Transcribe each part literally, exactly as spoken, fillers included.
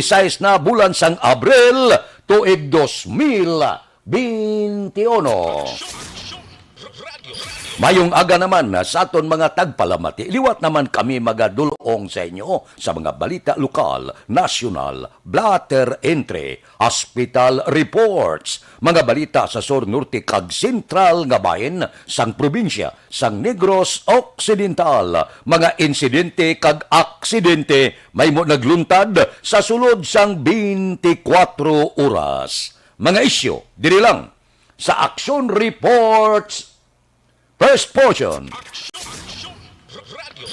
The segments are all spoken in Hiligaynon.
Sais na bulan sang Abril, tuig dos mil benti uno. Mayong aga naman sa aton mga tagpalamati. Liwat naman kami magadulong sa inyo sa mga balita lokal, nasyonal, blotter entry, hospital reports, mga balita sa sur, norte, kag sentral nga bahin sang probinsya sang Negros Occidental, mga insidente kag aksidente mahimo nagluntad sa sulod sang twenty-four oras. Mga isyu diri lang sa Action Reports First Portion.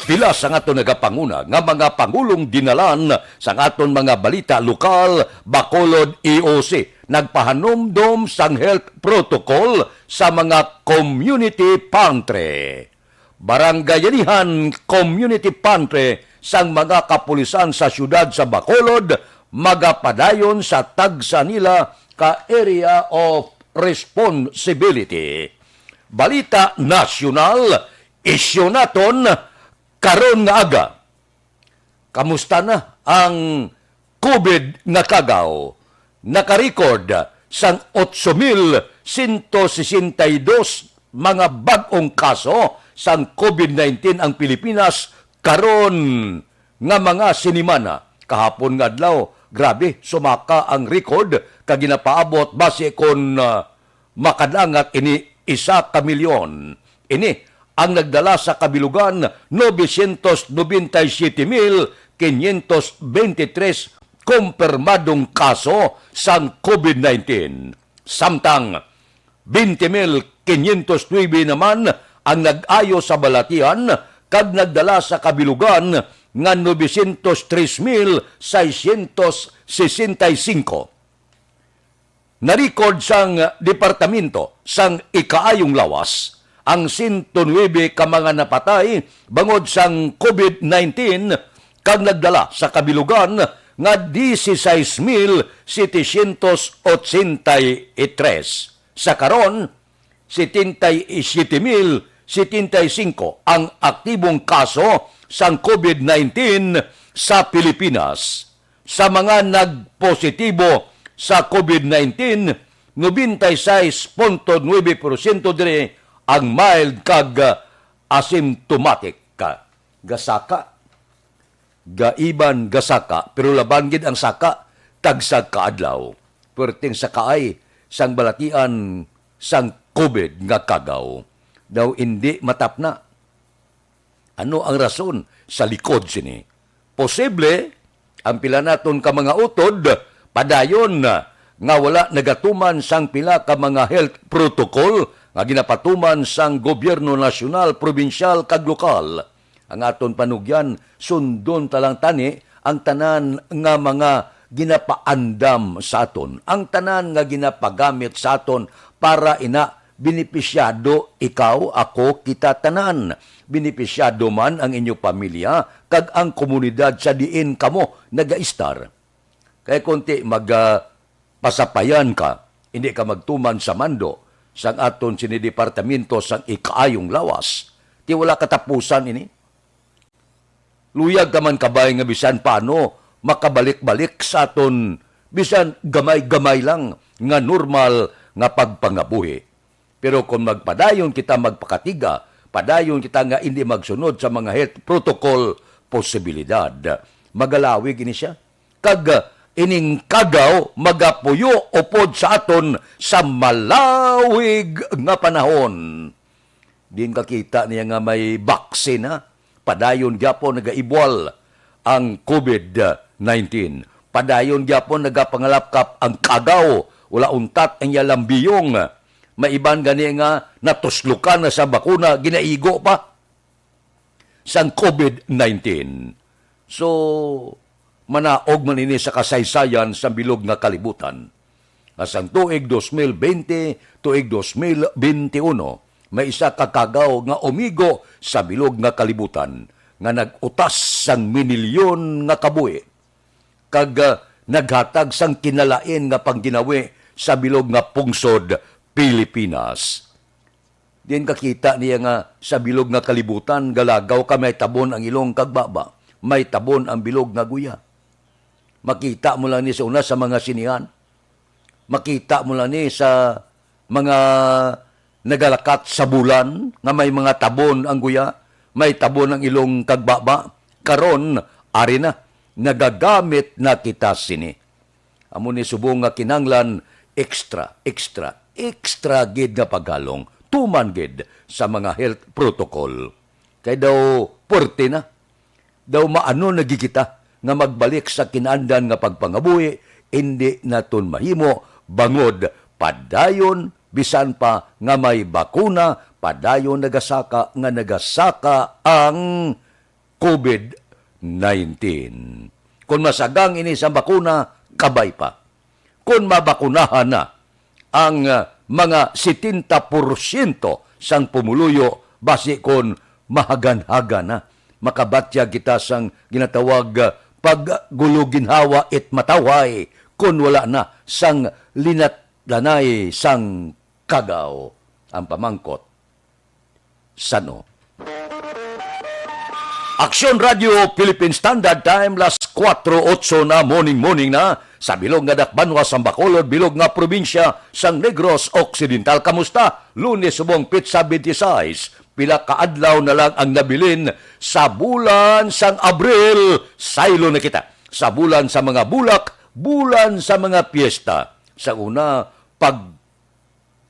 Pila sa aton nagapanguna nga mga pangulong dinalan sa aton mga balita lokal, Bacolod E O C, nagpahanumdom sang health protocol sa mga community pantry. Barangayanihan community pantry sang mga kapulisan sa siyudad sa Bacolod magapadayon sa tagsa nila ka area of responsibility. Balita nasyonal, isyu naton karon nga aga. Kamusta na ang covid nga kagaw? Naka-record sang otso mil sento sesenta y dos mga bag-ong kaso sang covid nineteen ang Pilipinas karon nga mga sinimana. Kahapon nga adlaw, grabe, sumaka ang record kag ginapaabot basi kon, ah, makadangat ini isa ka milyon. Ini ang nagdala sa kabilugan novecientos nobenta y siete mil quinientos veintitrés kumpirmadong kaso sang covid nineteen. Samtang twenty mil quinientos nuebe naman ang nag-ayo sa balatian kag nagdala sa kabilugan nga novecientos tres mil seiscientos sesenta y cinco. Na-record sang Departamento sang Ikaayong Lawas ang sento nuebe ka mga napatay bangod sang covid nineteen kag nagdala sa kabilugan nga dieciséis mil setecientos ochenta y tres. Sa karon, setenta y siete mil setenta y cinco ang aktibong kaso sang covid nineteen sa Pilipinas. Sa mga nagpositibo sa covid nineteen, noventa y seis punto nuebe porsyento diri ang mild kag asymptomatic. Gasaka, gaiban, gasaka, pero laban gid ang saka, tagsa ka adlaw. Perting sakaay sang balatian sang covid nga kagaw. Daw indi matapna. Ano ang rason sa likod sini? Posible, ang pila naton ka mga utod padayon nga wala nagatuman sang pila ka mga health protocol nga ginapatuman sang gobyerno nasyonal, probinsyal, kag lokal. Ang aton panugyan, sundon ta lang tani ang tanan nga mga ginapaandam sa aton, ang tanan nga ginapagamit sa aton para ina benepisyado ikaw, ako, kita tanan. Benepisyado man ang inyo pamilya kag ang komunidad sa diin kamo nagaistar. Kay kon ti mag, ah, pasapayan ka, hindi ka magtuman sa mando sang aton sini departamento sang ikaayong lawas, ti wala katapusan ini. Luyag ka man kabay nga bisan paano makabalik-balik sa aton bisan gamay-gamay lang nga normal nga pagpangabuhi. Pero kon magpadayon kita magpakatiga, padayon kita nga indi magsunod sa mga health protocol, posibilidad magalawig ini sia. Kag ining kagaw magapuyo upod sa aton sa malawig nga panahon. Din kakita niya nga may vaccine, ha? Padayon gyapon nagaibwal ang covid nineteen. Padayon gyapon nagapangalapkap ang kagaw. Wala untat ang iya lambiyong. May iban gani nga natuslokan na sa bakuna, ginaigo pa sang covid nineteen. So, manaog man ini sa kasaysayan sa bilog nga kalibutan. Nga sang tuig dos mil bente, tuig dos mil bente uno, may isa ka kagaw nga umigo sa bilog nga kalibutan nga nag-utas sang minilyon nga kabuhi kag, ah, naghatag sang kinalain nga pangginawi sa bilog nga pungsod Pilipinas. Diin kakita niya nga sa bilog nga kalibutan, galagaw ka, may tabon ang ilong kag baba, may tabon ang bilog nga guya. Makita mo lang ni sa una sa mga sinihan. Makita mo lang ni sa mga nagalakat sa bulan nga may mga tabon ang guya, may tabon ang ilong kag baba. Karon, ari na, nagagamit na kita sini. Amo ni subong nga kinahanglan extra, extra, extra gid nga paghalong, tuman gid sa mga health protocol. Kay daw, puwerte na. Daw maano na gid kita nga magbalik sa kinaandan nga pagpangabuhi, indi naton mahimo, bangod padayon, bisan pa nga may bakuna, padayon nagasaka nga nagasaka ang covid nineteen. Kon masagang ini sa bakuna, kabay pa. Kon mabakunahan na ang, ah, mga setenta porsyento sang pumuluyo, basi kon mahaganhagan na, makabatyag kita sang ginatawag, ah, paggulo-ginhawa it matawhay, kon wala na sang linatlanay sang kagaw. Ang pamangkot, san-o? Aksyon Radio Philippine Standard Time, las kuwatro otso na, morning, morning na, sa bilog nga dakbanwa sang Bacolod, bilog nga probinsya sang Negros Occidental. Kamusta? Lunes subong petsa twenty-six, pila ka adlaw na lang ang nabilin sa bulan sang Abril. Saylo na kita sa bulan sa mga bulak, bulan sa mga piyesta. Sa una, pag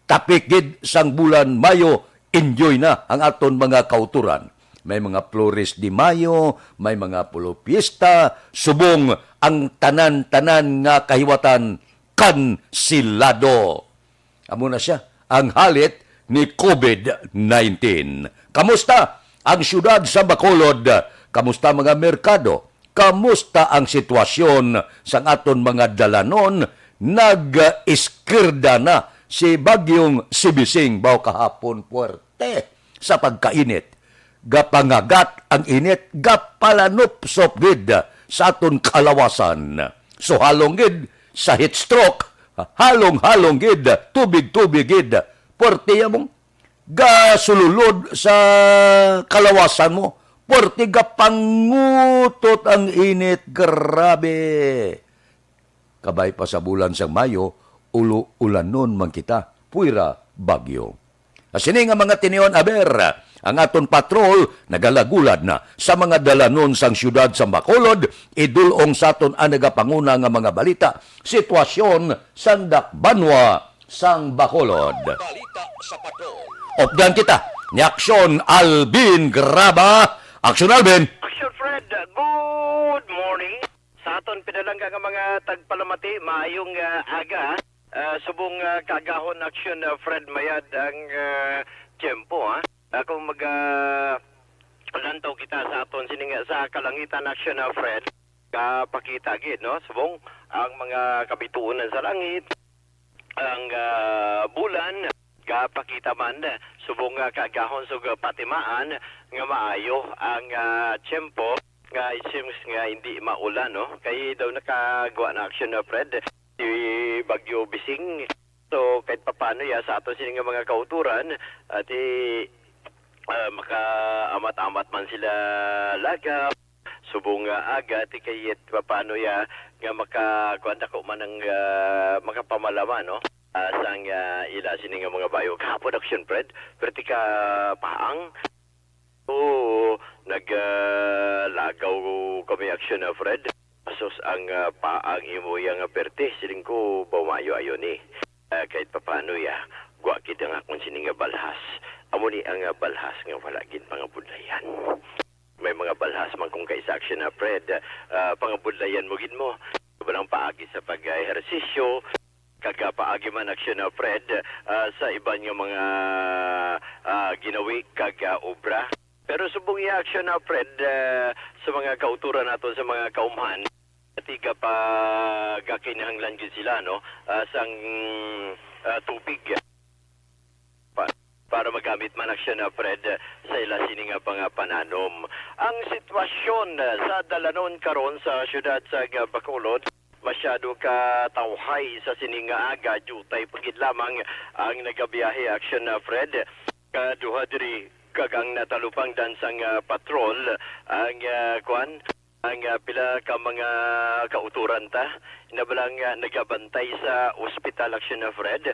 tapik gid sang bulan Mayo, enjoy na ang aton mga kautoran. May mga Flores de Mayo, may mga Polo Fiesta, subong ang tanan-tanan nga kahiwatan kansilado. Amo na sia, ang halit ni covid nineteen. Kamusta ang siyudad sa Bacolod? Kamusta mga merkado? Kamusta ang sitwasyon sang aton mga dalanon? Nag-iskirda na si Bagyong Sibising, baw kahapon puwerte sa pagkainit. Gapangagat ang init, gapalanupsop gid sa aton kalawasan. So, halong gid sa heat stroke, halong-halong gid, tubig-tubig gid. Puwerte ya mong gasululod sa kalawasan mo. Puwerte gapangutot ang init, grabe. Kabay pa sa bulan sang Mayo, ulo-ulanon man kita, puwera bagyo. Sa sini nga mga tinion, aber, ang aton patrol nagalagulad na sa mga dalanon sang siyudad sang Bacolod, idul-ong sa aton ang nagapanguna nga mga balita, sitwasyon sang dakbanwa sang Bacolod. Balita sa Patrol. Updan kita ni Aksyon Alvin Graba. Aksyon Alvin. Aksyon Fred, good morning. Sa aton pinalangga nga mga tagpalamati, maayong, ah, aga. Ah, subong, ah, kaagahon, Aksyon, ah, Fred, mayad ang, ah, tiyempo, ha. Ako mag, ah, lantaw kita sa aton sining, sa kalangitan, Aksyon, ah, Fred. Kapakita gid, no? Subong ang mga kabituonan sa langit, ang, ah, bulan, gapakita man, subong nga kaagahon sa patimaan nga maayo ang, ah, tiyempo, nga it seems nga hindi maulan, no? Kay daw nakagwa na, Aksyon, ah, Fred, si Bagyo Bising. So, kahit papano ya sa ato sini nga mga kauturan, ati, ah, makaamat-amat man sila lagaw, subong nga aga, ti kay yet papano ya nga maka, kuwan, dako man ang, ah, makapamalaman, no? Ah, sang, ah, ila sini nga mga bayo. Kahapon, Aksyon Fred, pero ti ka paang. Oo, nag, ah, lagaw kami, Aksyon, ah, Fred. Asos ang, ah, paang imo ya nga perte, siling ko, baw maayo-ayo ni. Ah, kahit papano ya, gwa gid ang akon sini nga balhas. Amo ni ang, ah, balhas nga wala gid pangabudlayan. May mga balhas man kung kaisa, Aksyon, ah, Fred, ah, pangabudlayan mo gid mo. Balang paagi sa pag-ehersisyo, kag, ah, paagi man, Aksyon, ah, Fred, ah, sa iban nga mga, ah, ginawi kag, ah, obra. Pero subong iya, Aksyon, ah, Fred, ah, sa mga kauturan nato, sa mga kaumhan, tiga pa gakinahanglan gid sila, no, ah, sang, ah, tubig pa, para magamit man, Aksyon, ah, Fred, sa ila sini nga mga pananom. Ang sitwasyon, ah, sa dalanon karon sa siyudad sa, ah, Bacolod, masyado ka tawhay sa sini nga aga, diutay pa gid lamang ang nagabiyahe, Aksyon, ah, Fred. Kaduha diri kag ang natalupangdan sang, ah, patrol, ang, ah, kuan, Ang, ah, pila ka mga kauturan ta, na balang, ah, nagabantay sa ospital, Action Fred.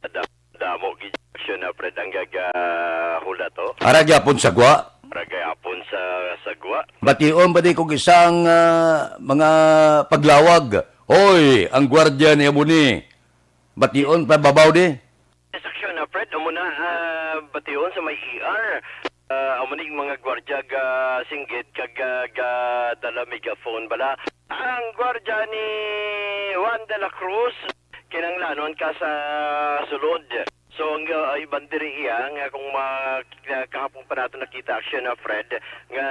Da-, damo gid, Action Fred, ang gagahula to. Ara gyapon sa gwa. Para gayapon sa, sa gwa. Bation ba di kog isang, ah, mga paglawag? Hoy, ang gwardiya ni amo ni. Bation pa babaw di. Yes, Action Fred, amo na, ah, bation sa may E R. Ah, amo ni mga gwardiya ga singgit kag ga, ga dala megaphone bala. Ang gwardiya ni Juan de la Cruz, kinahanglanon ka sa sulod. So, ang, ah, iban diri iya nga kung ma-, kahapon pa nato nakita, Action Fred, nga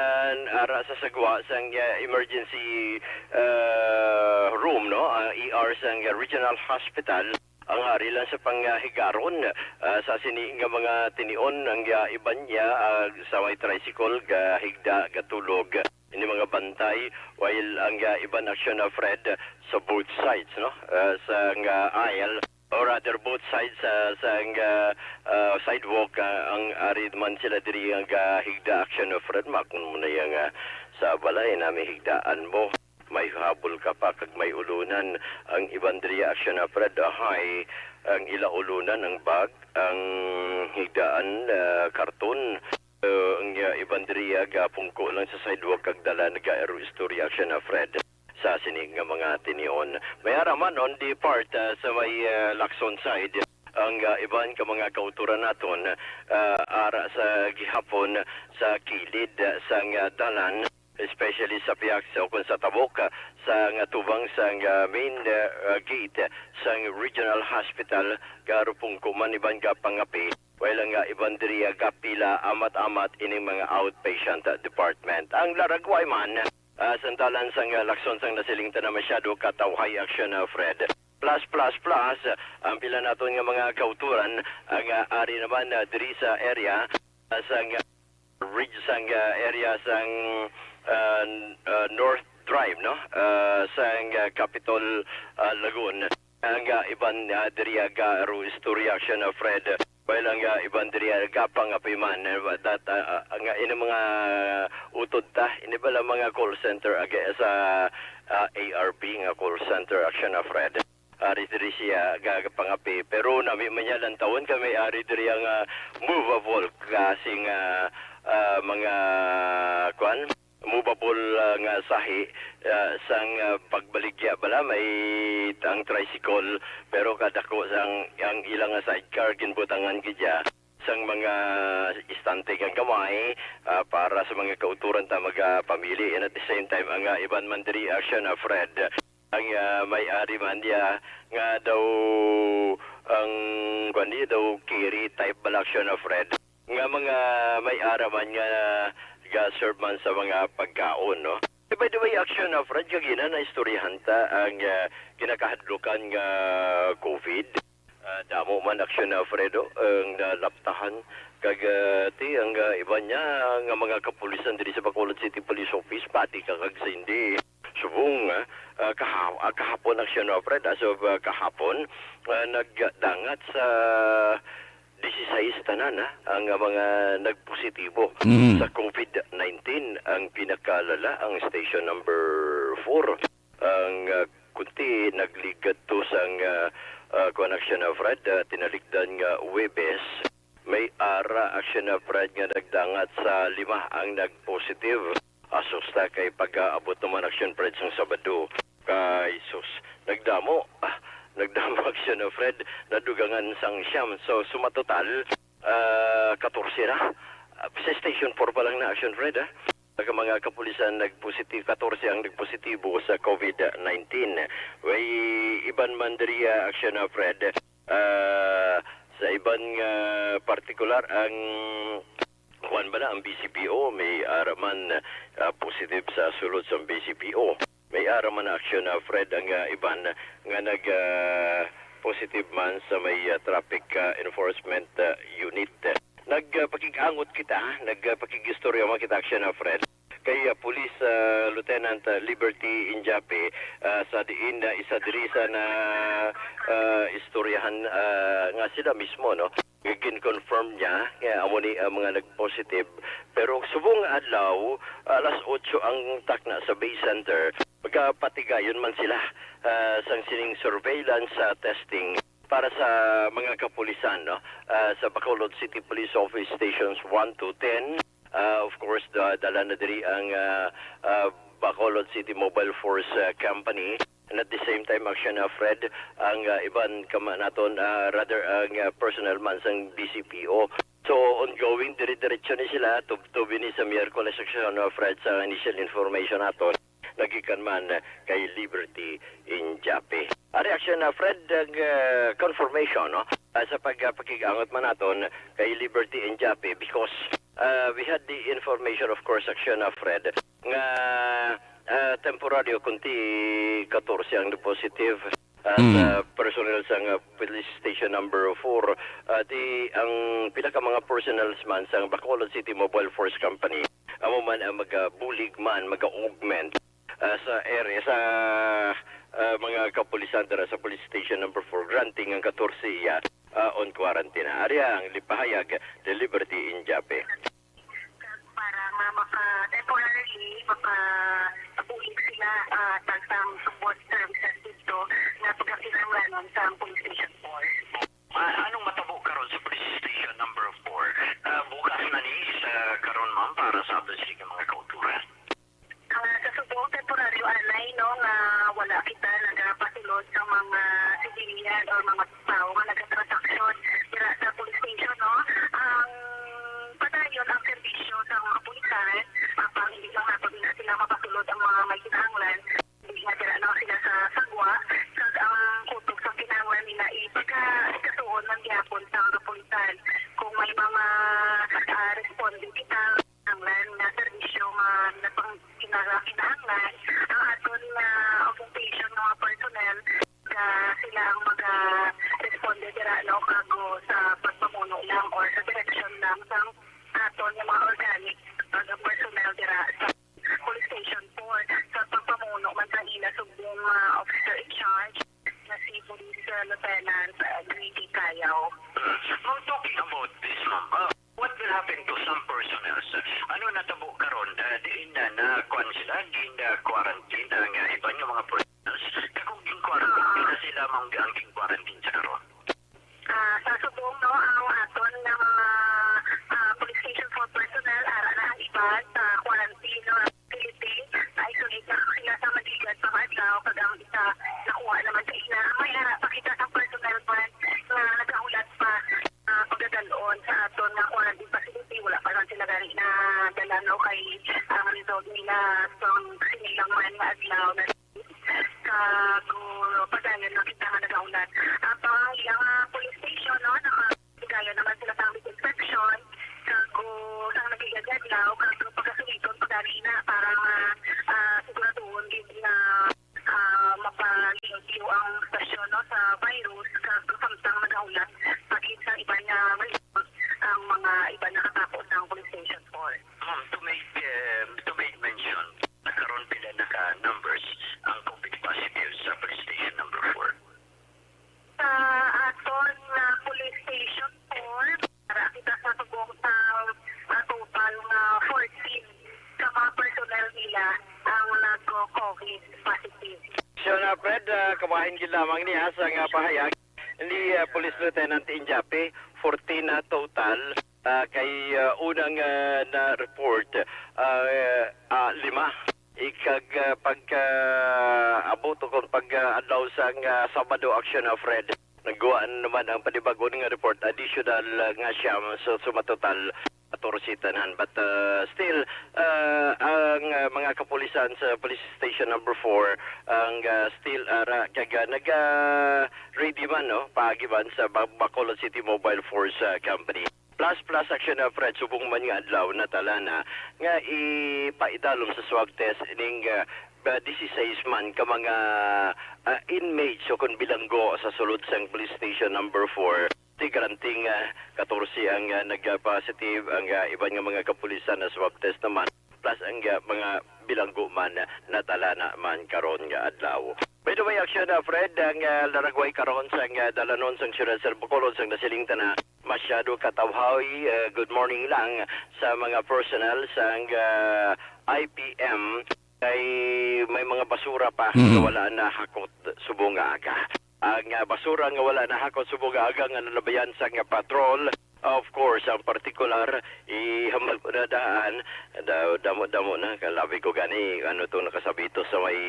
ara sa sagwa sang, ah, emergency, ah, room, no? Ah, E R sang Regional Hospital. Ang ari lang sa panghigaron, ah, sa sini nga mga tinion, ang, ah, iban niya, ah, sa may tricycle, gahigda, gatulog. Ini mga bantay, while ang, ah, iban, Action Fred, sa both sides, no? Ah, sa nga aisle, or rather both sides, ah, sa nga, ah, sidewalk, ah, ang ari man sila diri nga gahigda, Action Fred, makon mo na yang, ah, sa balay na may higdaan mo. May habol ka pa kag may ulunan. Ang iban diri, Action Fred, ahay, ang ila ulunan, ang bag, ang higdaan, ah, karton. Ah, ang, ah, iban diri, ah, gapungko lang sa sidewalk kag dala nagairo istorya, Action Fred, sa sini nga mga tinion. May ara man on the part, ah, sa may, ah, Lacson side, ang, ah, iban ka mga kauturan naton, ah, ara sa gihapon sa kilid, ah, sang, ah, dalan, especially sa pihak sa, o kung sa tabok, ah, sa nga tubang sang, ah, main, ah, ah, gate sang Regional Hospital, garupungko man iban gapangapi, while ang, ah, iban diri, ah, gapila amat-amat ining mga outpatient, ah, department. Ang laragway man, ah, sandalan sang, ah, Lacson sang nasiling ta na masyado katawhay, Action, ah, Fred. Plus, plus, plus, ah, ang pila naton nga mga kauturan, ang, ah, ari naman, ah, diri sa area, ah, sang, ah, ridge sang, ah, area sang, ah, n-, ah, North Drive, no? Ah, sang, ah, Capitol, ah, Lagoon. Ang, ah, iban, ah, diri, ah, ga-, ro-, istorya, Action, ah, Fred. While ang, ah, iban diri, ah, gapangapi man, eh, that, ah, ah, nga ini mga utod ta, ini bala mga call center agi sa, ah, A R P nga call center, Action, ah, Fred. Ari diri siya gagapangapi. Pero nami man niya lantawon kay may ari diri ang, ah, movable kasi nga, ah, mga, kuan, movable, ah, nga sahi, ah, sang, ah, pagbaligya bala may ang tricycle, pero kadako sang ang ilang nga sidecar ginbutangan gid siya sang mga istante nga gamay, ah, para sa mga kauturan ta magapamili, and at the same time ang, ah, iban man diri, Action, ah, Fred. Ang, ah, may-ari man niya nga daw ang, kuwan niya daw carry type bala, Action, ah, Fred, nga mga may-ara man nga ga-serve man sa mga pagkaon, no? Eh, by the way, Action, ah, Fred, kagina na istoryahan ta ang, ah, kinakahadlukan nga COVID. Ah, damo man, Action, ah, Fredo, ang nalaptahan. Kag, ah, ti, ang, ah, iban niya nga mga kapulisan diri sa Bacolod City Police Office, pati ka kag sa hindi. Subong, ah, ah, kaha-, ah, kahapon, Action, ah, Fred, as of, ah, kahapon, ah, nagdangat sa disisais tanan, ah, ang, ah, mga nagpositibo Mm. sa COVID nineteen. Ang pinakalala, ang station number four. Ang, ah, kunti nagligad to sang, ah, ah, kuwan, Action, ah, Fred, ah, tinalikdan nga Huwebes. May ara, Action, ah, Fred, nga nagdangat sa lima ang nag-positive. Asus ta kay pag-aabot naman, Action, Fred, sang Sabado. Kay sus, nagdamo. Ah, nagdamo, Action, ah, Fred, nadugangan sang siyam. So, sumatotal, ah, katorse na. Ah, sa Station four pa lang na, Action, Fred, ah. Ang mga kapulisan nagpositi-, katorse ang nagpositibo sa COVID nineteen. Way iban man diri, ah, Action, ah, Fred. Ah, sa iban nga partikular, ang kuwan ba na, ang B C P O, may ara man, ah, positive sa sulod sa B C P O. May ara man, Action, ah, Fred, ang, ah, iban nga nag, ah, positive man sa may, ah, traffic, ah, enforcement, ah, unit. Nagpakig-angot kita, nagpakig-istorya man kita, Action, ah, Fred, kay, ah, Police, ah, Lieutenant, ah, Liberty Injape, ah, sa diin na isa diri sa na, ah, istoryahan, ah, nga sila mismo, no? Gin-confirm niya nga amo ni ang mga nag-positive. Pero subong nga adlaw, alas otso ang takna sa Bay Center, magapatigayon man sila, ah, sang sining surveillance, ah, testing para sa mga kapulisan, no? Ah, sa Bacolod City Police Office Stations one to ten. Ah, of course, da-, dala na diri ang, ah, ah, Bacolod City Mobile Force, ah, Company. And at the same time, Action, ah, Fred, ang, ah, iban ka ma-, naton, ah, rather, ang, ah, personnel man sang B C P O. So, ongoing, dire-diretso ni sila, tub-, tubi ni sa Miyerkules, Action, ah, Fred, sa initial information naton, nagikan man kay Liberty Injape. Ari, Action, ah, Fred, ang, ah, confirmation, no? Ah, sa pag-, ah, pakig-angot man naton kay Liberty Injape, because, ah, we had the information, of course, Action, ah, Fred, nga, ah, temporaryo, kunti katorse ang positive, ah, Mm. sa personnel sang, ah, Police Station Number Four. Ah, di ang pila ka mga personnel man sang Bacolod City Mobile Force Company, amo man ang magabulig man, mag-augment, ah, sa area, sa, ah, mga kapulisan dira sa Police Station Number Four, granting ang katorse iya, ah, on quarantine. Ari ang lipahayag ni Liberty Injape. Para nga maka-, temporarily, makabulig sila, ah, tagtang support services dito na pagkakinahanglanon sa police station force. Ah, anong matabo karon sa police station number four? Ah, bukas na ni sa karon, ma'am, para sa aton sini nga mga kauturan. Ah, sa subong temporaryo anay, no, nga wala kita nagapasulod sa mga civilian or mga tawo nga nagatransaksyon dira sa police station, no. Ang padayon ang serbisyo sa mga kapulisan, apang hindi lang nato na sila mapasulod ang mga may kinahanglan, hindi nga dira na sila sa sagwa, kag ang kutob sa kinahanglan nila ipagkasikasuhon man gyapon sa mga kapulisan. Kung may mga, ah, responde kita, kinahanglan nga serbisyo nga napang-, kinahanglan, ang aton nga augmentation nga mga personnel, nga sila ang maga-responde dira, no, kago sa pagpamuno lang or sa direksyon lang sang aton nga mga organic nga personnel dira sa Police Station four, sa pagpamuno man sa ila subong, ah, officer in charge nga si Police, ah, Lieutenant, ah, Grady Cayao. Ma'am, talking about this, ma'am, ah, what will happen to some personnel? Ano natabo karon? Ah, diin na, na kuwan sila, diin na quarantine ang, ah, iban nga mga personnel? Kag kung gin-quarantine na sila, ma'am, ang gin-quarantine sa karon? Ah, sa subong, no, ang aton nga mga, ah, police station four personnel, ara na ang iban sa quarantine, no, facility. Isolate na sila sa Madigan pa nga adlaw, kag ang isa nakuha naman sa ina. May ara pa kita sa personnel man nga nagahulat pa, ah, pagadal-on sa aton nga quarantine facility. Wala pa lang sila gani nadala, no, kay ang result nila sa sini lang man nga adlaw na Kag, uh, padayon na kita nga nagaulat. Ang pang ilang, ah, police station, no, nakapadayon naman sila sa disinfection. Kag, uh, sang nagigagad na, o kag pagkasuliton pa gani na para ma-, ah, siguraduhon gid nga, ah, mapalimpyo ang stasyon, no, sa virus. Kag samtang nagaulat, pati sa iban nga virus, ang mga iban nakatapo sang police station four. Ma'am, to make, um, to make mention, nagkaroon pila na ka numbers ang covid positive sa police station number four? Sa aton nga police station four, para kita sa subong sa, ah, total nga fourteen ka mga personnel nila ang nag-covid positive. So na, Fred, ah, kabahin gid lamang niya sa nga pahayag ni, ah, Police Lieutenant Injape, fourteen na total, ah, kay, ah, unang, ah, na-report, ah, ah, lima. Ikag, ah, pagka abot o kung pag, ah, adlaw sang, ah, Sabado, Action, ah, Fred, nagkuha naman ang panibag-o nga report, additional, ah, nga siyam. So, sumatotal, katorse tanan. But, ah, still, ah, ang, ah, mga kapulisan sa Police Station Number Four ang, ah, still ara kag, ah, nag, ah, ready man, no, paagi man sa Ba-, Bacolod City Mobile Force, ah, Company. Plus, plus, Action, ah, Fred, subong man nga adlaw natala na nga ipaidalom sa swab test ning, ah, ba, dieciséis man ka mga, ah, inmates o kon bilanggo sa sulod sang Police Station Number Four. Ti granting, ah, katorse ang, ah, nag-positive, ang, ah, iban nga mga kapulisan na swab test naman, plus ang, ah, mga bilanggo man, ah, natala na man karon nga adlaw. By the way, Action, ah, Fred, ang, ah, laragway karon sang, ah, dalanon sang siyudad sa Bacolod sang nasiling ta na Masyado katawhay, uh, good morning lang sa mga personnel sang, uh, I P M. Kay may mga basura pa Mhm. nga wala nahakot subong nga aga. Ang, uh, basura nga wala nahakot subong nga aga nga nalabayan sang patrol, of course, ang partikular, ihambal ko na daan, da-, damo-damo na, kalabi ko gani, ano to, nakasabito sa may,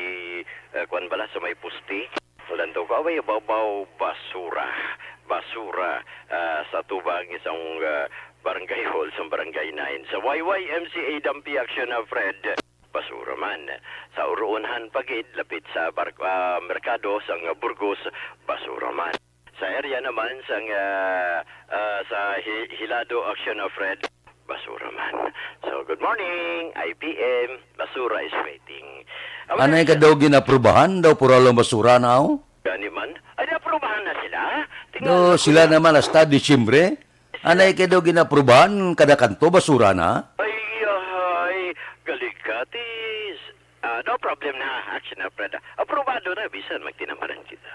uh, kwan bala, sa may puste. Lantaw ko, away, babaw, basura. Basura, ah, sa tubang isang, ah, barangay hall sa barangay nine. Sa Y Y M C A Dampi Action na Fred, basura man. Sa Uruunhan pa gid, lapit sa bar-, ah, merkado sang Burgos, basura man. Sa area naman sang, ah, ah, sa Hi-, Hilado Action na Fred, basura man. So, good morning, I P M. Basura is waiting. Ang Anay ka daw ginaprubahan daw, pura lang basura na, oh. Gani man. Ay, naaprubahan na sila? Tingnan Do, na sila ko. Naman hasta Disyembre. Anay ka daw ginaprubahan, kada kanto, basura na. Ay, ay, galikatis. Ah, no problem na, Action na, Fred. Aprobado na, bisan magtinamaran kita.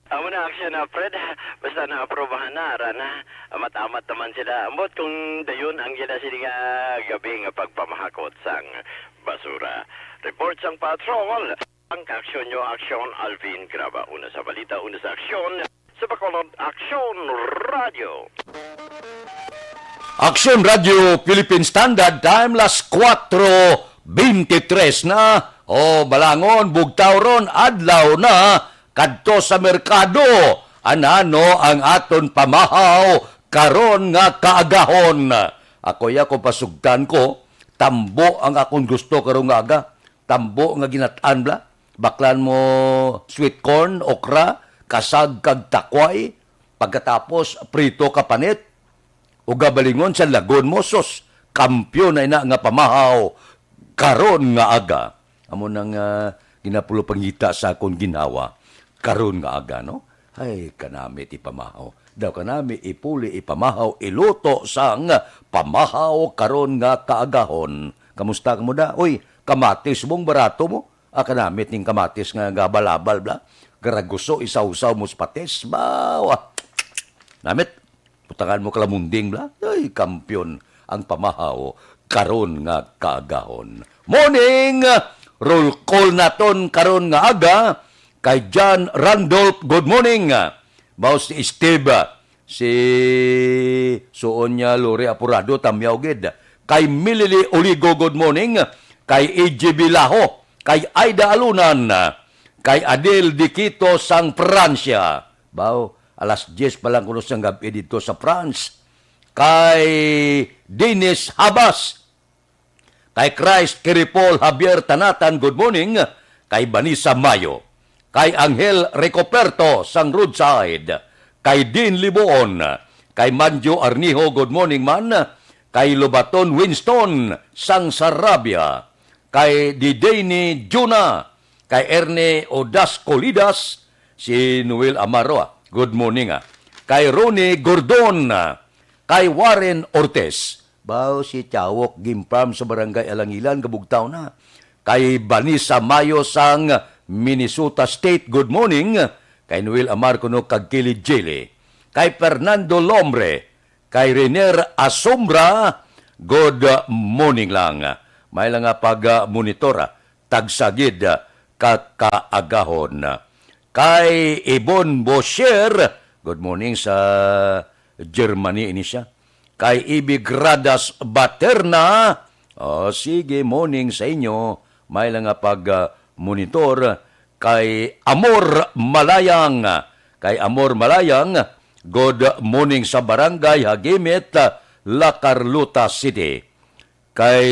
Amo na, Action na, Fred. Basta naaprobahan na, ara na. Amat-amat naman sila. Ambot kung dayon ang gila sini nga gabi nga pagpamahakot sang basura. Report sang patrol. Ang aksyon nyo, Aksyon Alvin Graba. Una sa balita, una sa aksyon, sa Bacolod Aksyon Radio. Aksyon Radio Philippine Standard Time, las kuwatro beintitres na. O, balangon, bugtaw ron, adlaw na, kadto sa merkado. Anano ang aton pamahaw karon nga kaagahon? Ako ya ko pasugtan ko, tambo ang akon gusto karon nga aga. Tambo nga ginat-an bla. Baklan mo sweet corn, okra, kasag kag takway. Pagkatapos, prito ka panit. Uga balingon sa lagon mo, sus, kampiyon na ina nga pamahaw karon nga aga. Amo nang, ah, ginapulupangita sa akon ginhawa karon nga aga, no? Ay, kanami ti pamahaw. Daw kanami ipuli, ipamahaw, iluto sang pamahaw karon nga kaagahon. Kamusta kamo da? Uy, kamatis mong barato mo? Ah, kanami ting kamatis nga gabal-abal bla. Garaguso, isawsaw mo sa patis. Bawa. Namit. Butangan mo kalamunding bla. Ay, kampiyon ang pamahaw karon nga kaagahon. Morning! Roll call naton karon nga aga kay John Randolph. Good morning. Mao si Steve, si suon niya Lori Apurado, tamyaw gid. Kay Milili Oligo, good morning. Kay A J B Laho, kay Aida Alunan, kay Adel Diquito sang Francia. Baw, alas diyes pa lang kuno sang gab-i didto sa France. Kay Dennis Habas, kay Christ Kiripol Javier Tanatan, good morning. Kay Vanessa Mayo, kay Angel Ricoperto sang Roadside, kay Dean Libuon, kay Manjo Arnijo, good morning man, kay Lobaton Winston sang Sarabia, kay Dideni Juna, kay Ernie Odas Colidas, si Noel Amaro, ah. Good morning, ah. Kay Ronnie Gordon, ah. Kay Warren Ortiz. Baw si Chawok Game Farm sa Barangay Alangilan, kabugtaw na. Kay Vanessa Mayo sang Minnesota State, good morning. Kay Noel Amar kuno kag Kili Jili. Kay Fernando Lombre, kay Renier Asombra, good morning lang. May lang nga pag-monitor, ah, tagsa gid, ah, ka kaagahon. Kay Ibon Bosher, good morning sa Germany ini siya. Kay Ibi Gradas Baterna, oh, sige, morning sa inyo. May lang nga pag, ah, monitor. Kay Amor Malayang, kay Amor Malayang, good morning sa Barangay Hagimit, La Carlota City. Kay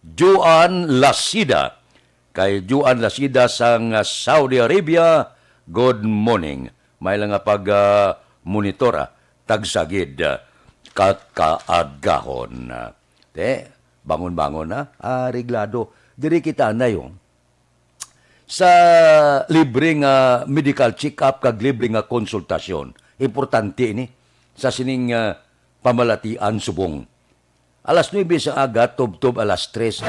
Juan Lasida, kay Juan Lasida sang Saudi Arabia, good morning. May lang nga pag, ah, monitor, ah, tagsa gid, ah, ka kaagahon. Te, bangon-bangon na, ah, reglado. Diri kita anay, oh. Sa libre nga medical check-up kag libre nga konsultasyon. Importante ini sa sining, ah, pamalatian subong. Alas nuebe sa aga, tubtob alas tres.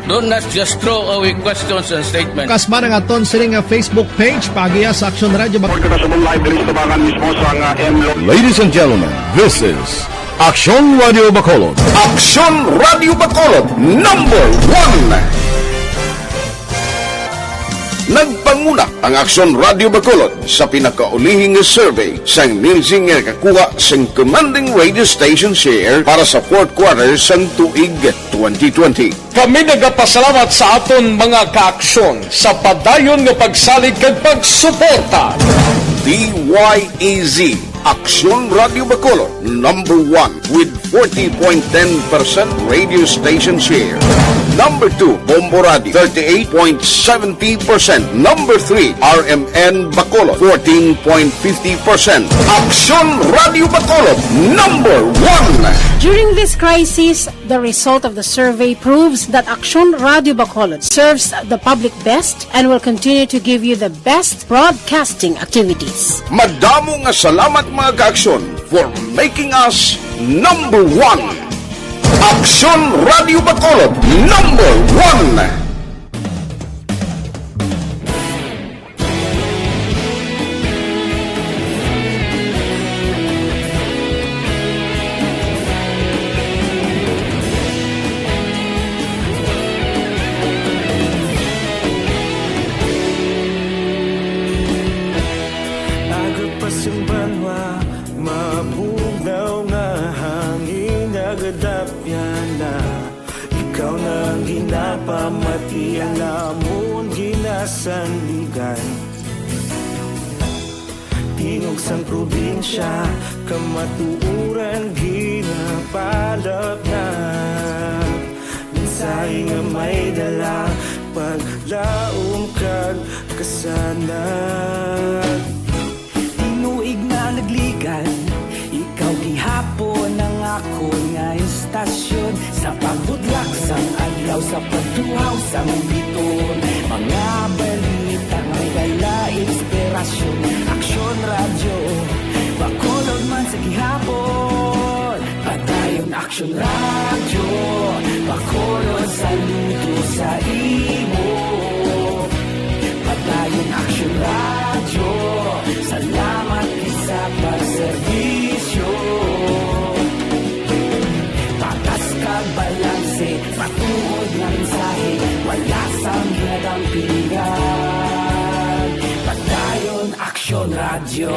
Do not just throw away questions and statements. Kasma ang aton sini nga Facebook page, paagiha sa Aksyon Radyo Bacolod. Kita sa live diri sa tabangan mismo sa nga M Lo- Ladies and gentlemen, this is Aksyon Radyo Bacolod. Aksyon Radyo Bacolod, number one. Nagpanguna ang Aksyon Radyo Bacolod sa pinakaulihing nga survey sang Nielsen nga nakakuha sing commanding radio station share para sa fourth quarter sang tuig twenty twenty. Kami nagapasalamat sa aton mga kaaksyon sa padayon nga pagsalig kag pagsuporta. D Y E Z, Aksyon Radyo Bacolod, number one with forty point ten percent radio station share. Number two, Bombo Radio, thirty-eight point seventy percent. Number three, R M N Bacolod, fourteen point fifty percent. Aksyon Radyo Bacolod, number one. During this crisis, the result of the survey proves that Aksyon Radyo Bacolod serves the public best and will continue to give you the best broadcasting activities. Madamo nga salamat, mga kaaksyon, for making us number one. Aksyon Radyo Bacolod, number one. Agod pa sing banwa, mabugnaw nga hangin, nagadapyan na. Ikaw na ang ginapamati, ang amon ginasandigan. Tingog sang probinsya, kamatuoran ginapalapnag. Mensahe nga may dala, paglaom kag kasanag. Tinuig na nagligad, ikaw gihapon ang akon nga istasyon. Sa pagbudlak sang adlaw, sa pagtuhaw sang biton, mga balita nga may dala inspirasyon. Aksyon Radyo Bacolod man sa gihapon. Padayon Aksyon Radyo Bacolod, saludo sa imo. Padayon Aksyon Radyo, salamat gid sa pagserbisyo. Patas kag balanse, matuod nga mensahe, wala sang ginadampingan. Padayon Aksyon Radyo.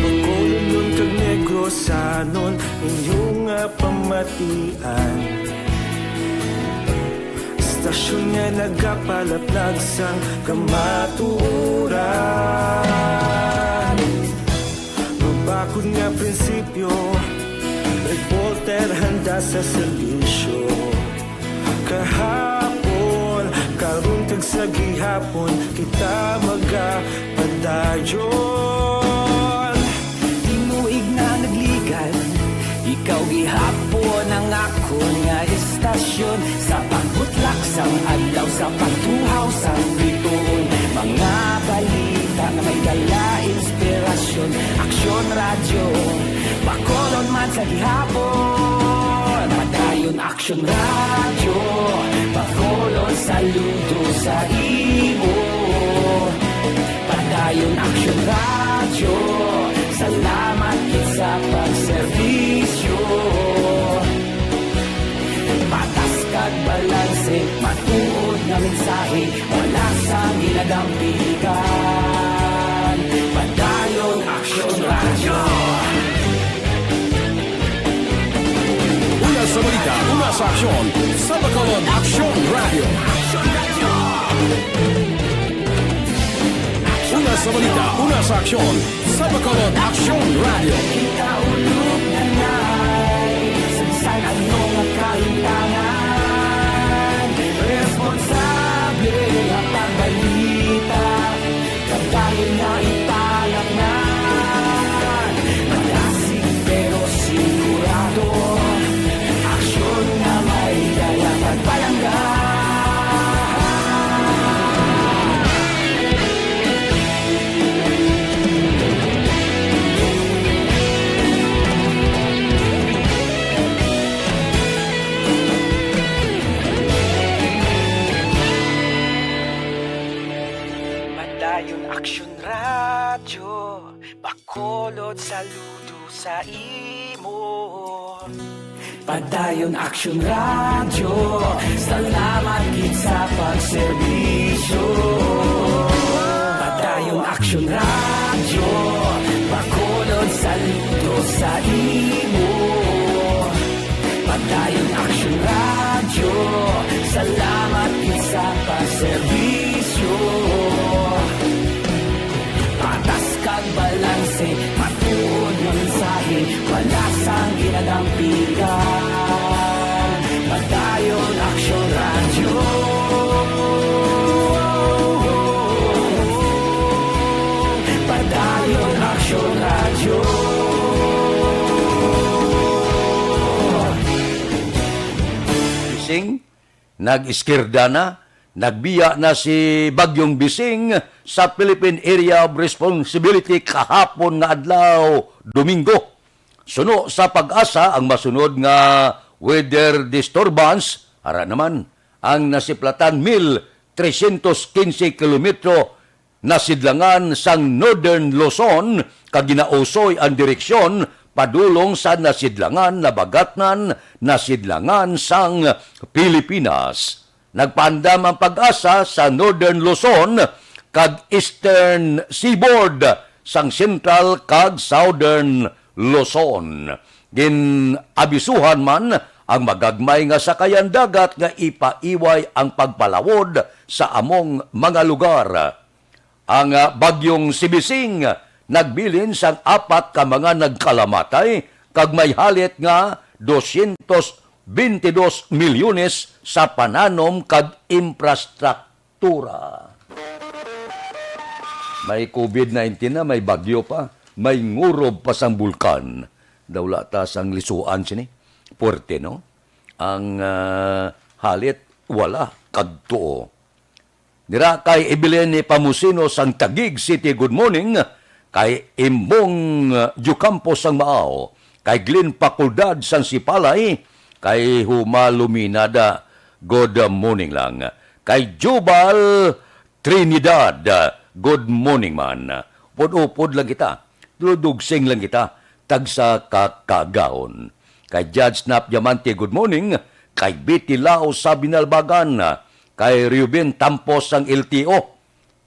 Bacolodnon kag Negrosanon, inyo nga pamatian. Istasyon nga nagapalaplag sang kamatuoran. Mabakod nga prinsipyo, reporter handa sa serbisyo. Kahapon, karon kag sa gihapon, kita magapadayon. Tinuig na nagligad, ikaw gihapon ang akon nga istasyon. Sa pagbutlak sang adlaw, sa pagtuhaw sang bituon, mga balita nga may dala inspirasyon. Aksyon Radyo Bacolod man sa gihapon. Padayon Aksyon Radyo Bacolod, saludo sa imo. Padayon Aksyon Radyo, salamat gid sa pagserbisyo. Patas kag balanse, matuod nga mensahe, wala sang ginadampigan. Padayon Aksyon Radyo. Una sa balita, una sa aksyon, sa Bacolod Aksyon Radyo. Una sa balita, una sa aksyon, sa Bacolod Aksyon Radyo. Kita ulog na nay, sa bisan ano nga kahitangan, responsable nga pagbalita, padayon nga ipalapngan. Madasig pero sigurado, aksyon nga may dala pagpalangga. sa imo. Padayon Action Radio, salamat gid sa pagserbisyo. Padayon Action Radio, Bacolod, saludo sa imo. Padayon Action Radio, salamat gid sa pagserbisyo. Patas kag balanse, matuod nga mensahe, wala sang ginadampigan. Padayon Action Radio. Padayon Action Radio. Sing Nag-iskirda na, nagbiya na si Bagyong Bising sa Philippine Area of Responsibility kahapon nga adlaw, Domingo. Suno sa PAGASA, ang masunod nga weather disturbance, ara naman, ang nasiplatan mil tresyentos kinse kilometro nasidlangan sang Northern Luzon, kag ginausoy ang direksyon padulong sa nasidlangan, nabagatnan, nasidlangan sang Pilipinas. Nagpaandam ang PAGASA sa Northern Luzon kag Eastern Seaboard sang Central kag Southern Luzon. Gin-abisuhan man ang magagmay nga sakayan dagat nga ipaiway ang pagpalawod sa among mga lugar. Ang, ah, bagyong Sibising nagbilin sang apat ka mga nagkalamatay kag may halit nga dosyentos bente dos milyones sa pananom kag infrastruktura. May covid nineteen na, may bagyo pa, may ngurob pa sang bulkan. Daw la ta sang lisuan sini. Puwerte, no? Ang, ah, halit, wala kag tuo. Dira kay Evelyn Nepomuceno sang Taguig City, good morning. Kay Imbong, uh, Diocampo sang Maao, kay Glenn Paculdad sang Sipalay, kay Huma Luminada, good morning lang. Kay Jubal Trinidad, good morning man. Upod-upod lang kita. Dudugsing lang kita, tagsa ka kaagahon. Kay Judge Nap Diamante, good morning. Kay Betty Lao sa Binalbagan, kay Reuben Tampos sang L T O.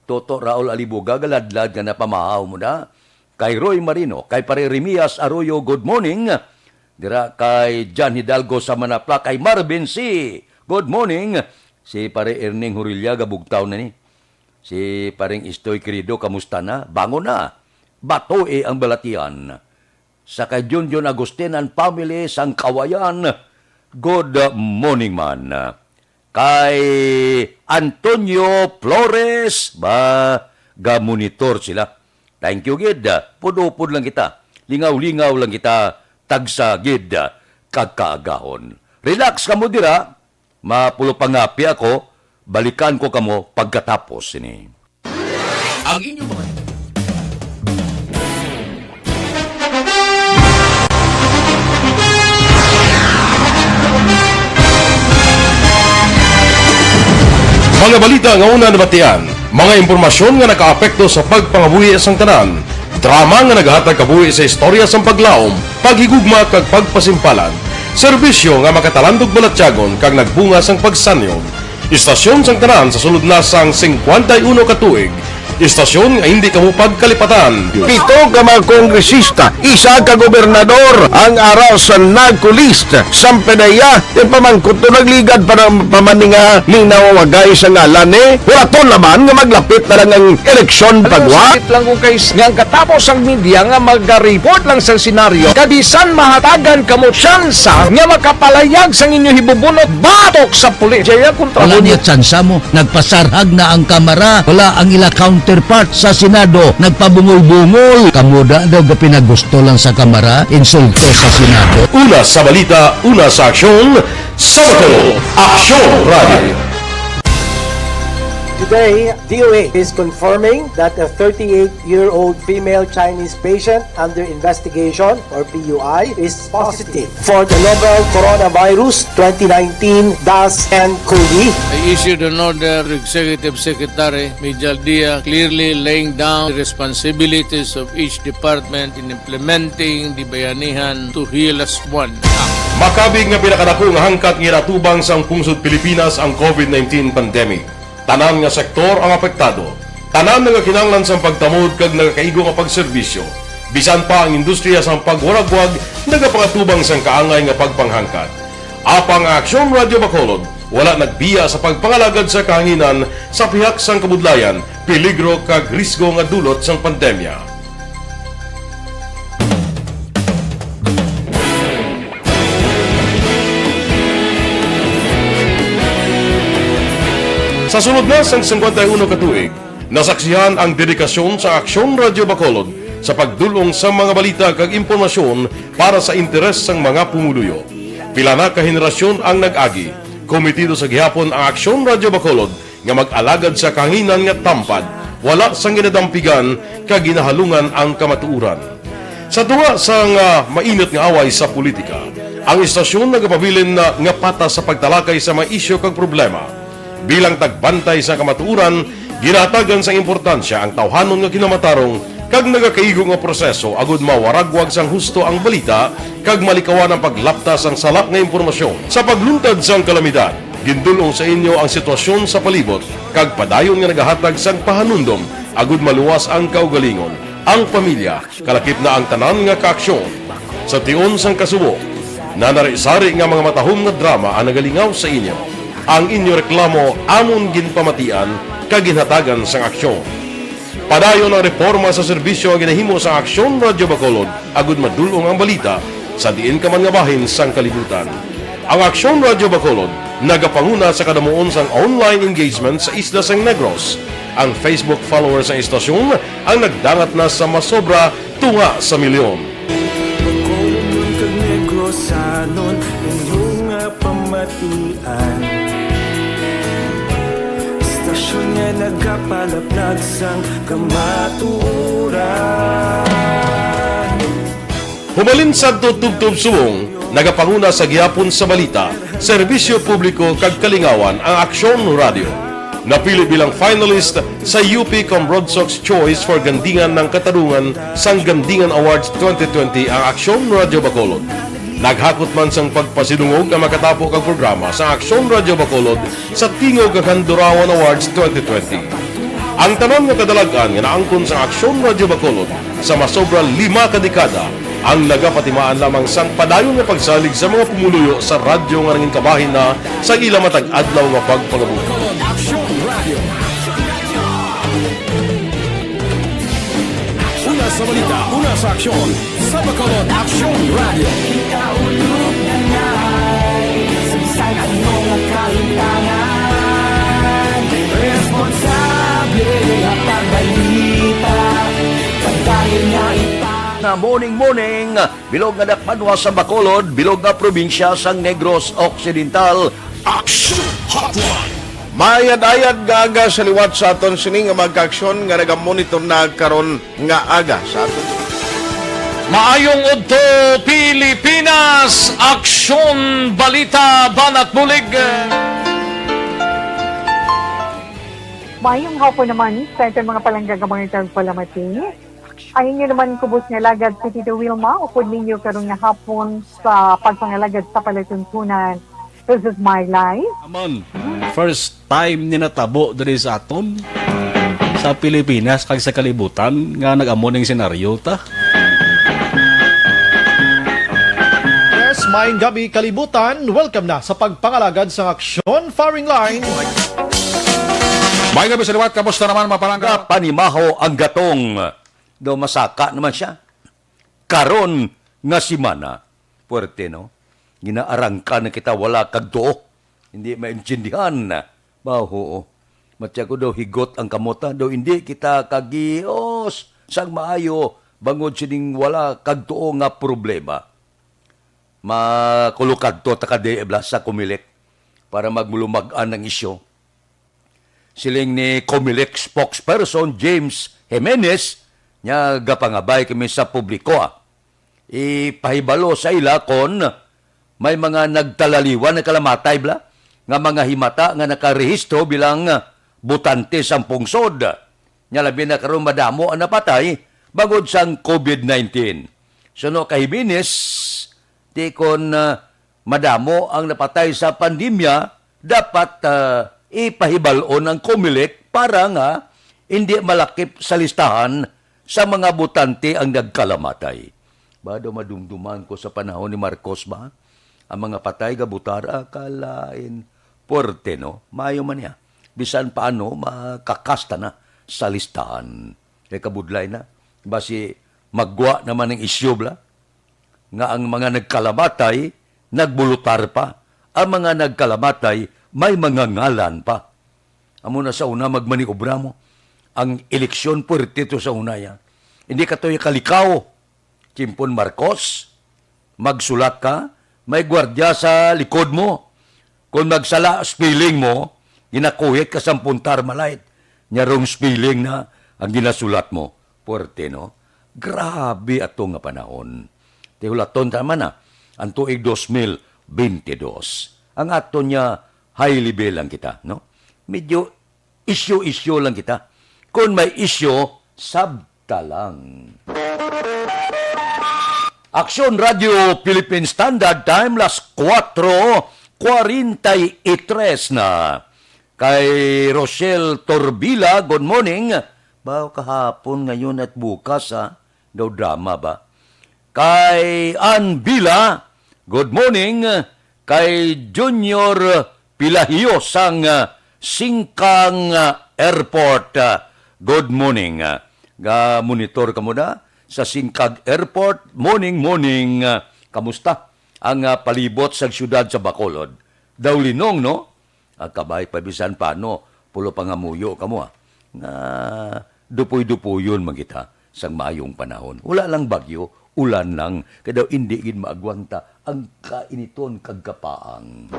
Toto Raul Alibuga, galadlad nga napamahaw mo na. Kay Roy Marino, kay Pare Remias Arroyo, good morning. Dira kay John Hidalgo sa Manapla, kay Marvin C, good morning. Si Pare Erning Hurilla, gabugtaw na ni. Si Paring Istoy Querido, kamusta na? Bangon na. Batoi ang balatian. Sa kay Junjun Agustin and family sang Kawayan, good morning man. Kay Antonio Flores, ba, ga-monitor sila. Thank you gid. Pud-upod lang kita. Lingaw-lingaw lang kita. Tagsa gid kag kaagahon. Relax kamo dira. Mapulo pa nga api ako, balikan ko kamo pagkatapos sini. Ang inyong mga Mga balita nga una nabatian, mga impormasyon nga nakaapekto sa pagpangabuhi sang tanan, drama nga nagahatag kabuhi sa istorya sang paglaom, paghigugma kag pagpasimpalan, serbisyo nga makatalandog balatyagon kag nagbunga sang pagsanyog. Istasyon sang tanan sa sulod na sang singkwenta y uno ka tuig. Istasyon nga hindi kamo pagkalipatan. Pito ka mga kongresista, isa ka gobernador ang ara sa NAGCOLEST. Sampe na iya, di pa man kuto nagligad para pamaninga ning nawawagay sa ngalan ni. Hulaton naman nga maglapit na lang ang eleksyon pagwa. Sakit lang kung kay nga ang katapos ang media nga magariport lang sa senaryo, kabisan mahatagan kamo tsansa nga makapalayag sang inyo hibubunot batok sa pulis. Jaya kontra Wala mo niya tsansa mo. Nagpasarhag na ang Kamara. Wala ang ila counterpart sa Senado. Nagpabungol-bungol. Kamo da daw gapinagusto lang sa Kamara. Insulto sa Senado. Una sa balita, una sa aksyon, sa Bato, Aksyon Radio. Today, D O A is confirming that a thirty-eight-year-old female Chinese patient under investigation, or P U I, is positive for the novel coronavirus twenty nineteen dash N cov. I issued an order to Executive Secretary Mijal Dia, clearly laying down the responsibilities of each department in implementing the Bayanihan to Heal As One Act. Makabig nga pinakadako nga hangkat nga ginatubang sang pungsod Pilipinas ang covid nineteen pandemic. Tanan nga sektor ang apektado. Tanan nagakinahanglan sang pagtamod kag nagakaigo nga pagserbisyo. Bisan pa ang industriya sang pagwaragwag nagapangatubang sang kaangay nga pagpanghangkat. Apang ang Aksyon Radyo Bacolod wala nagbiya sa pagpangalagad sa kahanginan sa pihak sang kabudlayan, peligro kag risgo nga dulot sang pandemya. Sa sulod na sang singkwenta y uno ka tuig, nasaksihan ang dedikasyon sa Aksyon Radyo Bacolod sa pagdul-ong sa mga balita kag impormasyon para sa interes sang mga pumuluyo. Pila na ka henerasyon ang nag-agi. Komitido sa gihapon ang Aksyon Radyo Bacolod nga mag-alagad sa kahanginan nga tampad, wala sang ginadampigan kag ginahalungan ang kamatuoran. Sa tunga sang, ah, mainit nga away sa politika, ang istasyon nagapabilin na nga patas sa pagtalakay sa mga isyu kag problema. Bilang tagbantay sa kamatuoran, ginahatagan sang importansya ang tawhanon nga kinamatarong kag nagakaigo nga proseso agud mawaragwag sang husto ang balita kag malikawan ang paglapta sang sala nga impormasyon. Sa pagluntad sang kalamidad, gindul-ong sa inyo ang sitwasyon sa palibot kag padayon nga nagahatag sang pahanumdom agud maluwas ang kaugalingon, ang pamilya, kalakip na ang tanan nga kaaksyon. Sa tion sang kasubo, nanari-sari nga mga matahom nga drama ang nagalingaw sa inyo. Ang inyo reklamo amon ginpamatian kag ginhatagan sang aksyon. Padayon ang reporma sa serbisyo nga ginahimo sa Aksyon Radyo Bacolod agud madul-ong ang balita sa diin ka man nga bahin sang kalibutan. Ang Aksyon Radyo Bacolod nagapanguna sa kadamuon sang online engagement sa isla sang Negros. Ang Facebook followers sang istasyon ang nagdangat na sa masobra tunga sa milyon. Bacolodnon kag Negrosanon, inyo nga pamatian. Istasyon nga nagapalaplag sang kamatuoran. Humalin sadto tubtob subong, nagapanguna sa gihapon sa balita, serbisyo publiko kag kalingawan ang Aksyon Radio. Napili bilang finalist sa U P Cambrodsoc's Choice for Gandingan ng Katarungan sang Gandingan Awards twenty twenty ang Aksyon Radio Bacolod. Naghakot man sang pagpasidungog ang makatapo kag programa sa Aksyon Radio Bacolod sa Tingog kag Handurawan Awards twenty twenty. Ang tanan nga kadalag-an nga naangkon sang Aksyon Radio Bacolod sa masobra lima ka dekada ang nagapatimaan lamang sang padayon nga pagsalig sa mga pumuluyo sa radyo nga nangin kabahin na sa ila matag adlaw nga pagpangabuhi. Una sa balita, una sa aksyon, sa Bacolod Aksyon Radio. Ikaulog na ngay, sa bisan ano nga kahitangan, responsable nga pagbalita, padayon nga ipa- Nga morning, morning, bilog nga dakbanwa sa Bacolod, bilog nga probinsya sang Negros Occidental. Action Hotline. Maayad-ayad nga aga sa liwat sa aton sini nga mga kaaksyon nga nagamonitor na karon nga aga sa aton. Maayong udto, Pilipinas! Aksyon, balita, banat bulig. Maayong hapon naman sa aton mga palangga nga mga tagpalamati. Ang inyo naman kubos nga alagad si Tito Wilma, upod ninyo karon nga hapon sa pagpangalagad sa palatuntunan. This is my life. Aman, first time ni natabo diri sa aton, sa Pilipinas, kag sa kalibutan, nga nag-amo ning senaryo ta. Yes, maayong gabi, kalibutan. Welcome na sa pagpangalagad sa aksyon, firing line. Maayong gabi sa liwat, kamusta naman, mga palangga? Panimaho ang gatong. Daw masaka naman siya. Karon nga semana, puwerte, no? Ginaarangka na kita wala kag tuo. Hindi maintindihan. Ba, oo. Matya ko daw higot ang kamot, ha? Daw hindi kita kagios sang maayo bangod sining wala kag tuo nga problema. Makulukadto ta ka di, bla, sa Comelec para magmulumag-an ang isyu. Siling ni Comelec spokesperson James Jimenez, nga gapangabay kami sa publiko, ah. Ipahibalo sa ila kon may mga nagtalaliwan, nagkalamatay bala, nga mga himata nga nakarehistro bilang botante sang pungsod. Nya labi na karon madamo ang napatay bangod sang covid nineteen. Suno kay Jimenez, di kon, ah, madamo ang napatay sa pandemya, dapat, ah, ipahibal-on ang Comelec para nga hindi malakip sa listahan sa mga botante ang nagkalamatay. Ba, daw madumduman ko sa panahon ni Marcos ba? Ang mga patay nga botara, kalain. Puwerte, no? Maayo man niya. Bisan paano, makakasta na sa listahan. Kay kabudlay na. Basi, maggwa naman ang isyu, bala, nga ang mga nagkalamatay, nagbotar pa. Ang mga nagkalamatay, may mga ngalan pa. Amo na sa una, magmaniobra mo. Ang eleksyon, puwerte to sa una, ya. Hindi ka to kalikaw. Chimpon Marcos, magsulat ka, may gwardya sa likod mo. Kon magsala spelling mo, ginakuhit ka sang puntar malait. Nya wrong spelling na ang ginasulat mo. Puwerte, no? Grabe ato nga panahon. Tihulaton ta man na, ang tuig dos mil bente dos. Ang ato niya, high level lang kita, no? Medyo isyu-isyu lang kita. Kung may isyu, sabta lang. Aksyon Radio Philippine Standard Time, las kuwatro kwarenta y tres na. Kay Rochelle Torbila, good morning. Ba, kahapon, ngayon at bukas, ha? Daw drama ba? Kay Ann Bila, good morning. Kay Junior Pilahio sang, ah, Singkang, ah, Airport, ah, good morning. Ah, ga-monitor kamo da sa Singkang Airport. Morning, morning. Ah, kamusta ang, ah, palibot sa siyudad sa Bacolod? Daw linong, no? Ang kabay pa bisan paano, pulo pa nga muyo kamo, ah. Nga dupoy-dupoyon man kita sang maayong panahon. Wala lang bagyo, ulan lang, kay daw indi gid maagwanta ang kainiton kag kapaang.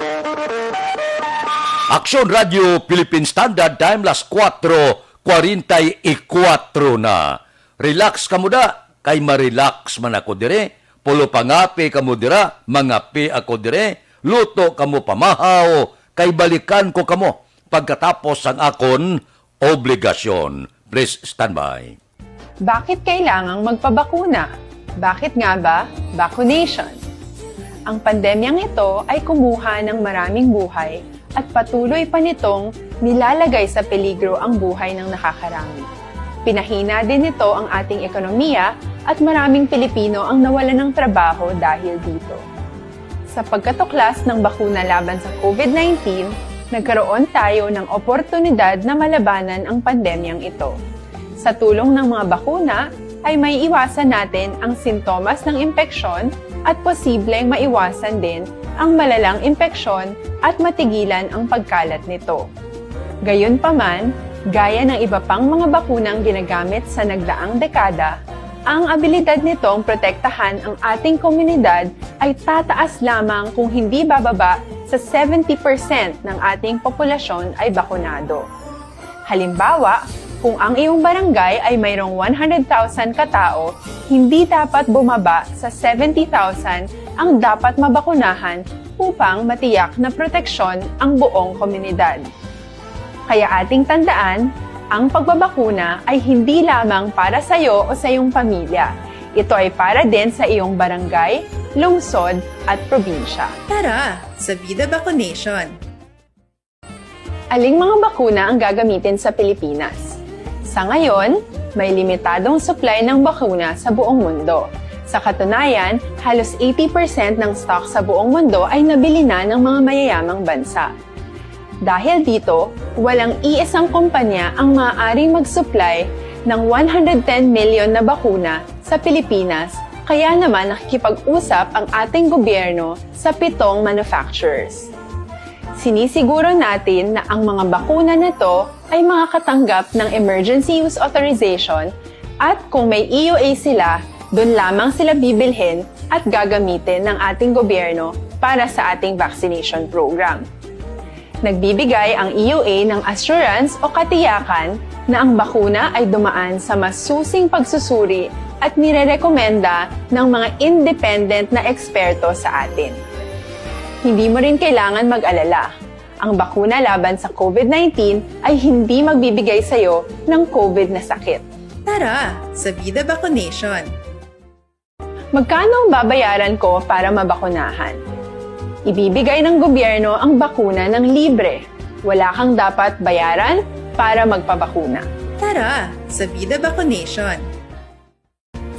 Aksyon Radio Philippine Standard Time, las kuwatro kwarenta y kuwatro na. Relax kamo da, kay ma-relax man ako dire. Pulo pangape kamo dira, mangape ako dire. Luto kamo pamahaw, kay balikan ko kamo pagkatapos sang akon obligasyon. Please stand by. Bakit kailangang magpabakuna? Bakit nga ba vaccination? Ang pandemyang ito ay kumuha ng maraming buhay at patuloy pa nitong nilalagay sa peligro ang buhay ng nakakarami. Pinahina din nito ang ating ekonomiya at maraming Pilipino ang nawalan ng trabaho dahil dito. Sa pagkatuklas ng bakuna laban sa covid nineteen, nagkaroon tayo ng oportunidad na malabanan ang pandemyang ito. Sa tulong ng mga bakuna, ay may iwasan natin ang sintomas ng impeksyon at posibleng maiwasan din ang malalang impeksyon at matigilan ang pagkalat nito. Gayunpaman, gaya ng iba pang mga bakunang ginagamit sa nagdaang dekada, ang abilidad nitong protektahan ang ating komunidad ay tataas lamang kung hindi bababa sa seventy percent ng ating populasyon ay bakunado. Halimbawa, kung ang iyong barangay ay mayroong one hundred thousand katao, hindi dapat bumaba sa seventy thousand ang dapat mabakunahan upang matiyak na proteksyon ang buong komunidad. Kaya ating tandaan, ang pagbabakuna ay hindi lamang para sa iyo o sa iyong pamilya. Ito ay para din sa iyong barangay, lungsod, at probinsya. Tara sa Vida Vaccination! Aling mga bakuna ang gagamitin sa Pilipinas? Sa ngayon, may limitadong supply ng bakuna sa buong mundo. Sa katunayan, halos eighty percent ng stock sa buong mundo ay nabili na ng mga mayayamang bansa. Dahil dito, walang iisang kumpanya ang maaaring mag-supply ng one hundred ten million na bakuna sa Pilipinas, kaya naman nakikipag-usap ang ating gobyerno sa pitong manufacturers. Sinisiguro natin na ang mga bakuna na to ay makakatanggap ng emergency use authorization at kung may E U A sila, doon lamang sila bibilhin at gagamitin ng ating gobyerno para sa ating vaccination program. Nagbibigay ang E U A ng assurance o katiyakan na ang bakuna ay dumaan sa masusing pagsusuri at nirerekomenda ng mga independent na eksperto sa atin. Hindi mo rin kailangan mag-alala. Ang bakuna laban sa COVID nineteen ay hindi magbibigay sa iyo ng COVID na sakit. Tara sa Vida Vaccination! Magkano ang babayaran ko para mabakunahan? Ibibigay ng gobyerno ang bakuna ng libre. Wala kang dapat bayaran para magpabakuna. Tara sa Vida Vaccination!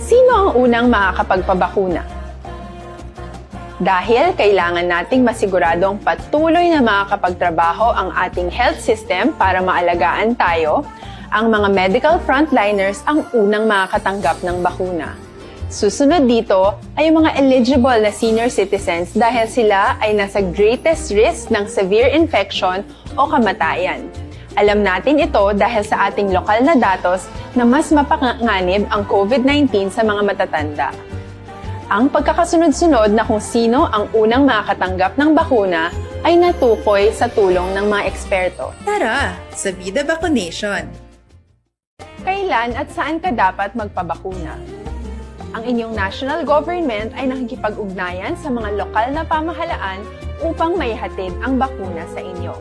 Sino ang unang makakapagpabakuna? Dahil kailangan nating masiguradong patuloy na makakapagtrabaho ang ating health system para maalagaan tayo, ang mga medical frontliners ang unang makakatanggap ng bakuna. Susunod dito ay ang mga eligible na senior citizens dahil sila ay nasa greatest risk ng severe infection o kamatayan. Alam natin ito dahil sa ating lokal na datos na mas mapanganib ang COVID nineteen sa mga matatanda. Ang pagkakasunod-sunod na kung sino ang unang makakatanggap ng bakuna ay natukoy sa tulong ng mga eksperto. Tara sa Vida Vaccination! Kailan at saan ka dapat magpabakuna? Ang inyong national government ay nakikipag-ugnayan sa mga lokal na pamahalaan upang maihatid ang bakuna sa inyo.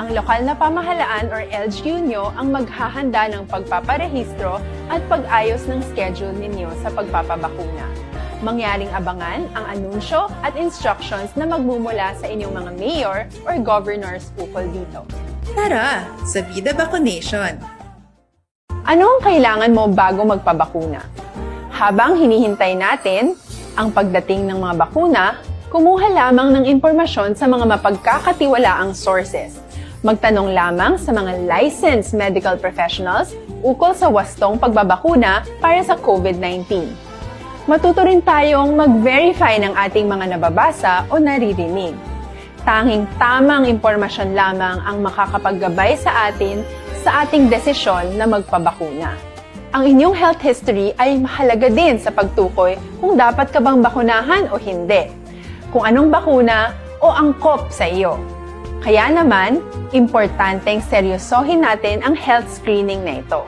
Ang lokal na pamahalaan or L G U nyo ang maghahanda ng pagpaparehistro at pag-ayos ng schedule ninyo sa pagpapabakuna. Mangyaring abangan ang anunsyo at instructions na magmumula sa inyong mga mayor or governors ukol dito. Tara sa Vida Vaccination! Ano ang kailangan mo bago magpabakuna? Habang hinihintay natin ang pagdating ng mga bakuna, kumuha lamang ng impormasyon sa mga mapagkakatiwalaang sources. Magtanong lamang sa mga licensed medical professionals ukol sa wastong pagbabakuna para sa COVID nineteen. Matuto rin tayong mag-verify ng ating mga nababasa o naririnig. Tanging tamang impormasyon lamang ang makakapaggabay sa atin sa ating desisyon na magpabakuna. Ang inyong health history ay mahalaga din sa pagtukoy kung dapat ka bang bakunahan o hindi, kung anong bakuna o angkop sa iyo. Kaya naman, importanteng seryosohin natin ang health screening na ito.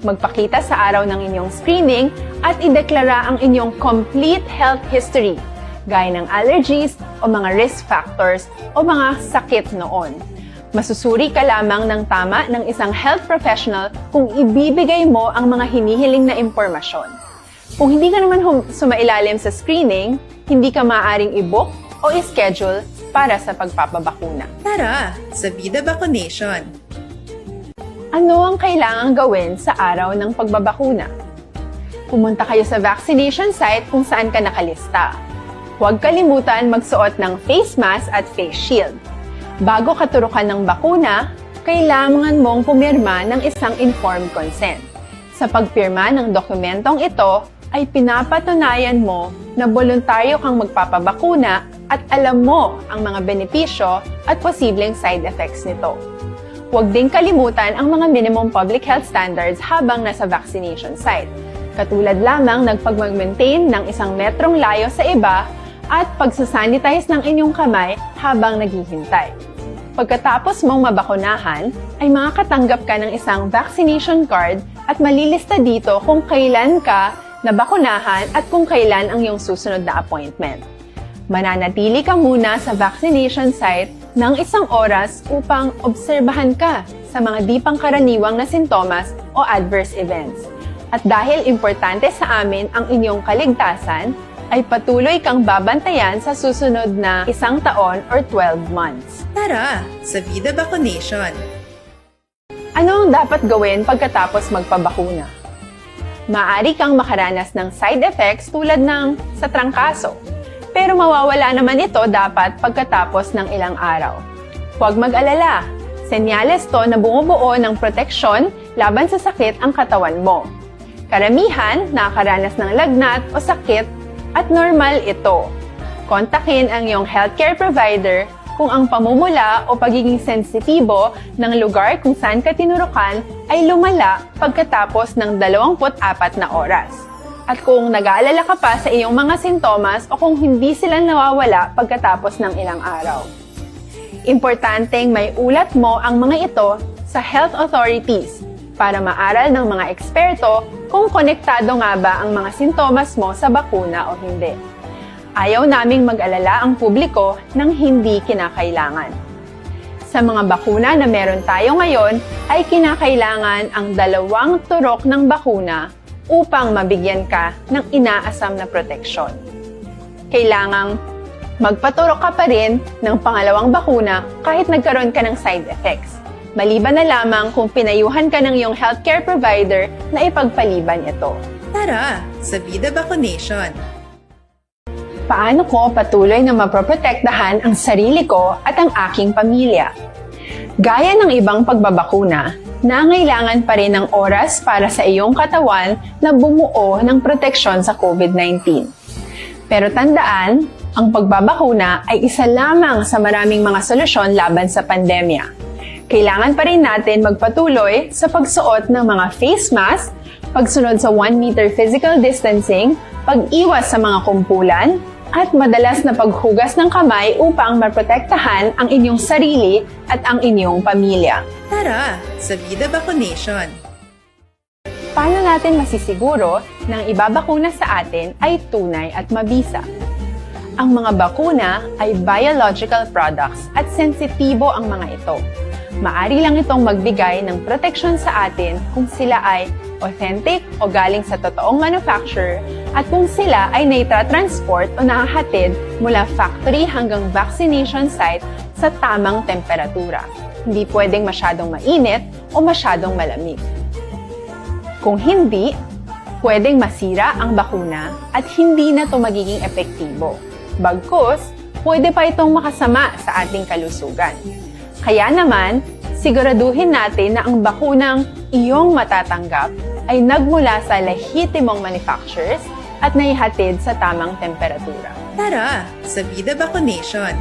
Magpakita sa araw ng inyong screening at ideklara ang inyong complete health history, gaya ng allergies o mga risk factors o mga sakit noon. Masusuri ka lamang ng tama ng isang health professional kung ibibigay mo ang mga hinihiling na impormasyon. Kung hindi ka naman hum- sumailalim sa screening, hindi ka maaaring i-book o i-schedule para sa pagpapabakuna. Tara sa Vida Vaccination! Ano ang kailangang gawin sa araw ng pagbabakuna? Pumunta kayo sa vaccination site kung saan ka nakalista. Huwag kalimutan magsuot ng face mask at face shield. Bago katurukan ng bakuna, kailangan mong pumirma ng isang informed consent. Sa pagpirma ng dokumentong ito, ay pinapatunayan mo na boluntaryo kang magpapabakuna at alam mo ang mga benepisyo at posibleng side effects nito. Huwag ding kalimutan ang mga minimum public health standards habang nasa vaccination site, katulad lamang ng pagmag-maintain ng isang metrong layo sa iba at pagsasanitize ng inyong kamay habang naghihintay. Pagkatapos mong mabakunahan, ay makakatanggap ka ng isang vaccination card at malilista dito kung kailan ka nabakunahan at kung kailan ang iyong susunod na appointment. Mananatili ka muna sa vaccination site ng isang oras upang obserbahan ka sa mga di pangkaraniwang na sintomas o adverse events. At dahil importante sa amin ang inyong kaligtasan, ay patuloy kang babantayan sa susunod na isang taon or twelve months. Tara sa Vida Vaccination! Ano ang dapat gawin pagkatapos magpabakuna? Maaari kang makaranas ng side effects tulad ng sa trangkaso, pero mawawala naman ito dapat pagkatapos ng ilang araw. Huwag mag-alala, senyales to na bumubuo ng proteksyon laban sa sakit ang katawan mo. Karamihan nakakaranas ng lagnat o sakit at normal ito. Kontakin ang iyong healthcare provider kung ang pamumula o pagiging sensitibo ng lugar kung saan ka tinurukan ay lumala pagkatapos ng dalawampu't apat na oras, at kung nag-aalala ka pa sa iyong mga sintomas o kung hindi sila nawawala pagkatapos ng ilang araw. Importanteng may ulat mo ang mga ito sa health authorities para maaral ng mga eksperto kung konektado nga ba ang mga sintomas mo sa bakuna o hindi. Ayaw naming mag-alala ang publiko ng hindi kinakailangan. Sa mga bakuna na meron tayo ngayon, ay kinakailangan ang dalawang turok ng bakuna upang mabigyan ka ng inaasam na proteksyon. Kailangang magpaturok ka pa rin ng pangalawang bakuna kahit nagkaroon ka ng side effects, maliban na lamang kung pinayuhan ka ng iyong healthcare provider na ipagpaliban ito. Tara, sa Bida Vaccination! Paano ko patuloy na mapoprotektahan ang sarili ko at ang aking pamilya? Gaya ng ibang pagbabakuna, nangailangan pa rin ng oras para sa iyong katawan na bumuo ng proteksyon sa COVID nineteen. Pero tandaan, ang pagbabakuna ay isa lamang sa maraming mga solusyon laban sa pandemya. Kailangan pa rin natin magpatuloy sa pagsuot ng mga face mask, pagsunod sa one meter physical distancing, pag-iwas sa mga kumpulan, at madalas na paghugas ng kamay upang maprotektahan ang inyong sarili at ang inyong pamilya. Tara, sa Bida Vaccination! Paano natin masisiguro na ang ibabakuna sa atin ay tunay at mabisa? Ang mga bakuna ay biological products at sensitibo ang mga ito. Maari lang itong magbigay ng proteksyon sa atin kung sila ay authentic o galing sa totoong manufacturer at kung sila ay naitra-transport o nahahatid mula factory hanggang vaccination site sa tamang temperatura. Hindi pwedeng masyadong mainit o masyadong malamig. Kung hindi, pwedeng masira ang bakuna at hindi na ito magiging epektibo. Bagkus, pwede pa itong makasama sa ating kalusugan. Kaya naman, siguraduhin natin na ang bakunang iyong matatanggap ay nagmula sa lehitimong manufacturers at naihatid sa tamang temperatura. Tara, sa Bida Vaccination!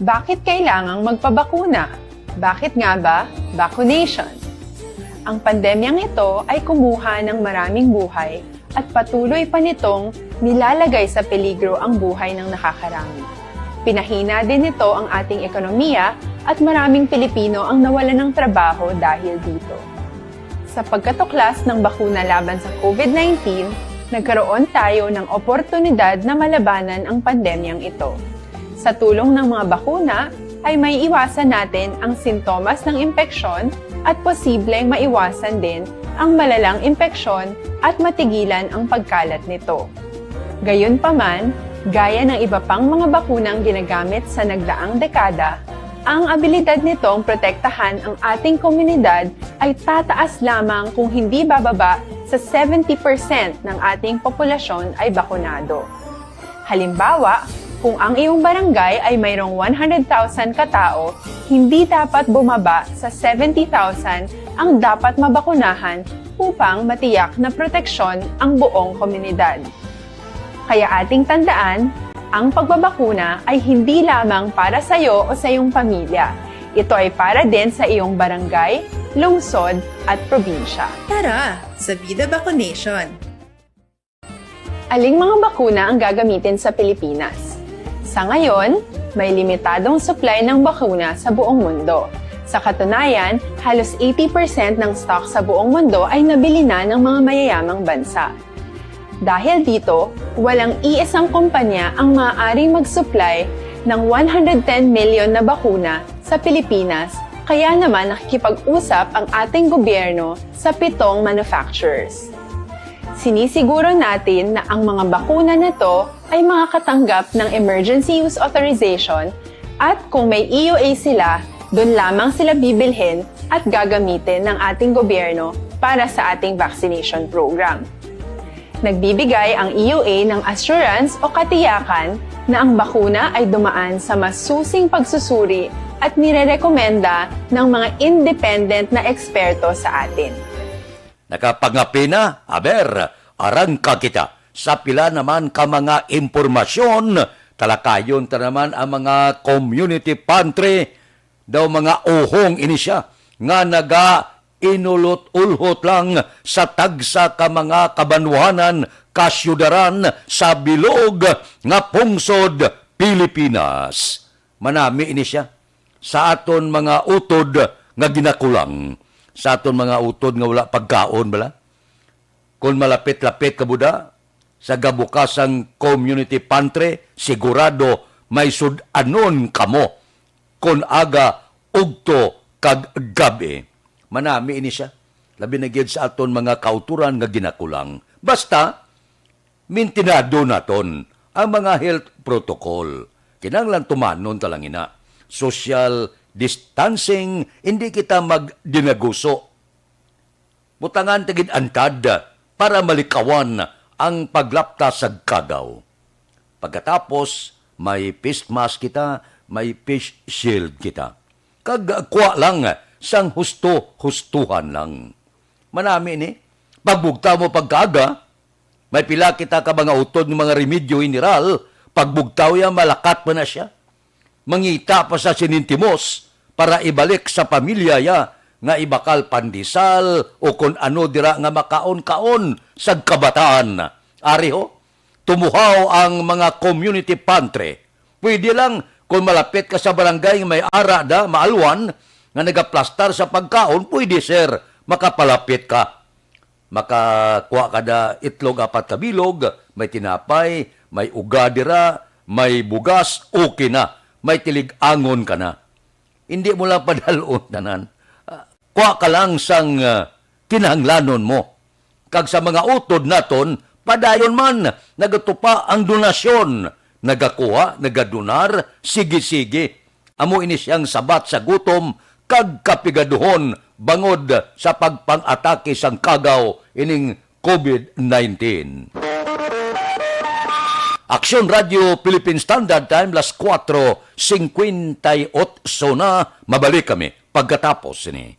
Bakit kailangang magpabakuna? Bakit nga ba vaccination? Ang pandemyang ito ay kumuha ng maraming buhay at patuloy pa nitong nilalagay sa peligro ang buhay ng nakakarami. Pinahina din nito ang ating ekonomiya at maraming Pilipino ang nawalan ng trabaho dahil dito. Sa pagkatuklas ng bakuna laban sa COVID nineteen, nagkaroon tayo ng oportunidad na malabanan ang pandemyang ito. Sa tulong ng mga bakuna, ay maiiwasan natin ang sintomas ng impeksyon at posibleng maiwasan din ang malalang impeksyon at matigilan ang pagkalat nito. Gayunpaman, gaya ng iba pang mga bakunang ginagamit sa nagdaang dekada, ang abilidad nitong protektahan ang ating komunidad ay tataas lamang kung hindi bababa sa seventy percent ng ating populasyon ay bakunado. Halimbawa, kung ang iyong barangay ay mayroong one hundred thousand ka tawo, hindi dapat bumaba sa seventy thousand ang dapat mabakunahan upang matiyak na proteksyon ang buong komunidad. Kaya ating tandaan, ang pagbabakuna ay hindi lamang para sa iyo o sa iyong pamilya. Ito ay para din sa iyong barangay, lungsod, at probinsya. Tara, sa Bida Vaccination! Aling mga bakuna ang gagamitin sa Pilipinas? Sa ngayon, may limitadong supply ng bakuna sa buong mundo. Sa katunayan, halos eighty percent ng stock sa buong mundo ay nabili na ng mga mayayamang bansa. Dahil dito, walang iisang kumpanya ang maaaring mag-supply ng one hundred ten million na bakuna sa Pilipinas, kaya naman nakikipag-usap ang ating gobyerno sa pitong manufacturers. Sinisiguro natin na ang mga bakuna na to ay makakatanggap ng emergency use authorization at kung may E U A sila, doon lamang sila bibilhin at gagamitin ng ating gobyerno para sa ating vaccination program. Nagbibigay ang E U A ng assurance o katiyakan na ang bakuna ay dumaan sa masusing pagsusuri at nirerekomenda ng mga independent na eksperto sa atin. Nakapangapi na, aber, arangka kita sa pila naman ka mga impormasyon. Talakayon ta naman ang mga community pantry, daw mga uhong ini siya nga naga inulot-ulhot lang sa tagsa ka mga kabanwahanan, kasyudaran sa bilog nga pungsod Pilipinas. Manami ini siya sa aton mga utod nga ginakulang, sa aton mga utod nga wala pagkaon bala. Kon malapit-lapit ka buda sa gabukasang community pantry, sigurado may sud-anon kamo kon aga, ugto, kag gab-i. Manami ini siya, labi na gid sa aton mga kautoran nga ginakulang. Basta, mintinado naton ang mga health protocol. Kinahanglan tumanon ta lang ina. Social distancing, hindi kita magdinaguso. Butangan ta gid antad para malikawan ang paglapta sa kagaw. Pagkatapos, may face mask kita, may face shield kita. Kag kuha lang sang husto-hustuhan lang. Manami ni, pagbugtaw mo pagkaaga, may pila kita ka mga utod nga mga remedyo general, pagbugtaw ya, malakat man na siya. Mangita pa sa sinintimos para ibalik sa pamilya ya nga ibakal pandesal o kon ano dira nga makaon-kaon sa kabataan. Ari ho, tumuhaw ang mga community pantry. Pwede lang kung malapit ka sa barangay nga may ara da, maalwan, nga nagaplastar sa pagkaon, pwede, sir, makapalapit ka. Makakuha ka da itlog apat ka bilog, may tinapay, may uga dira, may bugas, okay na. May tilig-angon ka na. Hindi mo lang padalon tanan. Ah, kuha ka lang sang, ah, kinahanglanon mo. Kag sa mga utod naton, padayon man, nagatupa ang donasyon. Nagakuha, nagadonar, sige-sige. Amo ini siyang sabat sa gutom kag kapigaduhon bangod sa pagpang-atake sang kagaw ining COVID nineteen. Aksyon Radio Philippine Standard Time, las kuwatro singkwenta y otso na. Mabalik kami pagkatapos sini.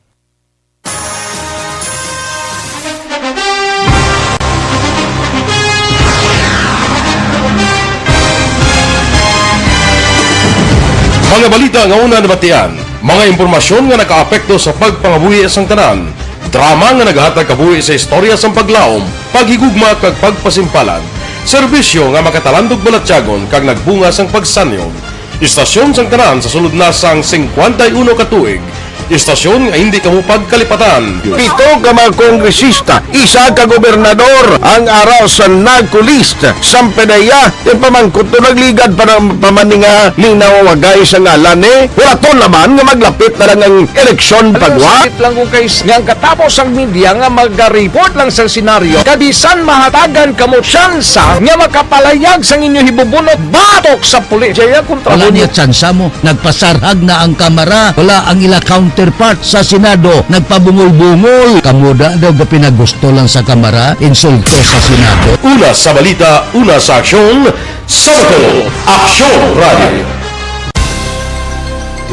Mga balita nga una nabatian, mga impormasyon nga nakaapekto sa pagpangabuhi sang tanan, drama nga nagahatag kabuhi sa istorya sang paglaom, paghigugma kag pagpasimpalan, serbisyo nga makatalandog balatyagon kag nagbunga sang pagsanyog. Istasyon sang tanan sa sulod na sang singkwenta y uno ka tuig. Istasyon nga hindi kamo pagkalipatan. Pito ka mga kongresista, isa ka gobernador, ang ara sa NAGCOLEST, sang PDEA, yung pamangkot to nagligad pa ng pamaninga, linaw wagay sa ngalan ni, hulaton naman nga maglapit na lang ang eleksyon pagwa. Sakit lang kung kay nga ang katapos ang media nga magareport lang sa senaryo, kabisan mahatagan kamo tsansa nga makapalayag sang inyo hibubunot batok sa pulis. Jaya kontra Wala mo. Niya tsansa mo. Nagpasarhag na ang Kamara. Wala ang ila counterpart sa Senado. Nagpabungol-bungol. Kamo da daw ga pinagusto lang sa Kamara. Insulto sa Senado. Una sa balita, una sa aksyon, sa Bacolod, Aksyon Radio.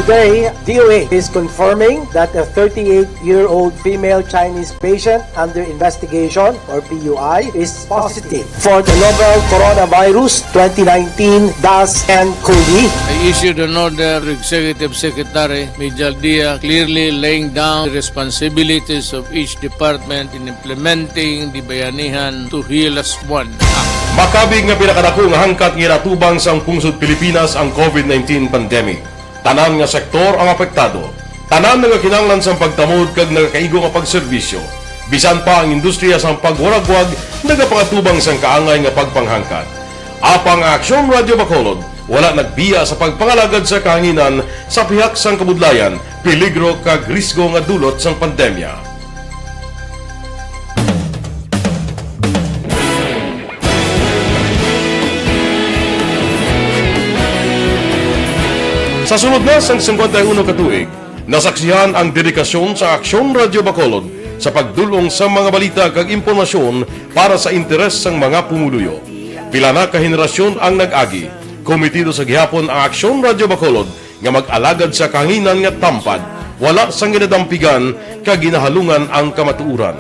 Today, D O A is confirming that a thirty-eight-year-old female Chinese patient under investigation, or P U I, is positive for the novel coronavirus twenty nineteen dash N cov. I issued an order to Executive Secretary Mijal Dia, clearly laying down the responsibilities of each department in implementing the Bayanihan to Heal Us One Act. Makabig nga pinakadako nga hangkat nga ginatubang sang pungsod Pilipinas ang COVID nineteen pandemic. Tanan nga sektor ang apektado. Tanan nagakinahanglan sang pagtamod kag nagakaigo nga pagserbisyo. Bisan pa ang industriya sang pagwaragwag nagapangatubang sang kaangay nga pagpanghangkat. Apang ang Aksyon Radio Bacolod wala nagbiya sa pagpangalagad sa kahanginan sa pihak sang kabudlayan, peligro kag risgo nga dulot sang pandemya. Sa sulod na sang singkwenta y uno ka tuig, nasaksihan ang dedikasyon sa Aksyon Radio Bacolod sa pagdul-ong sa mga balita kag impormasyon para sa interes sang mga pumuluyo. Pila na ka henerasyon ang nag-agi. Kometido sa gihapon ang Aksyon Radio Bacolod nga mag-alagad sa kahanginan nga tampad, wala sang ginadampigan kag ginahalungan ang kamatuoran.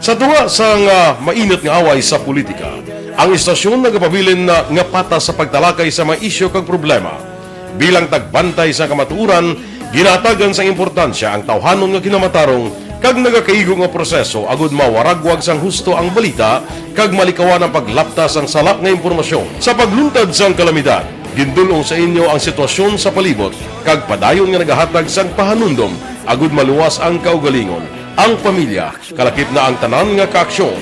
Sa tunga sang, ah, mainit nga away sa politika, ang istasyon nagapabilin na nga patas sa pagtalakay sa mga isyu kag problema. Bilang tagbantay sa kamatuoran, ginahatagan sang importansya ang tawhanon nga kinamatarong kag nagakaigo nga proseso agud mawaragwag sang husto ang balita kag malikawan ang paglapta sang sala nga impormasyon. Sa pagluntad sang kalamidad, Gindul-ong sa inyo ang sitwasyon sa palibot kag padayon nga nagahatag sang pahanumdom agud maluwas ang kaugalingon, ang pamilya, kalakip na ang tanan nga kaaksyon.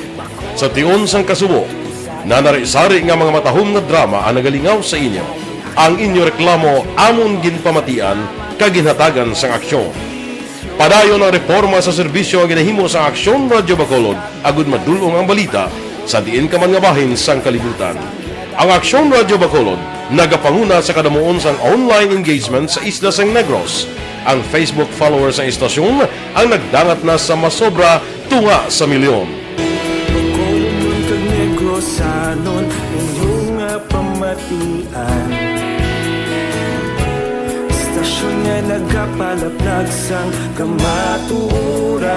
Sa tion sang kasubo, nanari-sari nga mga matahom nga drama ang nagalingaw sa inyo. Ang inyo reklamo amon ginpamatian kag ginhatagan sang aksyon. Padayon ang reporma sa serbisyo nga ginahimo sang Aksyon Radyo Bacolod agud madul-ong ang balita sa diin ka man nga bahin sang kalibutan. Ang Aksyon Radyo Bacolod nagapanguna sa kadamuon sang online engagement sa isla sang Negros. Ang Facebook followers sang istasyon ang nagdangat na sa masobra tunga sa milyon. Bacolod kag Negrosanon, inyo nga pamatian. Istasyon nga nagapalaplag sang kamatuoran.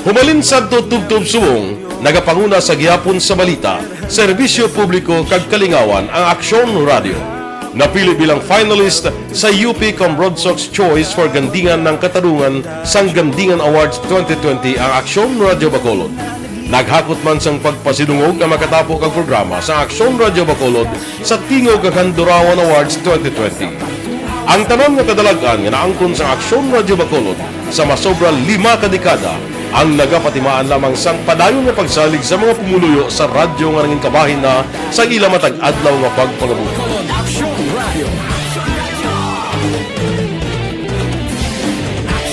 Humalin sadto tubtob subong, nagapanguna sa gihapon sa balita, serbisyo publiko kag kalingawan ang Aksyon Radyo. Napili bilang finalist sa U P Cambrodsoc's Choice for Gandingan ng Katarungan sang Gandingan Awards twenty twenty ang Aksyon Radyo Bacolod. Naghakot man sang pagpasidungog ang makatapo kag programa sa Aksyon Radyo Bacolod sa Tingog kag Handurawan Awards twenty twenty. Ang tanan nga kadalag-an nga naangkon sang Aksyon Radyo Bacolod sa masobra lima ka dekada ang nagapatimaan lamang sang padayon nga pagsalig sa mga pumuluyo sa radyo nga nangin kabahin na sa ila matag adlaw nga pagpangabuhi.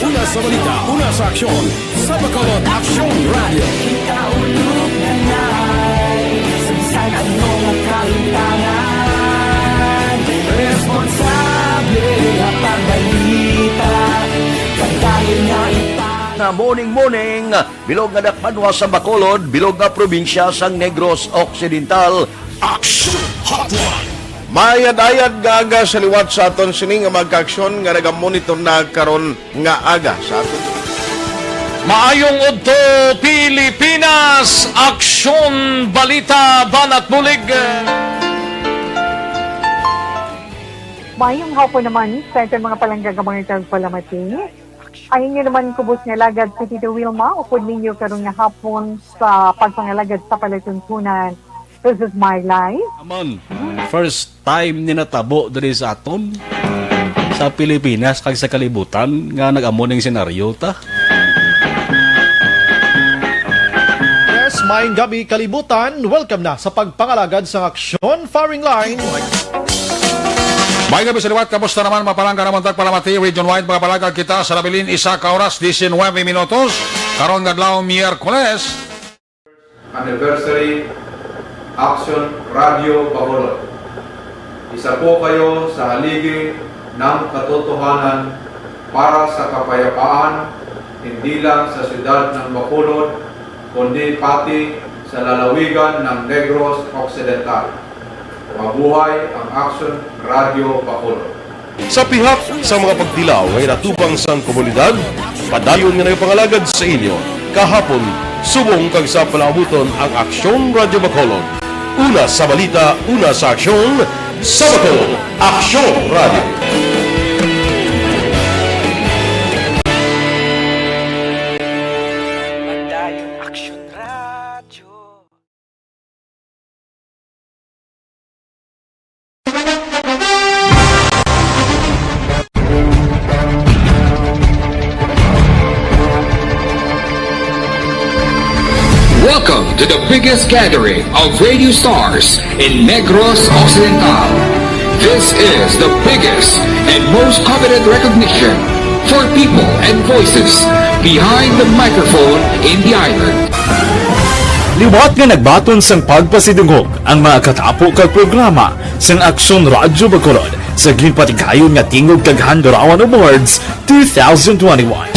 Una sa balita, una sa aksyon, sa Bacolod Aksyon Radio. Kita ulog na nai, sa bisan ano nga kalimtangan, responsable nga pagbalita, pagdayon nga ipa- Na morning, morning, bilog nga dakbanwa sa Bacolod, bilog nga probinsya sang Negros Occidental. Action Hotline. Maayad-ayad nga aga sa liwat sa aton sini nga mga kaaksyon nga nagamonitor na karon nga aga sa aton. Maayong udto, Pilipinas! Aksyon, balita, banat bulig. Maayong hapon naman sa aton mga palangga nga mga tagpalamati. Ang inyo naman kubos nga alagad si Tito Wilma, upod ninyo karon nga hapon sa pagpangalagad sa palatuntunan. This is my life. Naman, first time ni natabo diri sa aton, sa Pilipinas kag sa kalibutan nga nag-amo ning senaryo ta. Yes, maayong gabi, kalibutan. Welcome na sa pagpangalagad sang aksyon firing line. Maayong gabi sa liwat. Kamusta naman, mga palangga namon tagpalamati, region-wide, mga palangga, kita sa nabilin isa ka oras, diecinuebe minutos. Karon nga adlaw, Miyerkules. Anniversary Action Radio Bacolod. Isa po kayo sa haligi ng katotohanan para sa kapayapaan, hindi lang sa siyudad ng Bacolod, kundi pati sa lalawigan ng Negros Occidental. Mabuhay ang Action Radio Bacolod. Sa pihak sa mga pagtilaw nga ginatubang sang komunidad, padayon nga nagapangalagad sa inyo kahapon, subong kag sa palaabuton ang Aksyon Radyo Bacolod. Una sa balita, una sa aksyon, sa Bacolod, Aksyon Radyo. Padayon Aksyon Radyo. Welcome to the biggest gathering of radio stars in Negros Occidental. This is the biggest and most coveted recognition for people and voices behind the microphone in the island. Liwat nga nagbaton sang pagpasidungog ang mga katapo kag programa sang Aksyon Radyo Bacolod sa ginpatigayon nga Tingog kag Handurawan Awards two thousand twenty-one.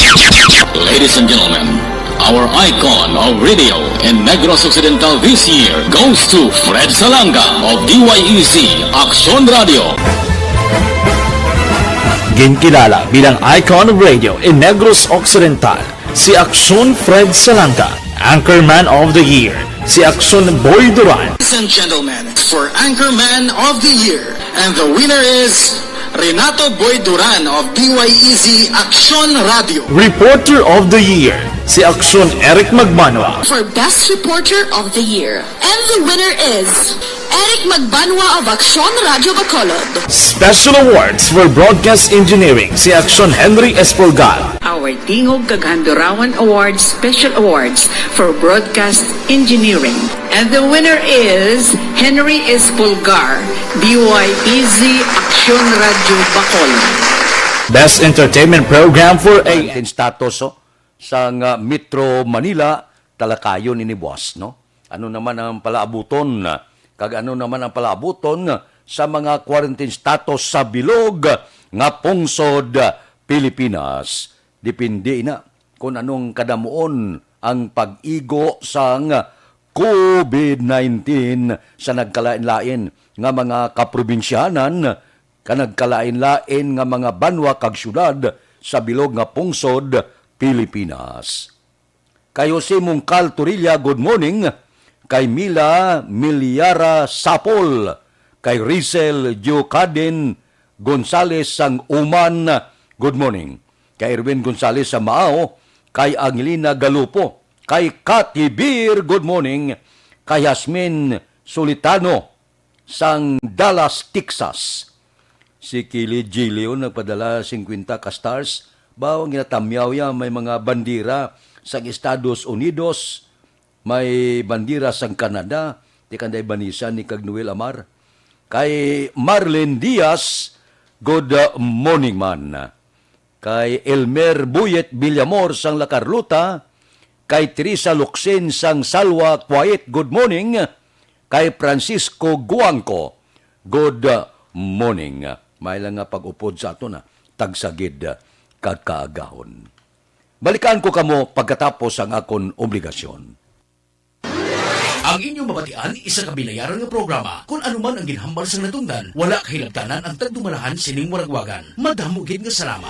Ladies and gentlemen, our icon of radio in Negros Occidental this year goes to Fred Salanga of D Y E Z Aksyon Radio. Ginkilala bilang icon of radio in Negros Occidental si Aksyon Fred Salanga, Anchorman of the Year si Aksyon Boy Duran. Ladies and gentlemen, for Anchorman of the Year, and the winner is Renato Boy Duran of D Y E Z Aksyon Radio. Reporter of the Year si Aksyon Eric Magmanwa. For Best Reporter of the Year, and the winner is Eric Magbanwa of Aksyon Radyo Bacolod. Special Awards for Broadcast Engineering, si Aksyon Henry Espolgar. Our Tingog kag Handurawan Awards Special Awards for Broadcast Engineering. And the winner is Henry Espolgar, B Y E Z, Aksyon Radyo Bacolod. Best Entertainment Program for a Quarantine status, oh, sang, ah, Metro Manila, talakayon ini buwas, no? Ano naman ang palaabuton, kag ano naman ang palaabuton sa mga quarantine status sa bilog nga pungsod Pilipinas? Depende ina kung anong kadamuon ang pag-igo sang covid nineteen sa nagkalain-lain nga mga kaprobinsyanan, ka nagkalain-lain nga mga banwa kag syudad sa bilog nga pungsod Pilipinas. Kay Jose Mungkal Torilla, good morning. Kay Mila Miliara Sapol, kay Rizel Diocadin Gonzales sang Uman, good morning. Kay Erwin Gonzales sa Mao, kay Angelina Galupo, kay Cathy Beer, good morning. Kay Jasmine Solitano sang Dallas, Texas. Si Kili G. Leon nagpadala singkwenta ka stars. Bawo ginatamyaw ya, may mga bandera sang Estados Unidos, may bandera sang Canada, ti kanday Vanessa ni kag Noel Amar. Kay Marlene Diaz, good, uh, morning man. Kay Elmer Buyet Villamor sang La Carlota, kay Teresa Locsin sang Salwa, quiet, good morning. Kay Francisco Guangco, good morning. May lang nga pag-upod sa aton, ah, tagsagid, ah, kag kaagahon. Balikan ko kamo pagkatapos ang akon obligasyon. Ang inyong mabatian, isa ka binayaran nga programa. Kon ano man ang ginhambal sang natundan, wala kahilabtanan ang tagdumalahan sining waragwagan. Madamo gid nga salamat.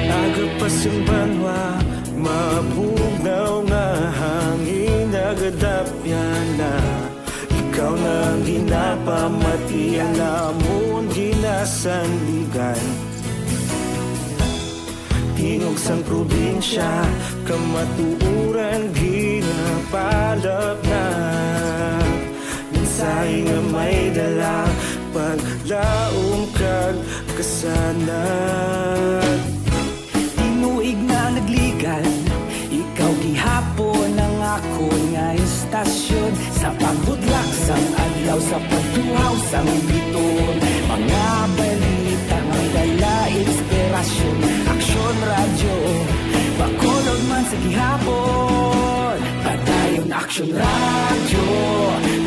Aga pa sing banwa, mabugnaw nga hangin nagadapyan na. Ikaw na ang ginapamati, ang amon ginasandigan. Tingog sang probinsya, kamatuoran ginapalapnag. Mensahe nga may dala, paglaom kag kasanag. Tinuig na nagligad, ikaw gihapon ang akon nga istasyon. Sa pagbudlak sang adlaw, sa pagtuhaw sang biton, mga balita nga may dala inspirasyon. Aksyon Radyo, Bacolod man sa gihapon. Padayon Aksyon Radyo,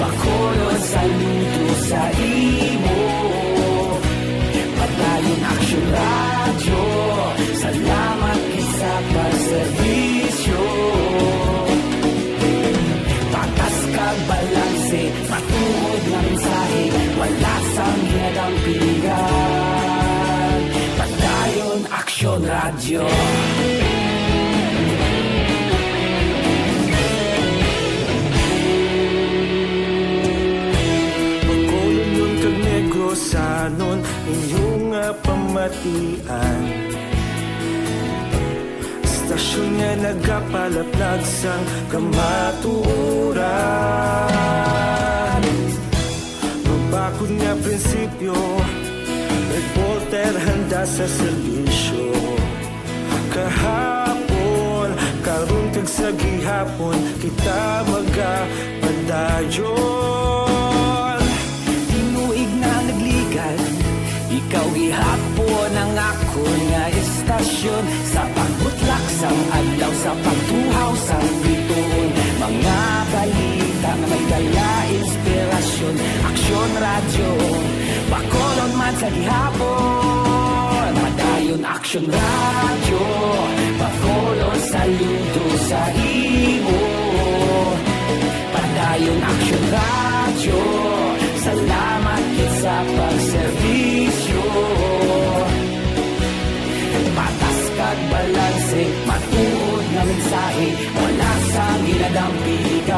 Bacolod, saludo sa imo. Padayon Aksyon Radyo, salamat gid sa pagserbisyo. Patas kag balanse, matuod nga mensahe, wala sang ginadampigan. Padayon Aksyon Radyo. Bacolod kag Negros, sanon inyo nga pamatian. Istasyon nga nagapalaplag sang kamatuoran. Mabakod nga prinsipyo, reporter handa sa serbisyo. Kahapon, karon kag sa gihapon, kita magapadayon. Tinuig na nagligad, ikaw gihapon ang akon nga istasyon. Sa pagbutlak sang adlaw, sa pagtuhaw sang bituon, mga balita nga may dala inspirasyon. Aksyon Radyo, Bacolod man sa gihapon. Padayon Aksyon Radyo, Bacolod, saludo sa imo. Padayon Aksyon Radyo, salamat gid sa pagserbisyo. Patas kag balanse, matuod nga Mensahe mula sa ginadampigan.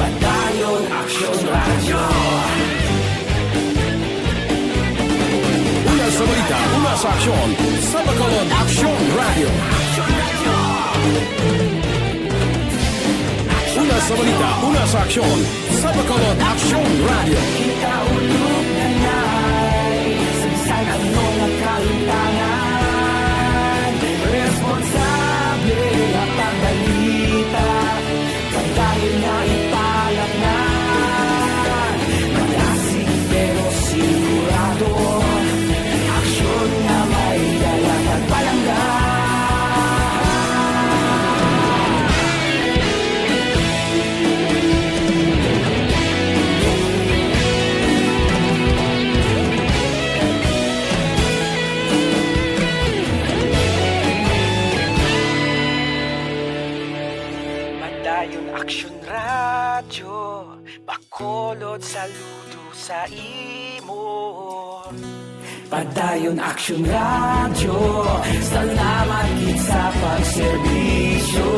Padayon Aksyon Radyo. Una sa balita, una sa aksyon, sa Bacolod Aksyon Radyo. Una sa balita, una sa aksyon, sa Bacolod Aksyon Radyo. Kita ulog na nai sa bisan ano nga kahimtangan. Responsable nga pagbalita, pagdayon nga ipalatnan. Malasig pero sigurado, aksyon nga may dala kag palangga. Padayon Aksyon Radyo, Bacolod, saludo sa imo. Padayon Aksyon Radyo, salamat gid sa pagserbisyo.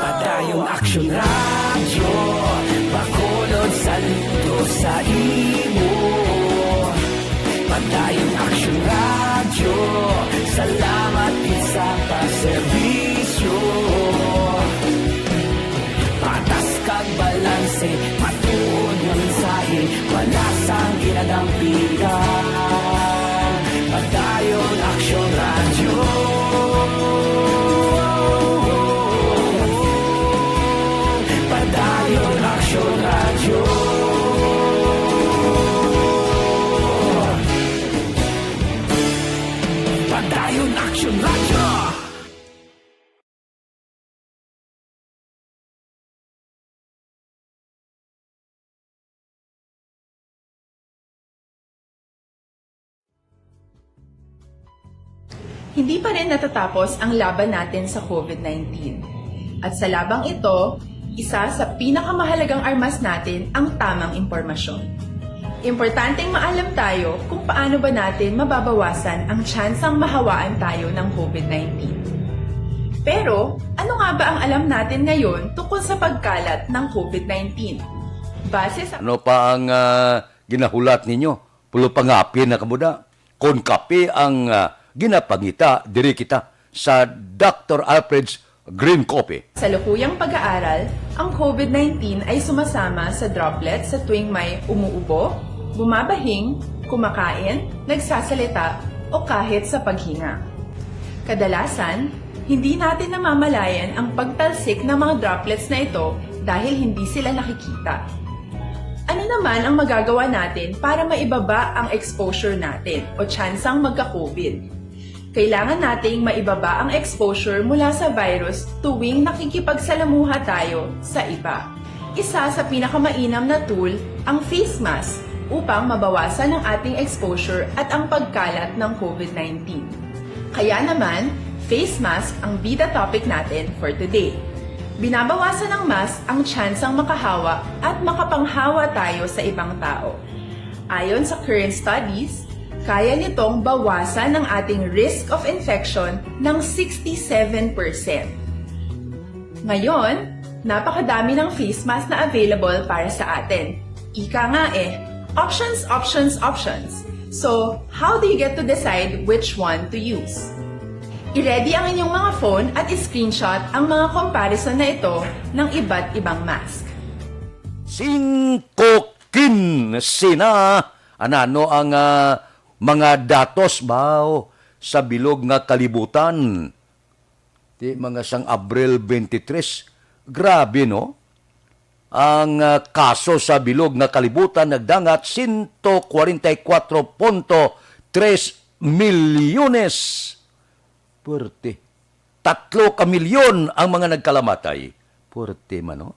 Padayon Aksyon Radyo, Bacolod, saludo sa imo. Padayon Aksyon Radyo, salamat gid sa pagserbisyo. Patas kag balanse, matuod nga mensahe, wala sang ginadampigan. Padayon Aksyon Radyo. Padayon Aksyon Radyo. Padayon Aksyon Radyo. Hindi pa rin natatapos ang laban natin sa COVID nineteen. At sa labang ito, isa sa pinakamahalagang armas natin ang tamang impormasyon. Importanteng maalam tayo kung paano ba natin mababawasan ang tsansang mahawaan tayo ng COVID nineteen. Pero, ano nga ba ang alam natin ngayon tungkol sa pagkalat ng COVID nineteen? Base sa Ano pa ang, ah, ginahulat ninyo? Pulo pa nga apil na kamo da. Kon kape ang, ah, ginapangita, diri kita sa Doctor Alfred's Green Coffee. Sa lukuyang pag-aaral, ang COVID nineteen ay sumasama sa droplets sa tuwing may umuubo, bumabahing, kumakain, nagsasalita, o kahit sa paghinga. Kadalasan, hindi natin namamalayan ang pagtalsik ng mga droplets na ito dahil hindi sila nakikita. Ano naman ang magagawa natin para maibaba ang exposure natin o tsansang magka-COVID? Kailangan nating maibaba ang exposure mula sa virus tuwing nakikipagsalamuha tayo sa iba. Isa sa pinakamainam na tool ang face mask upang mabawasan ang ating exposure at ang pagkalat ng COVID nineteen. Kaya naman, face mask ang bida topic natin for today. Binabawasan ng mask ang tsansang makahawa at makapanghawa tayo sa ibang tao. Ayon sa current studies, kaya nitong bawasan ang ating risk of infection ng sixty-seven percent. Ngayon, napakadami ng face mask na available para sa atin. Ika nga eh, options, options, options. So, how do you get to decide which one to use? I-ready ang inyong mga phone at i-screenshot ang mga comparison na ito ng iba't ibang mask. Singko kinse na, anano ang, ah, mga datos ba sa bilog nga kalibutan? Ti mga sang Abril twenty-three, grabe, no? Ang, ah, kaso sa bilog nga kalibutan nagdangat sento kwarenta y kwatro punto tres milyones. Puwerte. Tatlo ka milyon ang mga nagkalamatay. Puwerte man, no?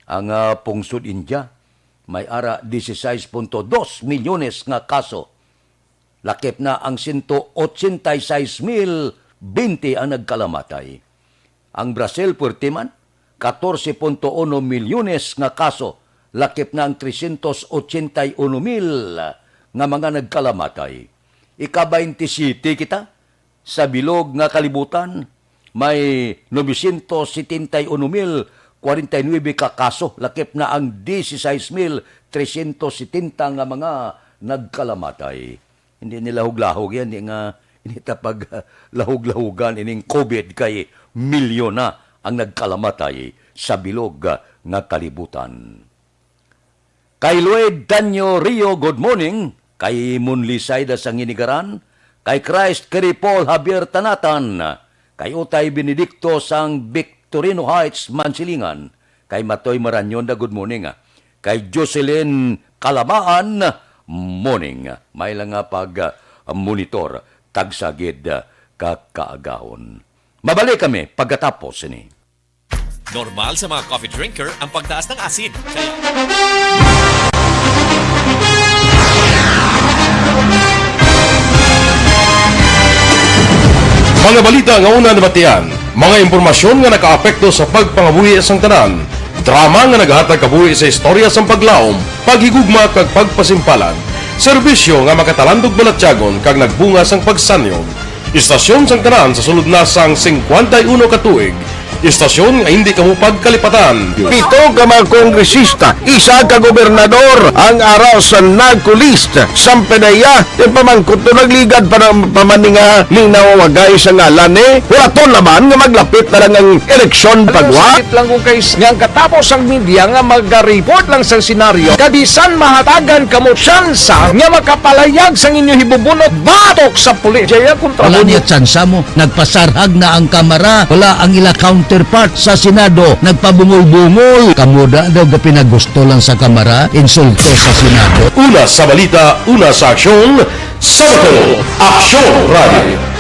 Ang, ah, pungsod India, may ara dieciséis punto dos milyones nga kaso. Lakip na ang sento ochenta y seis mil bente ang nagkalamatay. Ang Brazil, puwerte man, katorse punto uno milyones nga kaso, lakip na ang trescientos ochenta y uno mil nga mga nagkalamatay. Ika-twenty-seven kita, Sa bilog nga kalibutan, may novecientos setenta y uno mil kwarenta y nuebe ka kaso, lakip na ang dieciséis mil trescientos setenta nga mga nagkalamatay. Hindi ni lahog-lahog yan, di nga, hindi ta pag, ah, lahog-lahogan ining COVID kay milyon na ang nagkalamatay sa bilog, ah, nga kalibutan. Kay Lloyd Danyo Rio, good morning. Kay Monlisay da sang Hinigaran, kay Christ Kiripol Javier Tanatan, kay Utay Benedicto sang Victorino Heights, Mansilingan, kay Matoy Maranyon da, good morning, ah. Kay Jocelyn Kalamaan, morning. May lang nga pag, ah, monitor, tagsa gid, ah, ka kaagahon. Mabalik kami pagkatapos sini. Normal sa mga coffee drinker ang pagtaas ng asid. Kaya Mga balita nga una nabatian, mga impormasyon nga nakaapekto sa pagpangabuhi sang tanan, drama nga naghatag kabuhi sa istorya sang paglaom, paghigugma kag pagpasimpalan, serbisyo nga makatalandog balatyagon kag nagbunga sang pagsanyog. Istasyon sang tanan sa sulod na sang singkwenta y uno ka tuig. Istasyon nga hindi kamo pagkalipatan. Pito ka mga kongresista, isa ka gobernador ang ara sa NAGCO list. Sampanaya, yung pamangkot to nagligad pa ng pamaninga ning nawawagay sa ngalan ni. Wala to naman nga maglapit na lang ang eleksyon pagwa. Sakit lang kung kay nga ang katapos ang media nga mag-report lang sa senaryo. Kabisan mahatagan kamo tsansa nga makapalayag sang inyo hibubunot batok sa pulis. Jaya kontra Wala mo. Niya tsansa mo. Nagpasarhag na ang Kamara. Wala ang ila counterpart sa Senado. Nagpabungol-bungol. Kamo da daw gapinagusto lang sa Kamara. Insulto sa Senado. Una sa balita, una sa aksyon, sa Bacolod, Aksyon Radio.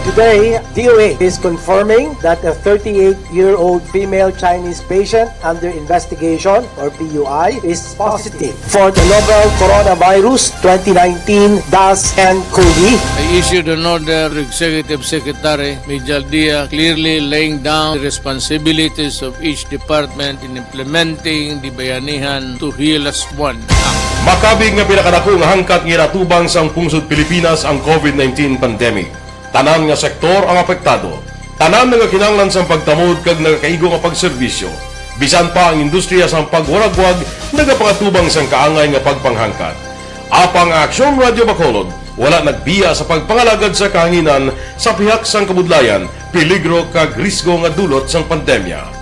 Today, D O H is confirming that a thirty-eight-year-old female Chinese patient under investigation, or P U I, is positive for the novel coronavirus twenty nineteen dash N COVID. I issued an order to Executive Secretary Mijal Dia, clearly laying down the responsibilities of each department in implementing the Bayanihan to Heal As One Act. Makabig nga pinakadako nga hangkat nga ginatubang sang pungsod Pilipinas ang COVID nineteen pandemic. Tanan nga sektor ang apektado. Tanan nagakinahanglan sang pagtamod kag nagakaigo nga pagserbisyo. Bisan pa ang industriya sang pagwaragwag nagapangatubang sang kaangay nga pagpanghangkat. Apang ang Aksyon Radio Bacolod wala nagbiya sa pagpangalagad sa kahanginan sa pihak sang kabudlayan, peligro kag risgo nga dulot sang pandemya.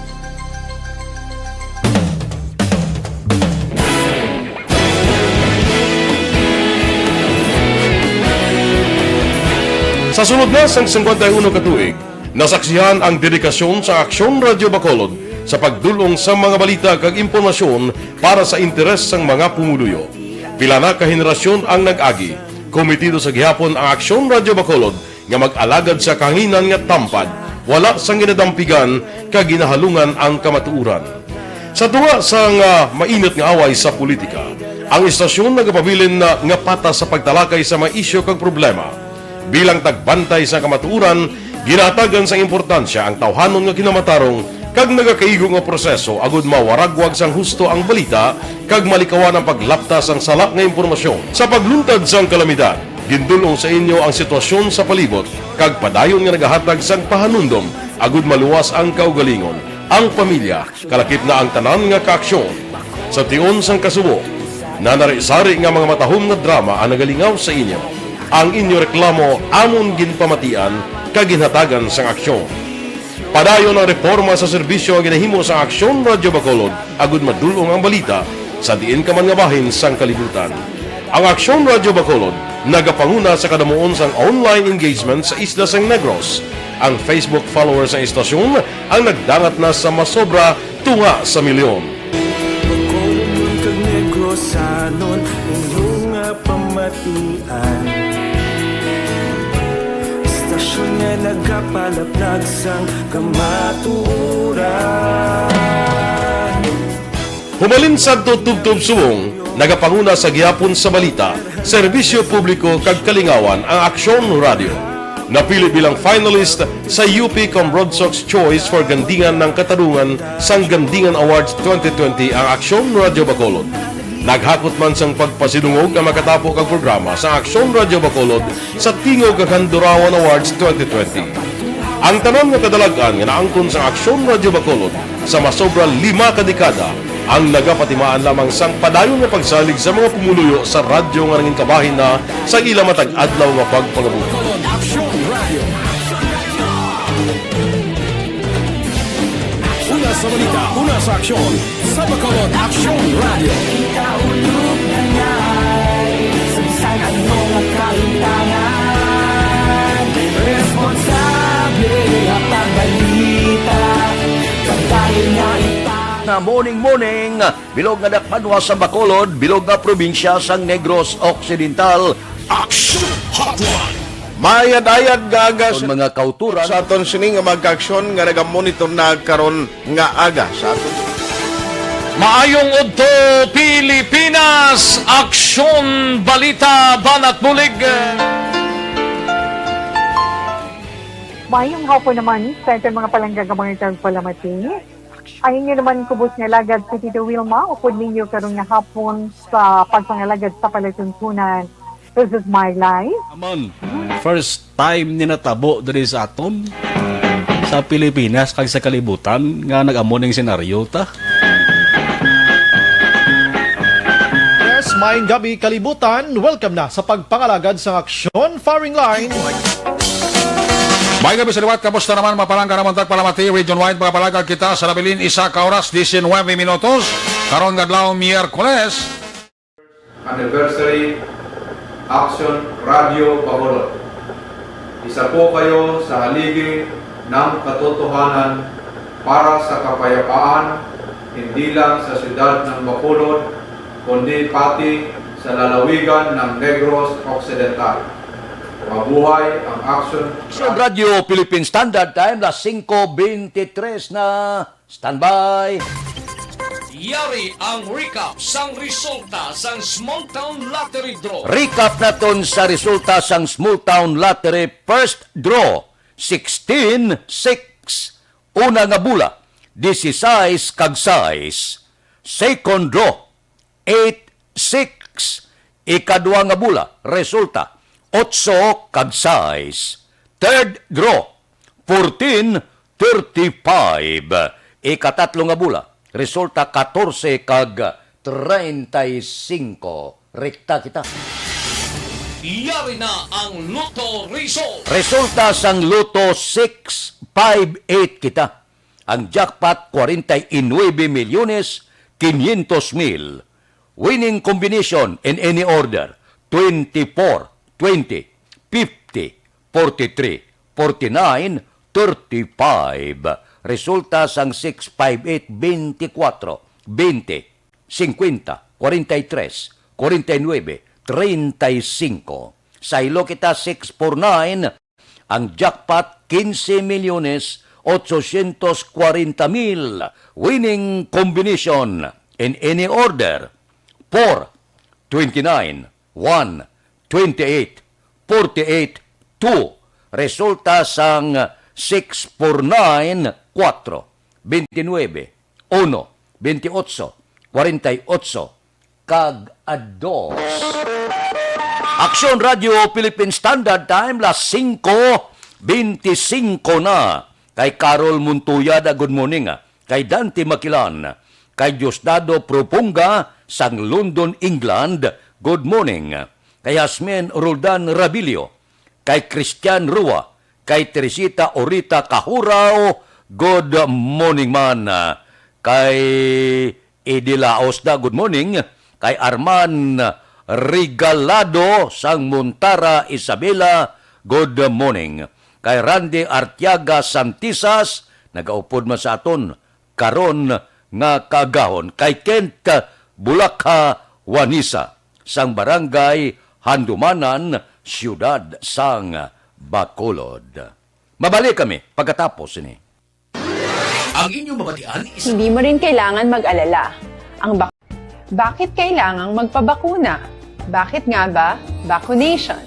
Sa sulod na sang singkwenta y uno ka tuig, nasaksihan ang dedikasyon sa Aksyon Radio Bacolod sa pagdul-ong sa mga balita kag impormasyon para sa interes sang mga pumuluyo. Pila na ka henerasyon ang nag-agi. Komitido sa gihapon ang Aksyon Radio Bacolod nga mag-alagad sa kahanginan nga tampad, wala sang ginadampigan kag ginahalungan ang kamatuoran. Sa tunga sang, ah, mainit nga away sa politika, ang istasyon nagapabilin na nga patas sa pagtalakay sa mga isyu kag problema. Bilang tagbantay sa kamatuoran, ginahatagan sang importansya ang tawhanon nga kinamatarong kag nagakaigo nga proseso agud mawaragwag sang husto ang balita kag malikawan ang paglapta sang sala nga impormasyon. Sa pagluntad sang kalamidad, gindul-ong sa inyo ang sitwasyon sa palibot kag padayon nga nagahatag sang pahanumdom agud maluwas ang kaugalingon, ang pamilya, kalakip na ang tanan nga kaaksyon. Sa tion sang kasubo, nanari-sari nga mga matahom nga drama ang nagalingaw sa inyo. Ang inyo reklamo amon ginpamatian kag ginhatagan sang aksyon. Padayon ang reporma sa serbisyo nga ginahimo sa Aksyon Radyo Bacolod agud madul-ong ang balita sa diin ka man nga bahin sang kalibutan. Ang Aksyon Radyo Bacolod nagapanguna sa kadamuon sang online engagement sa isla sang Negros. Ang Facebook followers sang istasyon ang nagdangat na sa masobra tunga sa milyon. Bacolodnon kag Negrosanon, inyo nga pamatian. Istasyon nga nagapalaplag sang kamatuoran. Humalin sadto tubtob subong, nagapanguna sa gihapon sa balita, serbisyo publiko kag kalingawan ang Aksyon Radyo. Napili bilang finalist sa U P Cambrodsoc's Choice for Gandingan ng Katarungan sang Gandingan Awards twenty twenty ang Aksyon Radyo Bacolod. Naghakot man sang pagpasidungog ang makatapo kag programa sa Aksyon Radyo Bacolod sa Tingog kag Handurawan Awards twenty twenty. Ang tanan nga kadalag-an nga naangkon sa Aksyon Radyo Bacolod sa masobra lima ka dekada ang nagapatimaan lamang sang padayon nga pagsalig sa mga pumuluyo sa radyo nga nangin kabahin na sa ila matag adlaw nga pagpangabuhi. Una sa balita, una sa aksyon, sa Bacolod Aksyon Radio. Kita ulog na ngay, sa bisan ano nga kahitangan, responsable ang pagbalita, pagdahil nga ipang- Na morning, morning, bilog nga dakpanwa sa Bacolod, bilog nga probinsya sang Negros Occidental. Action Hotline. Mayad-ayad nga aga sa mga kauturan sa aton sini nga mga kaaksyon nga nagamonitor na karon nga aga sa aton. Maayong udto, Pilipinas! Aksyon, balita, banat bulig. Maayong hapon naman sa aton mga palangga nga mga tagpalamati. Ang inyo naman kubos nga alagad si Tito Wilma, upod ninyo karon nga hapon sa pagpangalagad sa palatuntunan. This is my life. Amon, first time ni natabo diri sa aton, sa Pilipinas kag sa kalibutan nga nag-amo ning senaryo ta. Yes, maayong gabi kalibutan. Welcome na sa pagpangalagad sang aksyon firing line. May gabi sa liwat, kamusta naman, mapalangga naman tagpalamati, region-wide, mga palagad kita sa nabilin, isa ka oras, diecinuebe minutos, karon nga adlaw, Miyerkules. Anniversary Action Radio Bacolod. Isa po kayo sa haligi ng katotohanan para sa kapayapaan, hindi lang sa siyudad ng Bacolod, kundi pati sa lalawigan ng Negros Occidental. Mabuhay ang Action Action Radio Philippine Standard Time, las singko beintitres na. Standby! Yari ang recap sang resulta sang Small Town Lottery Draw. Recap naton sa resulta sang Small Town Lottery First Draw, sixteen six. Una nga bula, dieciséis kag sais. Second draw, eight six. Ikadua nga bula, resulta, otso kag sais. Third draw, fourteen thirty-five. Ikatatlo nga bula, resulta, katorse kag treinta y cinco. Rekta kita. Yari na ang Lotto Result. Resulta sang Lotto six five eight kita. Ang jackpot, kwarenta y nuebe milyones quinientos mil. Winning combination in any order, twenty-four, twenty, fifty, forty-three, forty-nine, thirty-five. Resulta sang six five eight, twenty-four, twenty, cincuenta, cuarenta y tres, cuarenta y nueve, treinta y cinco. Saylo kita, six four nine. Ang jackpot, quince milyones ochocientos cuarenta mil. Winning combination in any order, four, twenty-nine, one, twenty-eight, forty-eight, two. Resulta sang six four nine, four, twenty-nine, uno, twenty-eight, forty-eight, kag dos. Aksyon Radio Philippine Standard Time, las singko beintisinko na. Kay Carol Montoya da, good morning, ah. Kay Dante Makilan, kay Diosdado Propunga sang London, England, good morning. Kay Jasmine Roldan Rabilio, kay Christian Rua, kay Teresita Orita Kahuraw, good morning man. Kay Eddie Laos da, good morning. Kay Arman Regalado sang Montara, Isabela, good morning. Kay Randy Artiaga Santisas, nagaupod man sa aton karon nga kaagahon. Kay Kent Bulakha Juanisa sang Barangay Handumanan, Siyudad sang Bacolod. Mabalik kami pagkatapos sini. Ang inyong mabatian is Hindi mo rin kailangan mag-alala. Ang bak-, bakit kailangang magpabakuna? Bakit nga ba vaccination?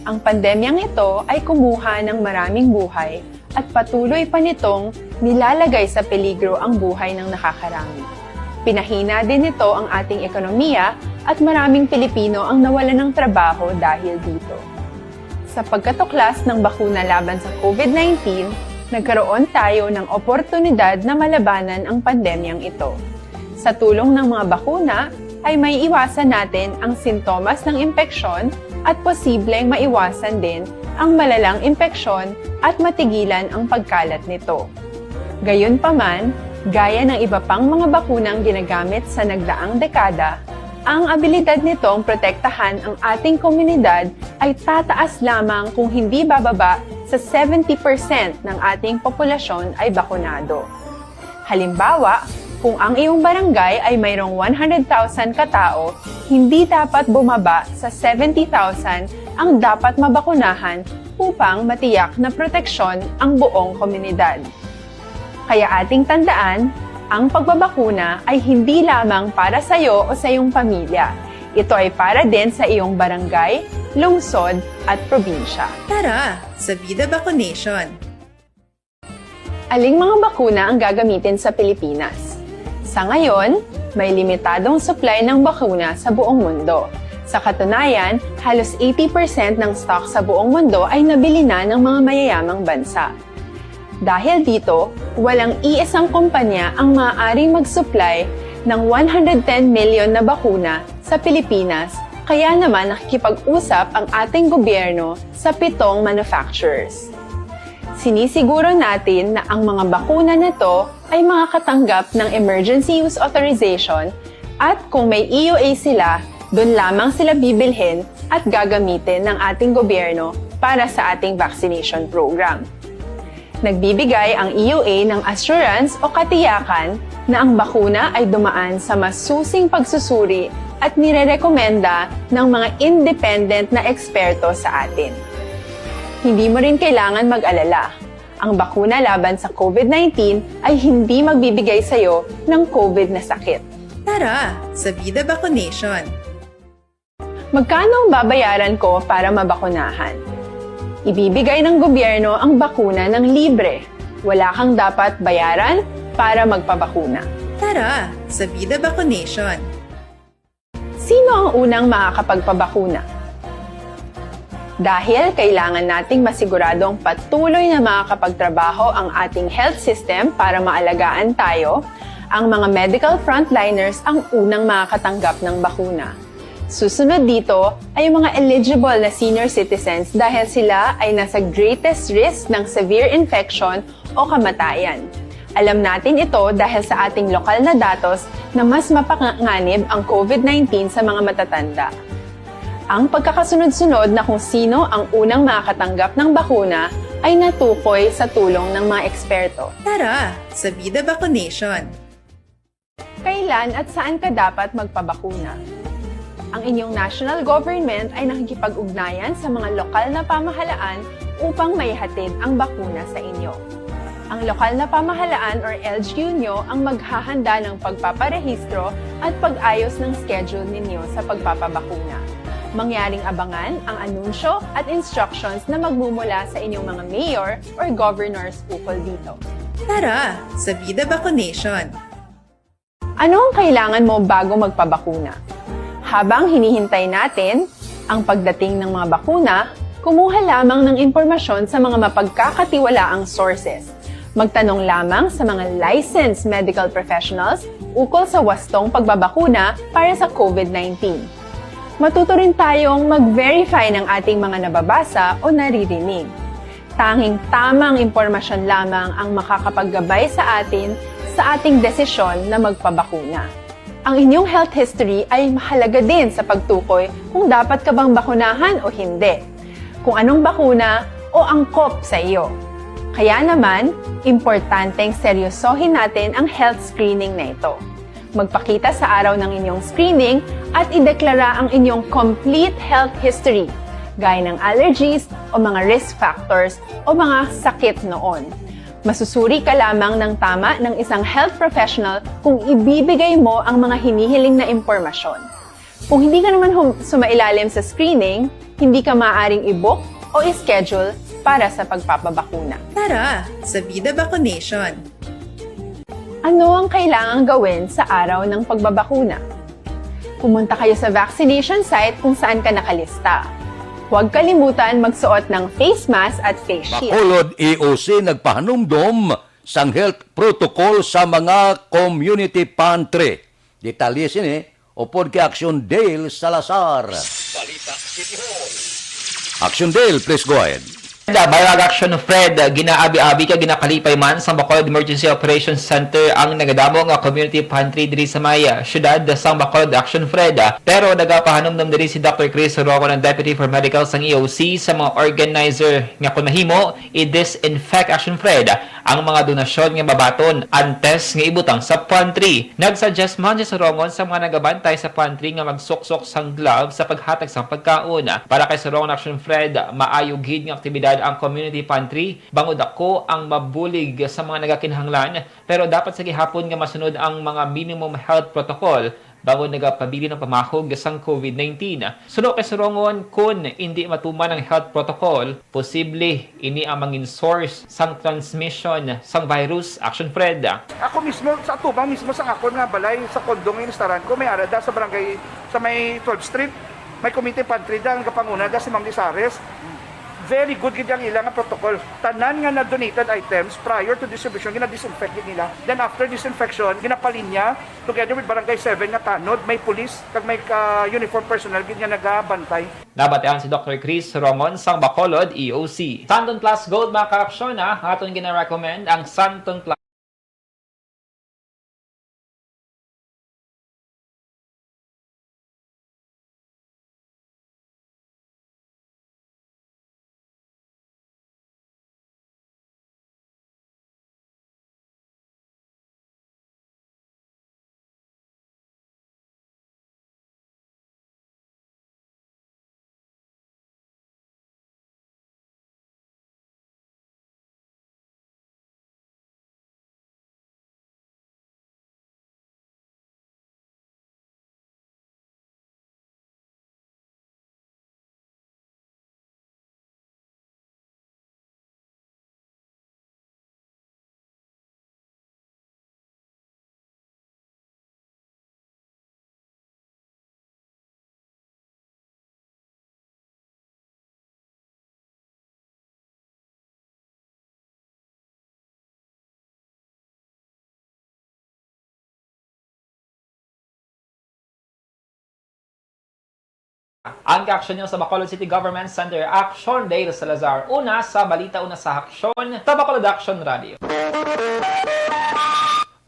Ang pandemyang ito ay kumuha ng maraming buhay at patuloy pa nitong nilalagay sa peligro ang buhay ng nakakarami. Pinahina din nito ang ating ekonomiya at maraming Pilipino ang nawalan ng trabaho dahil dito. Sa pagkatuklas ng bakuna laban sa COVID nineteen, nagkaroon tayo ng oportunidad na malabanan ang pandemyang ito. Sa tulong ng mga bakuna, ay may iwasan natin ang sintomas ng impeksyon at posibleng maiwasan din ang malalang impeksyon at matigilan ang pagkalat nito. Gayunpaman, gaya ng iba pang mga bakunang ginagamit sa nagdaang dekada, ang abilidad nitong protektahan ang ating komunidad ay tataas lamang kung hindi bababa sa seventy percent ng ating populasyon ay bakunado. Halimbawa, kung ang iyong barangay ay mayroong one hundred thousand katao, hindi dapat bumaba sa seventy thousand ang dapat mabakunahan upang matiyak na proteksyon ang buong komunidad. Kaya ating tandaan, ang pagbabakuna ay hindi lamang para sa iyo o sa iyong pamilya. Ito ay para din sa iyong barangay, lungsod, at probinsya. Tara, sa Vida Vaccination! Aling mga bakuna ang gagamitin sa Pilipinas? Sa ngayon, may limitadong supply ng bakuna sa buong mundo. Sa katunayan, halos eighty percent ng stock sa buong mundo ay nabili na ng mga mayayamang bansa. Dahil dito, walang iisang kumpanya ang maaaring mag-supply ng one hundred ten million na bakuna sa Pilipinas, kaya naman nakikipag-usap ang ating gobyerno sa pitong manufacturers. Sinisiguro natin na ang mga bakuna na to ay makakatanggap ng emergency use authorization at kung may E U A sila, doon lamang sila bibilhin at gagamitin ng ating gobyerno para sa ating vaccination program. Nagbibigay ang E U A ng assurance o katiyakan na ang bakuna ay dumaan sa masusing pagsusuri at nirerekomenda ng mga independent na eksperto sa atin. Hindi mo rin kailangan mag-alala. Ang bakuna laban sa COVID nineteen ay hindi magbibigay sa iyo ng COVID na sakit. Tara, sa Vida Vaccination! Magkano ang babayaran ko para mabakunahan? Ibibigay ng gobyerno ang bakuna ng libre. Wala kang dapat bayaran para magpabakuna. Tara, sa Vida Vaccination! Sino ang unang makakapagpabakuna? Dahil kailangan nating masiguradong patuloy na makakapagtrabaho ang ating health system para maalagaan tayo, ang mga medical frontliners ang unang makakatanggap ng bakuna. Susunod dito ay ang mga eligible na senior citizens dahil sila ay nasa greatest risk ng severe infection o kamatayan. Alam natin ito dahil sa ating lokal na datos na mas mapanganib ang COVID nineteen sa mga matatanda. Ang pagkakasunod-sunod na kung sino ang unang makakatanggap ng bakuna ay natukoy sa tulong ng mga eksperto. Tara, sa Vida Vaccination! Kailan at saan ka dapat magpabakuna? Ang inyong national government ay nakikipag-ugnayan sa mga lokal na pamahalaan upang maihatid ang bakuna sa inyo. Ang lokal na pamahalaan or L G U nyo ang maghahanda ng pagpaparehistro at pag-ayos ng schedule ninyo sa pagpapabakuna. Mangyaring abangan ang anunsyo at instructions na magmumula sa inyong mga mayor or governors ukol dito. Tara, sa Vida Vaccination! Ano ang kailangan mo bago magpabakuna? Habang hinihintay natin ang pagdating ng mga bakuna, kumuha lamang ng impormasyon sa mga mapagkakatiwalaang sources. Magtanong lamang sa mga licensed medical professionals ukol sa wastong pagbabakuna para sa COVID nineteen. Matuto rin tayong mag-verify ng ating mga nababasa o naririnig. Tanging tamang impormasyon lamang ang makakapaggabay sa atin sa ating desisyon na magpabakuna. Ang inyong health history ay mahalaga din sa pagtukoy kung dapat ka bang bakunahan o hindi, kung anong bakuna o angkop sa iyo. Kaya naman, importanteng seryosohin natin ang health screening na ito. Magpakita sa araw ng inyong screening at ideklara ang inyong complete health history, gaya ng allergies o mga risk factors o mga sakit noon. Masusuri ka lamang ng tama ng isang health professional kung ibibigay mo ang mga hinihiling na impormasyon. Kung hindi ka naman hum- sumailalim sa screening, hindi ka maaaring i-book o i-schedule para sa pagpapabakuna. Tara, sa Vida Vaccination! Ano ang kailangang gawin sa araw ng pagbabakuna? Pumunta kayo sa vaccination site kung saan ka nakalista. Huwag kalimutan magsuot ng face mask at face shield. Bacolod E O C nagpahanumdom sang health protocol sa mga community pantry. Detalye sini upod kay Action Dale Salazar. Balita City Hall. Action Dale, please go ahead. Bayag Action Fred, ginaabi-abi kag ginakalipay man sang Bacolod Emergency Operations Center ang nagadamo nga community pantry diri sa may, ah, siyudad sang Bacolod, Action Fred. Pero nagapahanumdom diri si Doctor Chris Roco, ang Deputy for Medical sang E O C, sa mga organizer nga kung mahimo, i-disinfect, Action Fred, ang mga donasyon nga mabaton antes nga ibutang sa pantry. Nagsuggest man si Sorongon sa mga nagabantay sa pantry nga magsuksok sang gloves sa paghatag sang pagkaon. Para kay Sorongon Action Fred, maayo gid nga aktibidad ang community pantry, bangod ako ang mabulig sa mga nagakinahanglan, pero dapat sa gihapon nga masunod ang mga minimum health protocol bangod nagapabilin ang pamahog sang COVID nineteen. Suno kay Sorongon, kun indi matuman ang health protocol, posible ini ang mangin source sang transmission sang virus, Action Fred. Ako mismo, sa atubang mismo sang akon nga balay, sa condo nga inistaran ko, may ara da sa barangay, sa may twelfth Street, may community pantry da, ang kapanguna da si Ma'am Lizares. Very good gid ang ila nga protocol. Tanan nga na-donated items, prior to distribution, gina-disinfect gid nila. Then after disinfection, ginapalinya together with Barangay seven nga tanod, may pulis kag may ka-uniform personnel gid nga nagabantay. Nabatian si Doctor Chris Rongon sang Bacolod E O C. Santon Plus Gold, mga ka-aksyon, ha? Aton gina-recommend ang Santon Plus. Ang ka-aksyon niyo sa Bacolod City Government Center, Action Dale Salazar. Una sa balita, una sa aksyon, sa Bacolod Action Radio.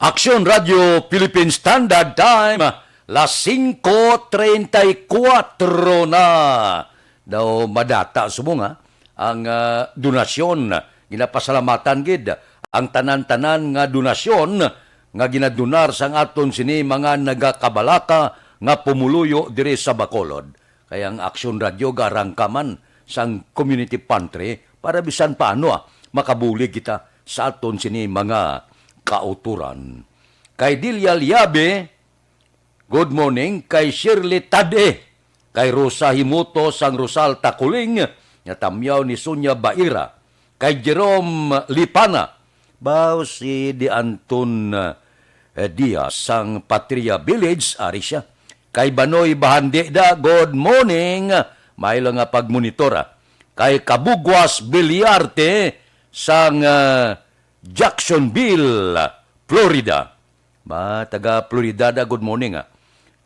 Action Radio Philippine Standard Time, las singko treinta y cuatro na. Daw madata subong, ha? Ang, ah, donasyon, ginapasalamatan gid ang tanan-tanan nga donasyon nga ginadonar sang aton sini mga nagakabalaka nga pumuluyo diri sa Bacolod. Kay ang Aksyon Radio garangkaman sang community pantry para bisan paano, ah, makabulig kita sa aton sini mga kauturan. Kay Delia Liabe, good morning. Kay Shirley Tade, kay Rosa Himuto sang Rosal Takuling, nga tamyaw ni Sonia Baira, kay Jerome Lipana, baw si Di Anton, eh, Diaz sang Patria Village, ari siya. Kay Banoy Bahandida, good morning. May lang nga pagmonitor, ah. Kay Kabugwas Biliarte sang, eh, Jacksonville, Florida. Ba, taga Florida da, good morning, ah.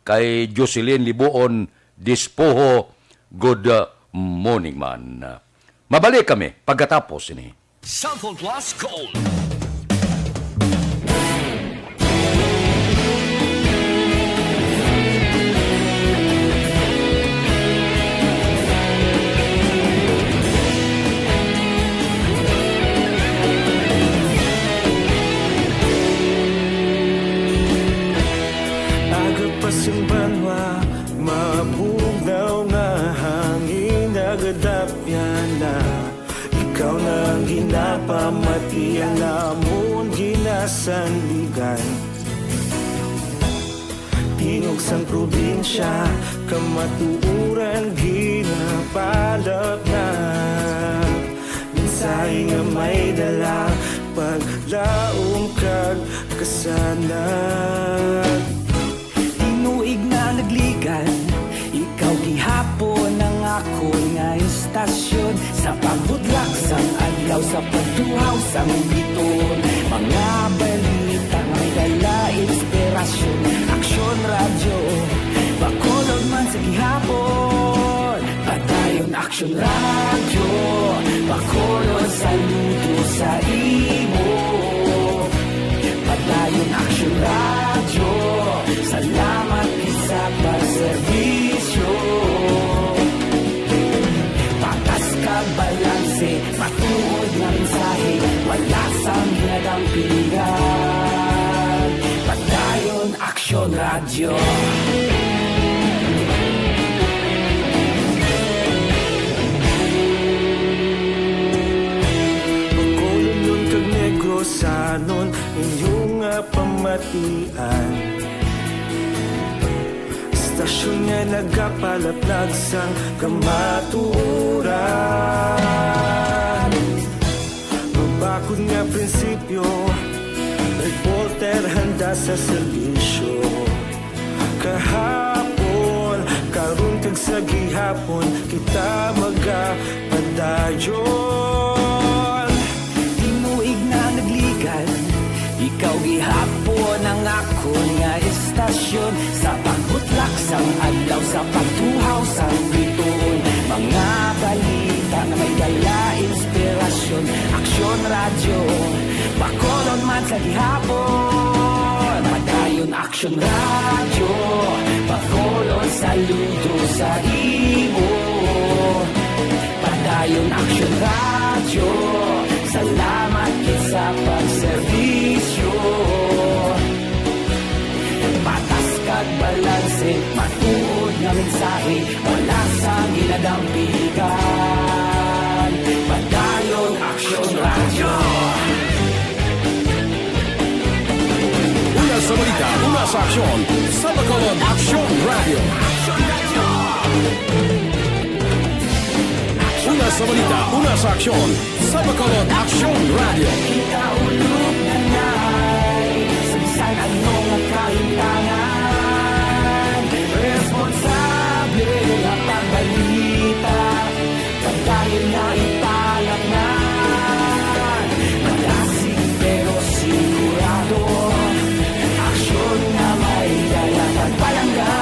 Kay Jocelyn Libuon Dispoho, good, uh, morning man. Mabalik kami pagkatapos ini. Cellphone Plus Gold. Aga pa sing banwa, mabugnaw nga hangin, nagadapyan na. Ikaw na ang ginapamati, ang amon ginasandigan. Tingog sang probinsya, kamatuoran ginapalapnap. Mensahe nga may dala, paglaom kag kas- Sana. Tinuig na nagligan, ikaw gihapon ang akon nga istasyon. Sa pagbudlak sang adlaw, sa pagtuhaw sang biton, mga balita nga may dala inspirasyon. Aksyon Radyo, Bacolod man sa gihapon. Padayon Aksyon Radyo, Bacolod, saludo sa imo. Padayon Aksyon Radyo, salamat gid sa pagserbisyo. Patas kag balanse, matuod nga mensahe, wala sang ginadampigan. Padayon Aksyon Radyo. Bacolod kag Negros, sanon inyo nga pamatian. Istasyon nga nagapalaplag sang kamatuoran. Mabakod nga prinsipyo, reporter handa sa serbisyo. Kahapon, karon kag sa gihapon, kita magapadayon. Tinuig na nagligan, ikaw gihapon ang akon nga istasyon. Sa pagbutlak sang adlaw, sa pagtuhaw sang bituon, mga balita nga may dala inspirasyon. Aksyon Radyo, Bacolod man sa gihapon. Padayon Aksyon Radyo, Bacolod, saludo sa imo. Padayon Aksyon Radyo, salamat gid sa pagserbisyo. Patas kag balanse, matuod nga mensahe, wala sang ginadampigan. Padayon Aksyon Radyo. Una sa balita, una sa aksyon, sa Bacolod Aksyon Radyo. Una sa balita, una sa aksyon, sa Bacolod Aksyon Radyo. Kita ulog na nai, sa bisan ano nga kahintangan, responsable nga pagbalita, pagdayon nga ipalatnan. Madasig pero sigurado, aksyon nga may dala kag palangga.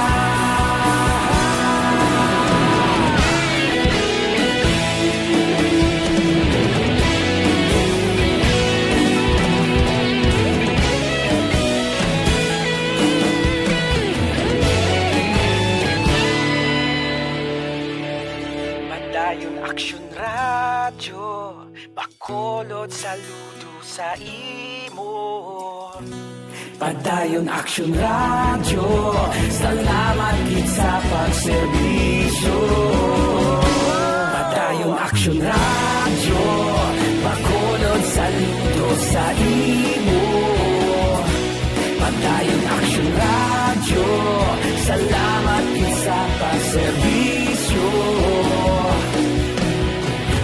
Padayon Aksyon Radyo, Bacolod, saludo sa imo. Padayon Aksyon Radyo, salamat gid sa pagserbisyo. Padayon Aksyon Radyo, Bacolod, saludo sa imo. Padayon Aksyon Radyo, salamat gid sa pagserbisyo.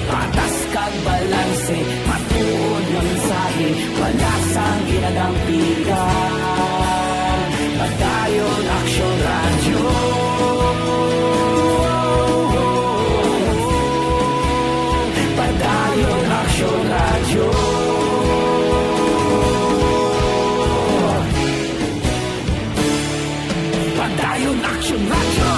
Patas kag balanse, matuod nga mensahe, wala sang ginadampigan. Padayon Aksyon Radyo. Padayon Aksyon Radyo. Padayon Aksyon Radyo.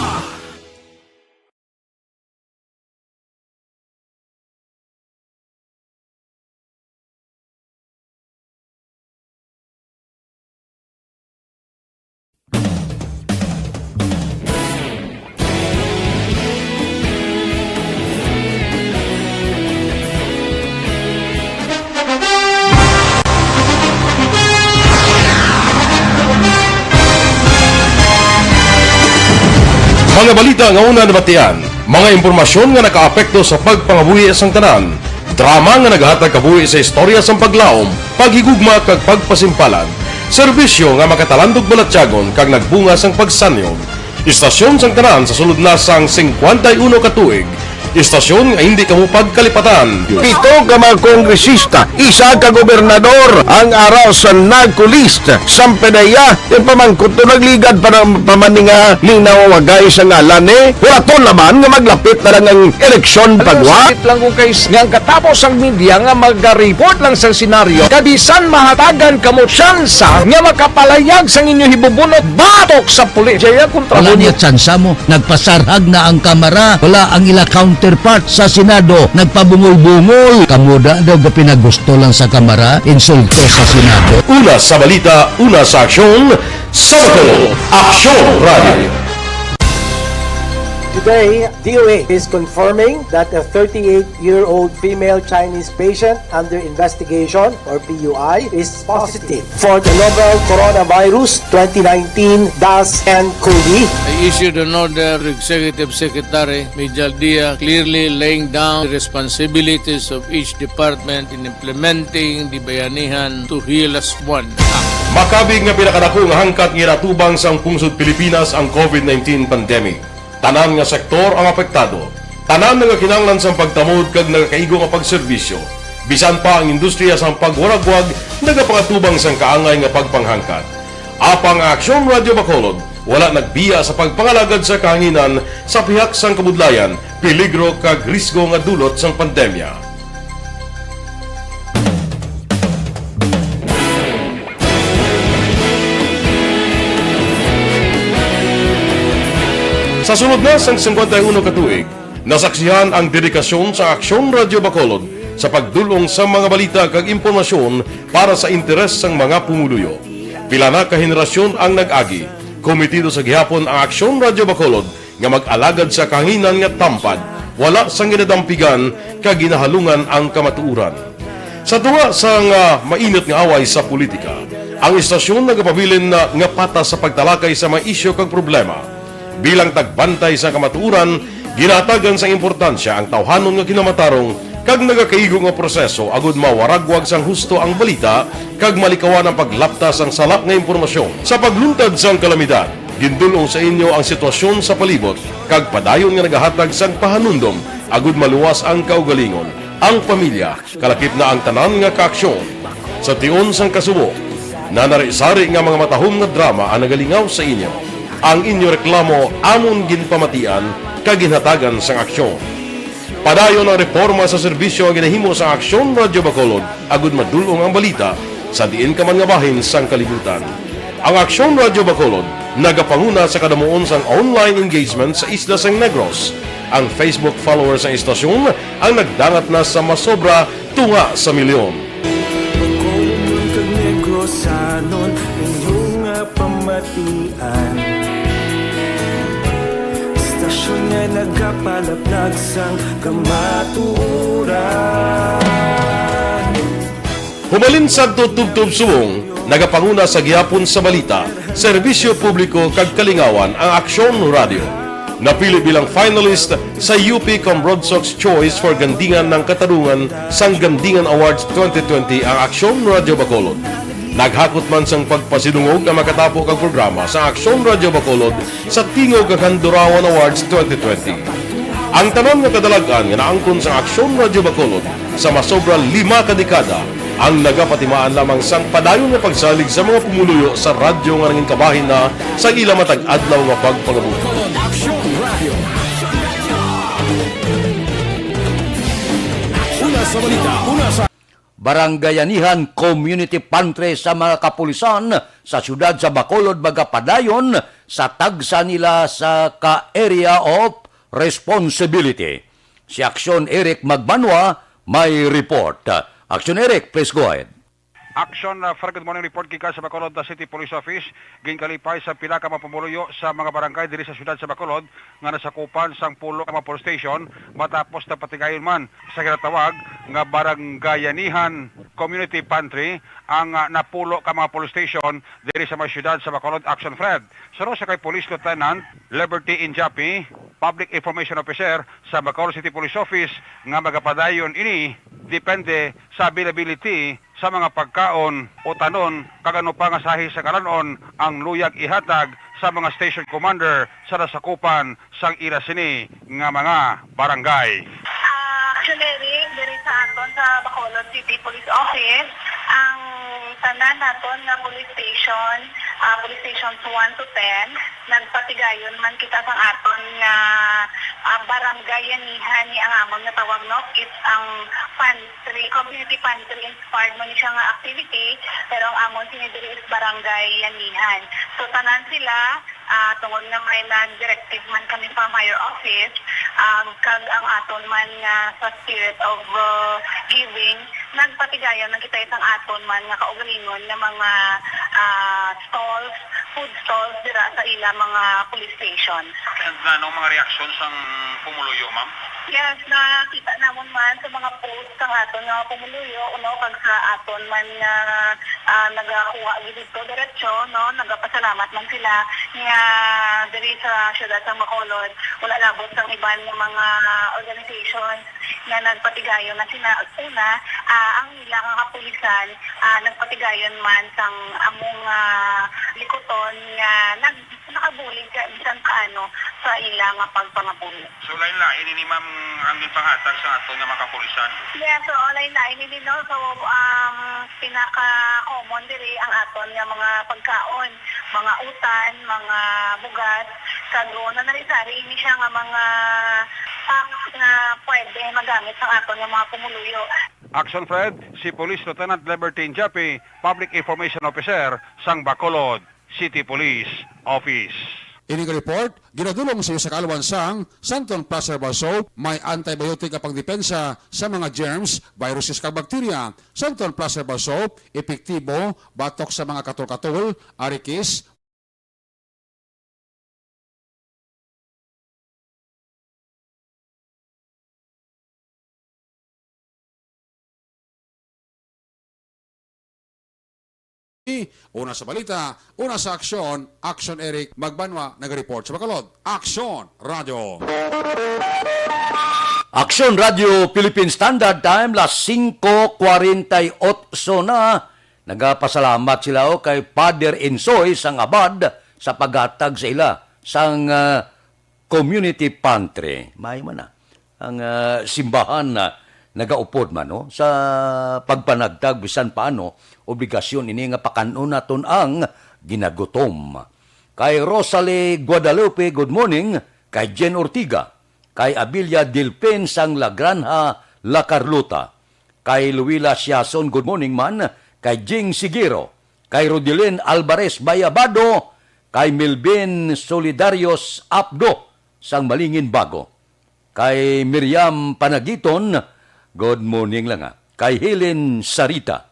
Mga balita nga una nabatian, mga impormasyon nga nakaapekto sa pagpangabuhi sang tanan, drama nga naghatag kabuhi sa istorya sang paglaom, paghigugma kag pagpasimpalan, serbisyo nga makatalandog balatyagon kag nagbunga sang pagsanyog. Istasyon sang tanan sa sulod na sang singkwenta y uno ka tuig, Istasyon nga hindi kamo pagkalipatan. Pito ka mga kongresista, isa ka gobernador ang ara sa narco list. Sampedeya, yung pamangkot to nagligad pa ng pamaninga linaw wagay sa ngalan ni Huraton naman nga maglapit na lang ang eleksyon pagwa. Sakit lang kung kay nga ang katapos ang media nga mag-report lang sa senaryo, kabisan mahatagan kamo tsansa nga makapalayag sang inyo hibubunot batok sa pulis. Jaya kontra Wala mo. Niya tsansa mo. Nagpasarhag na ang kamara. Wala ang ila counterpart sa Senado. Nagpabungol-bungol. Kamo da daw ga pinagusto lang sa kamara. Insulto sa Senado. Una sa balita, una sa aksyon, sa Bacolod, Aksyon Radio. Today, D O A is confirming that a thirty-eight-year-old female Chinese patient under investigation, or P U I, is positive for the novel coronavirus twenty nineteen dash N cov. I issued an order to Executive Secretary Major Dia, clearly laying down the responsibilities of each department in implementing the Bayanihan to Heal As One Act. Makabig nga pinakadako nga hangkat nga ginatubang sang pungsod Pilipinas ang covid nineteen pandemic. Tanan nga sektor ang apektado. Tanan nga kinahanglan sang pagtamod kag nagakaigo nga pagserbisyo. Bisan pa ang industriya sang pagwaragwag nagapangatubang sang kaangay nga pagpanghangkat. Apang ang Aksyon Radio Bacolod wala nagbiya sa pagpangalagad sa kahanginan sa pihak sang kabudlayan, peligro kag risgo nga dulot sang pandemya. Sa sulod na sang singkwenta y uno ka tuig, nasaksihan ang dedikasyon sa Aksyon Radio Bacolod sa pagdul-ong sa mga balita kag impormasyon para sa interes sang mga pumuluyo. Pila na ka henerasyon ang nag-agi. Komitido sa gihapon ang Aksyon Radio Bacolod nga mag-alagad sa kahanginan nga tampad, wala sang ginadampigan kag ginahalungan ang kamatuoran. Sa tunga sang, ah, mainit nga away sa politika, ang istasyon nagapabilin na nga patas sa pagtalakay sa mga isyu kag problema. Bilang tagbantay sa kamatuoran, ginahatagan sang importansya ang tawhanon nga kinamatarong kag nagakaigo nga proseso agud mawaragwag sang husto ang balita kag malikawan ang paglapta sang sala nga impormasyon. Sa pagluntad sang kalamidad, gindul-ong sa inyo ang sitwasyon sa palibot kag padayon nga nagahatag sang pahanumdom agud maluwas ang kaugalingon, ang pamilya, kalakip na ang tanan nga kaaksyon. Sa tion sang kasubo, nanari-sari nga mga matahom nga drama ang nagalingaw sa inyo. Ang inyo reklamo amon ginpamatian kag ginhatagan sang aksyon. Padayon ang reporma sa serbisyo nga ginahimo sang Aksyon Radio Bacolod agud madul-ong ang balita sa diin ka man nga bahin sang kalibutan. Ang Aksyon Radio Bacolod nagapanguna sa kadamuon sang online engagement sa isla sang Negros. Ang Facebook followers sang istasyon ang nagdangat na sa masobra tunga sa milyon. Bacolod kag Negrosanon, inyo nga pamatian. Istasyon nga nagapalaplag sang kamatuoran. Humalin sadto tubtob subong, nagapanguna sa gihapon sa balita, serbisyo publiko kag kalingawan ang Aksyon Radio. Napili bilang finalist sa U P Cambrodsoc's Choice for Gandingan ng Katarungan sang Gandingan Awards twenty twenty ang Aksyon Radio Bacolod. Naghakot man sang pagpasidungog ang makatapo kag programa sa Aksyon Radio Bacolod sa Tingog kag Handurawan Awards twenty twenty. Ang tanan nga kadalag-an nga naangkon sa Aksyon Radio Bacolod sa masobra lima ka dekada ang nagapatimaan lamang sang padayon nga pagsalig sa mga pumuluyo sa radyo nga nangin kabahin na sa ila matag adlaw nga pagpangabuhi. Una sa balita, una sa Barangayanihan Community Pantry sa mga kapulisan sa siyudad sa Bacolod magapadayon sa tagsa nila sa ka-area of responsibility. Si Aksyon Eric Magbanwa may report. Aksyon Eric, please go ahead. Action, uh, Fred, good morning report gikan sa Bacolod, uh, City Police Office. Ginkalipay sa pila ka mga pumuluyo sa mga barangay diri sa siyudad sa Bacolod nga nasakupan sang pulo ka mga police station matapos na patigayon man sa ginatawag nga Barangayanihan Community Pantry ang, ah, napulo ka mga police station diri sa may siyudad sa Bacolod. Action, Fred. Suno sa kay Police Lieutenant Liberty Injapi, Public Information Officer sa Bacolod City Police Office, nga magapadayon ini depende sa availability sa mga pagkaon, utanon, kag ano pa nga sahi sa kalan-on ang luyag ihatag sa mga station commander sa nasakupan sang ila sini nga mga barangay. Ah, actually, Rick, diri sa aton sa Bacolod City Police Office, ang tanan naton nga police station, ah, police stations one to ten, nagpatigayon man kita sang aton nga, ah, barangay anihan ni ang amon nga tawag, no? It's ang pantry, community pantry inspired man ni siya nga activity, pero ang amon sini diri is barangay anihan. So, tanan sila, ah, tungod nga may nag-directive man kami from higher office, um, kag ang aton man nga sa spirit of, uh, giving, nagpatigayon lang kita sang aton man nga kaugalingon nga mga, ah, stalls, food stalls dira sa ila mga police station. And ano ang mga reaksyon sang pumuluyo, ma'am? Yes, nakita namon man sa mga post sang aton nga pumuluyo, no, kag sa aton man nga, ah, nagakuha gid didto diretso, no, nagapasalamat man sila nga diri sa siyudad sang Bacolod, wala labot sang iban nga mga organizations nga nagpatigayon na sila. Una, ah, ang ila nga kapulisan, ah, nagpatigayon man sang among, ah, likuton nga nag-, nakabulig ka bisan paano sa ila nga pagpangabuhi. So, lain-lain ini, ma'am, ang ginpanghatag sa aton nga mga kapulisan? Yeah, so, lain-lain ini, no? So, um, pinaka-common diri ang aton nga mga pagkaon, mga utan, mga bugas, kag nanari-sari ini siya nga mga packs nga pwede magamit sa aton nga mga pumuluyo. Action Fred, si Police Lieutenant Libertine Japi, Public Information Officer sang Bacolod City Police Office. Ini nga report ginadulong sa iyo sa kaalwan sang Santon Plus Herbal Soap. May antibiotic nga pangdepensa sa mga germs, viruses, kag bakterya. Santon Plus Herbal Soap, epektibo batok sa mga katol-katol, arikis, Una sa balita, una sa aksyon, Aksyon Eric Magbanwa nagareport sa Bacolod. Aksyon Radyo. Aksyon Radyo Philippine Standard Time, las singko kwarenta y otso na. Nagapasalamat sila, oh, kay Father Insoy sang Abad sa paghatag sa ila sang, ah, community pantry. May man na. Ang, ah, simbahan na nagaupod man, no, sa pagpanagtag bisan paano, obligasyon ini nga pakan-on naton ang ginagutom. Kay Rosalie Guadalupe, good morning. Kay Jen Ortiga, kay Abilia Dilpin sang La Granja, La Carlota, kay Luila Siason, good morning man, kay Jing Sigiro, kay Rodilin Alvarez Bayabado, kay Melvin Solidarios Apdo sang Malingin Bago, kay Miriam Panagiton, good morning lang, ha, kay Helen Sarita,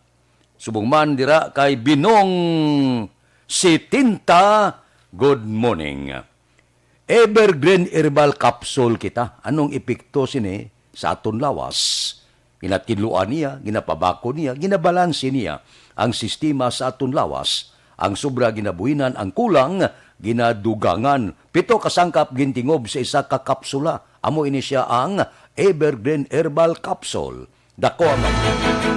subong man dira kay Binong Sitinta, good morning. Evergreen Herbal Capsule kita. Anong epekto sini sa aton lawas? Ginatinluan niya, ginapabako niya, ginabalanse niya ang sistema sa aton lawas. Ang sobra ginabuhinan, ang kulang ginadugangan. Pito ka sangkap gintingob sa isa ka kapsula. Amo ini sia ang Evergreen Herbal Capsule. Dako ang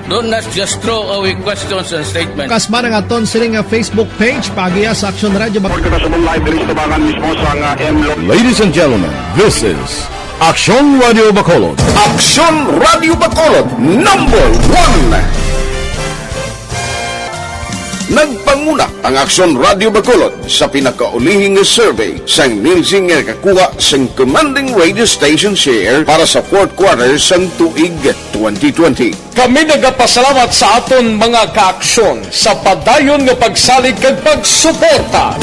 Do not just throw away questions and statements. Kasma ang aton sini nga Facebook page, paagiha sa Aksyon Radyo Bac- Report kita sa live diri sa tubangan mismo sa nga M Lo- Ladies and gentlemen, this is Aksyon Radyo Bacolod. Aksyon Radyo Bacolod, number one. Nagpanguna ang Aksyon Radyo Bacolod sa pinakaulihi nga survey sang Nielsen nga nakakuha sang commanding radio station share para sa fourth quarter sang tuig twenty twenty. Kami nagapasalamat sa aton mga kaaksyon sa padayon nga pagsalig kag pagsuporta.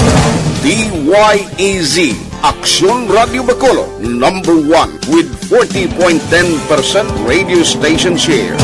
D Y E Z, Aksyon Radyo Bacolod, number one with forty point ten percent radio station share.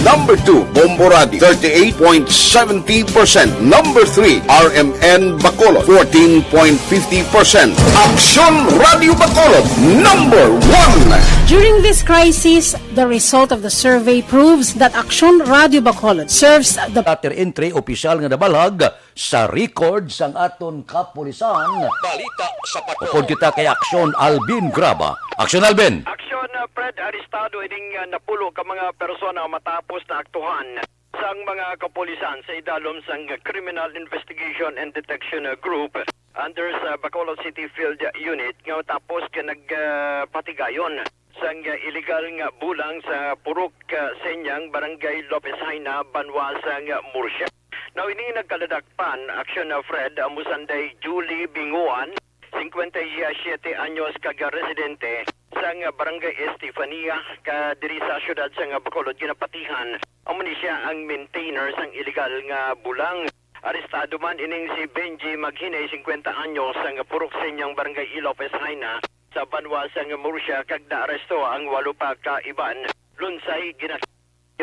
Number two, Bombo Radio, thirty-eight point seventy percent. Number three, R M N Bacolod, fourteen point fifty percent. Aksyon Radyo Bacolod, number one. During this crisis, the result of the survey proves that Aksyon Radyo Bacolod serves the Letter entry, opisyal nga nabalhag sa record sang aton kapulisan. Balita sa Patrol. Upod kita kay Aksyon Alvin Graba. Aksyon Alvin! Aksyon, uh, Fred, arestado ining, uh, napulo ka mga persona matapos na aktuhan sang mga kapulisan sa idalom sang Criminal Investigation and Detection, uh, Group. under sa Bacolod City Field Unit nga tapos ka nagpatigayon sang illegal nga bulang sa Purok, ah, Senyang, Barangay Lopez Jaena, banwa sang Murcia. Now, ini nagkaladakpan, Action Fred, amo sanday Julie Binguan, singkwenta y siyete anyos, kag residente sang Barangay Estefania, ka diri sa siyudad sang Bacolod, ginapatihan. Amo ni siya ang maintainer sang illegal nga bulang. Arestado man ining si Benji Maghinay, singkwenta anyos, sang Purok Senyang, Barangay Lopez Jaena, sa banwa sang Murcia, kag naaresto ang walo pa ka iban. Lunsay gina-,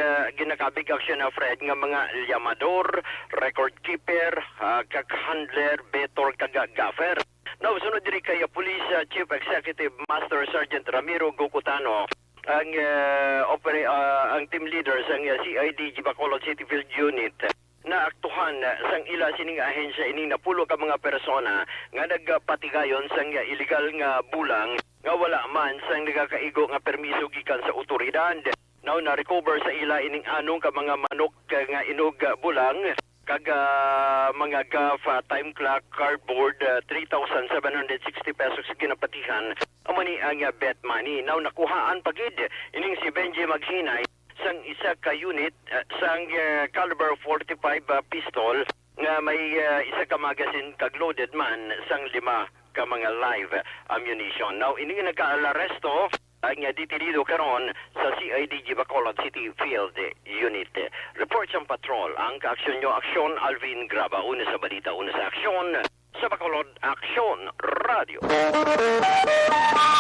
ah, ginakabig, Action Fred, nga mga yamador, record keeper, ah, kag handler, betor, kag gaffer. Now, sunod diri kay Police, ah, Chief Executive Master Sergeant Ramiro Gukutano, ang, ah, opera-, ah, ang team leader sang, ah, C I D G Bacolod City Field Unit, naaktuhan, ah, sang ila sining ahensya ining napulo ka mga persona nga nagpatigayon sang, ah, illegal nga bulang nga wala man sang nagakaigo nga permiso gikan sa awtoridad. Now, na-recover sa ila ining anong ka mga manok, ah, nga inog, ah, bulang, kag, ah, mga gaff, ah, time clock, cardboard, ah, three thousand seven hundred sixty pesos ginapatihan. Amo ni ang, ah, bet money. Now, nakuhaan pa gid ining si Benji Maghinay sang isa ka unit, ah, sang, ah, caliber forty-five, ah, pistol nga may, ah, isa ka magazine kag loaded man sang lima ka mga live ammunition. Now, ini nga nagkaalaresto ang, ah, detenido karon sa C I D G Bacolod City Field Unit. Report sang patrol ang kaaksyon nyo, Aksyon Alvin Graba. Una sa balita, una sa aksyon, sa Bacolod Aksyon Radio.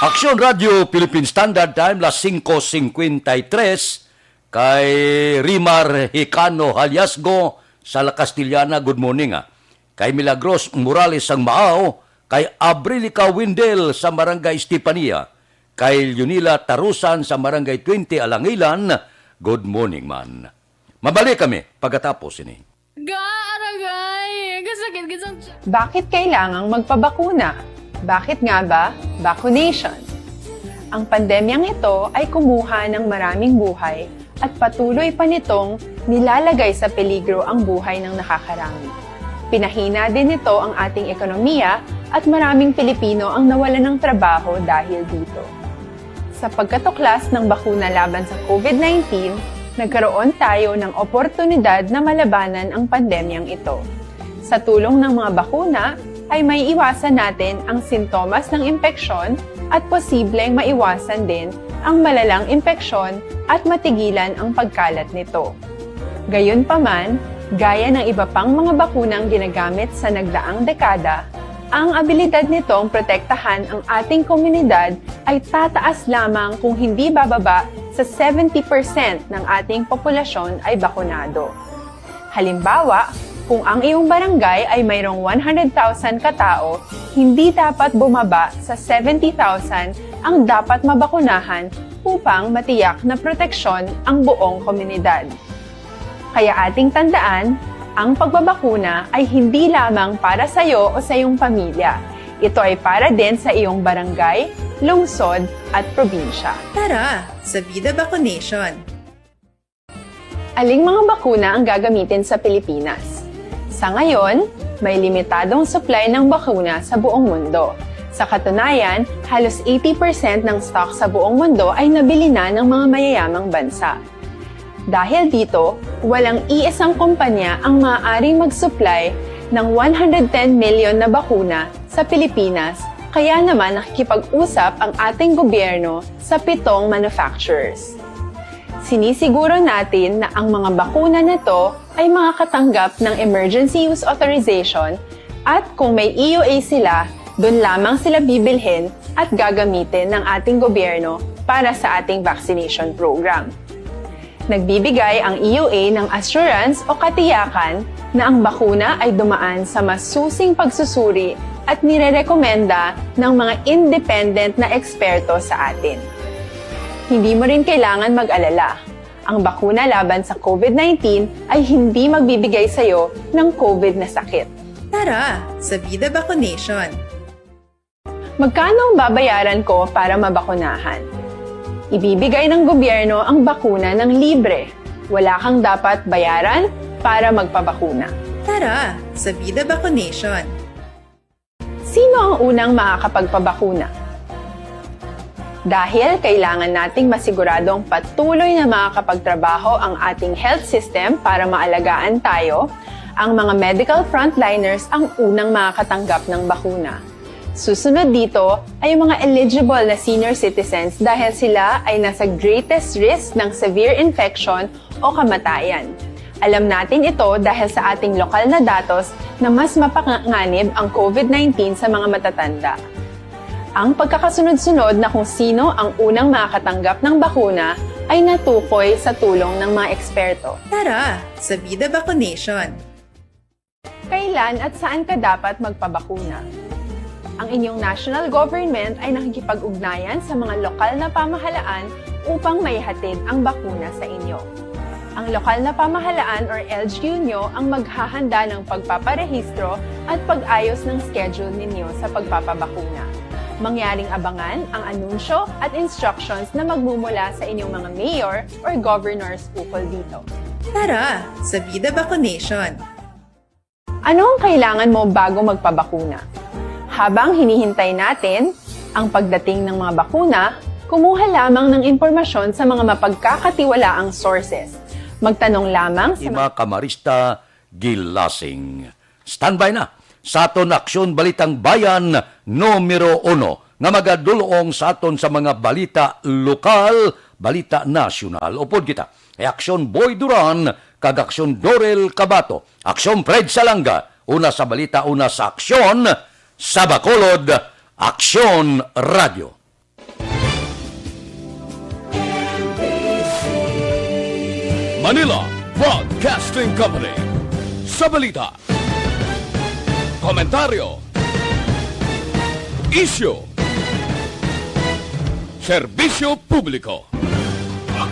Aksyon Radio Philippine Standard Time, las singko singkwenta y tres. Kay Rimar Hicano Haliasgo sa La Castellana, good morning, ah. Kay Milagros Morales sang Maao, kay Abrilica Windel sa Barangay Estefania, kay Leonila Tarusan sa Barangay Twenty Alangilan, good morning man. Mabalik kami pagkatapos ini. Ga, aragay! Gasakit gid sang tiyan. Bakit kailangang magpabakuna? Bakit nga ba? Vacunation. Ang pandemyang ito ay kumuha ng maraming buhay at patuloy pa nitong nilalagay sa peligro ang buhay ng nakakarami. Pinahina din nito ang ating ekonomiya at maraming Pilipino ang nawalan ng trabaho dahil dito. Sa pagkatuklas ng bakuna laban sa COVID nineteen, nagkaroon tayo ng oportunidad na malabanan ang pandemyang ito. Sa tulong ng mga bakuna, ay maiiwasan natin ang sintomas ng impeksyon at posibleng maiwasan din ang malalang impeksyon at matigilan ang pagkalat nito. Gayunpaman, gaya ng iba pang mga bakunang ginagamit sa nagdaang dekada, ang abilidad nitong protektahan ang ating komunidad ay tataas lamang kung hindi bababa sa seventy percent ng ating populasyon ay bakunado. Halimbawa, kung ang iyong barangay ay mayroong one hundred thousand katao, hindi dapat bumaba sa seventy thousand ang dapat mabakunahan upang matiyak na proteksyon ang buong komunidad. Kaya ating tandaan, ang pagbabakuna ay hindi lamang para sa iyo o sa iyong pamilya. Ito ay para din sa iyong barangay, lungsod, at probinsya. Tara, sa Vida Vacunation! Aling mga bakuna ang gagamitin sa Pilipinas? Sa ngayon, may limitadong supply ng bakuna sa buong mundo. Sa katunayan, halos eighty percent ng stock sa buong mundo ay nabili na ng mga mayayamang bansa. Dahil dito, walang iisang kumpanya ang maaaring mag-supply ng one hundred ten million na bakuna sa Pilipinas, kaya naman nakikipag-usap ang ating gobyerno sa pitong manufacturers. Sinisiguro natin na ang mga bakuna na to ay makakatanggap ng emergency use authorization, at kung may E U A sila, doon lamang sila bibilhin at gagamitin ng ating gobyerno para sa ating vaccination program. Nagbibigay ang E U A ng assurance o katiyakan na ang bakuna ay dumaan sa masusing pagsusuri at nirerekomenda ng mga independent na eksperto sa atin. Hindi mo rin kailangan mag-alala. Ang bakuna laban sa COVID nineteen ay hindi magbibigay sa iyo ng COVID na sakit. Tara, sa Vida Vacunation! Magkano ang babayaran ko para mabakunahan? Ibibigay ng gobyerno ang bakuna ng libre. Wala kang dapat bayaran para magpabakuna. Tara, sa Vida Vacunation! Sino ang unang makakapagpabakuna? Dahil kailangan nating masiguradong patuloy na makakapagtrabaho ang ating health system para maalagaan tayo, ang mga medical frontliners ang unang makakatanggap ng bakuna. Susunod dito ay ang mga eligible na senior citizens dahil sila ay nasa greatest risk ng severe infection o kamatayan. Alam natin ito dahil sa ating lokal na datos na mas mapanganib ang COVID nineteen sa mga matatanda. Ang pagkakasunod-sunod na kung sino ang unang makakatanggap ng bakuna ay natukoy sa tulong ng mga eksperto. Tara, sa Bida Vaccination! Kailan at saan ka dapat magpabakuna? Ang inyong national government ay nakikipag-ugnayan sa mga lokal na pamahalaan upang maihatid ang bakuna sa inyo. Ang lokal na pamahalaan or L G U nyo ang maghahanda ng pagpaparehistro at pag-ayos ng schedule ninyo sa pagpapabakuna. Mangyaring abangan ang anunsyo at instructions na magmumula sa inyong mga mayor or governors ukol dito. Tara, sa Bida Vaccination! Ano ang kailangan mo bago magpabakuna? Habang hinihintay natin ang pagdating ng mga bakuna, kumuha lamang ng impormasyon sa mga mapagkakatiwalaang sources. Magtanong lamang sa Ima Camarista Gilasing. Standby na sa aton Aksyon Balitang Bayan numero uno nga magadulong sa aton sa mga balita lokal, balita nasyonal. Upod kita kay Aksyon Boy Duran kag Aksyon Dorel Cabato. Aksyon Fred Salanga, una sa balita, una sa aksyon, sa Bacolod, Aksyon Radio. Manila Broadcasting Company. Sa balita, komentaryo, isyu, serbisyo publiko.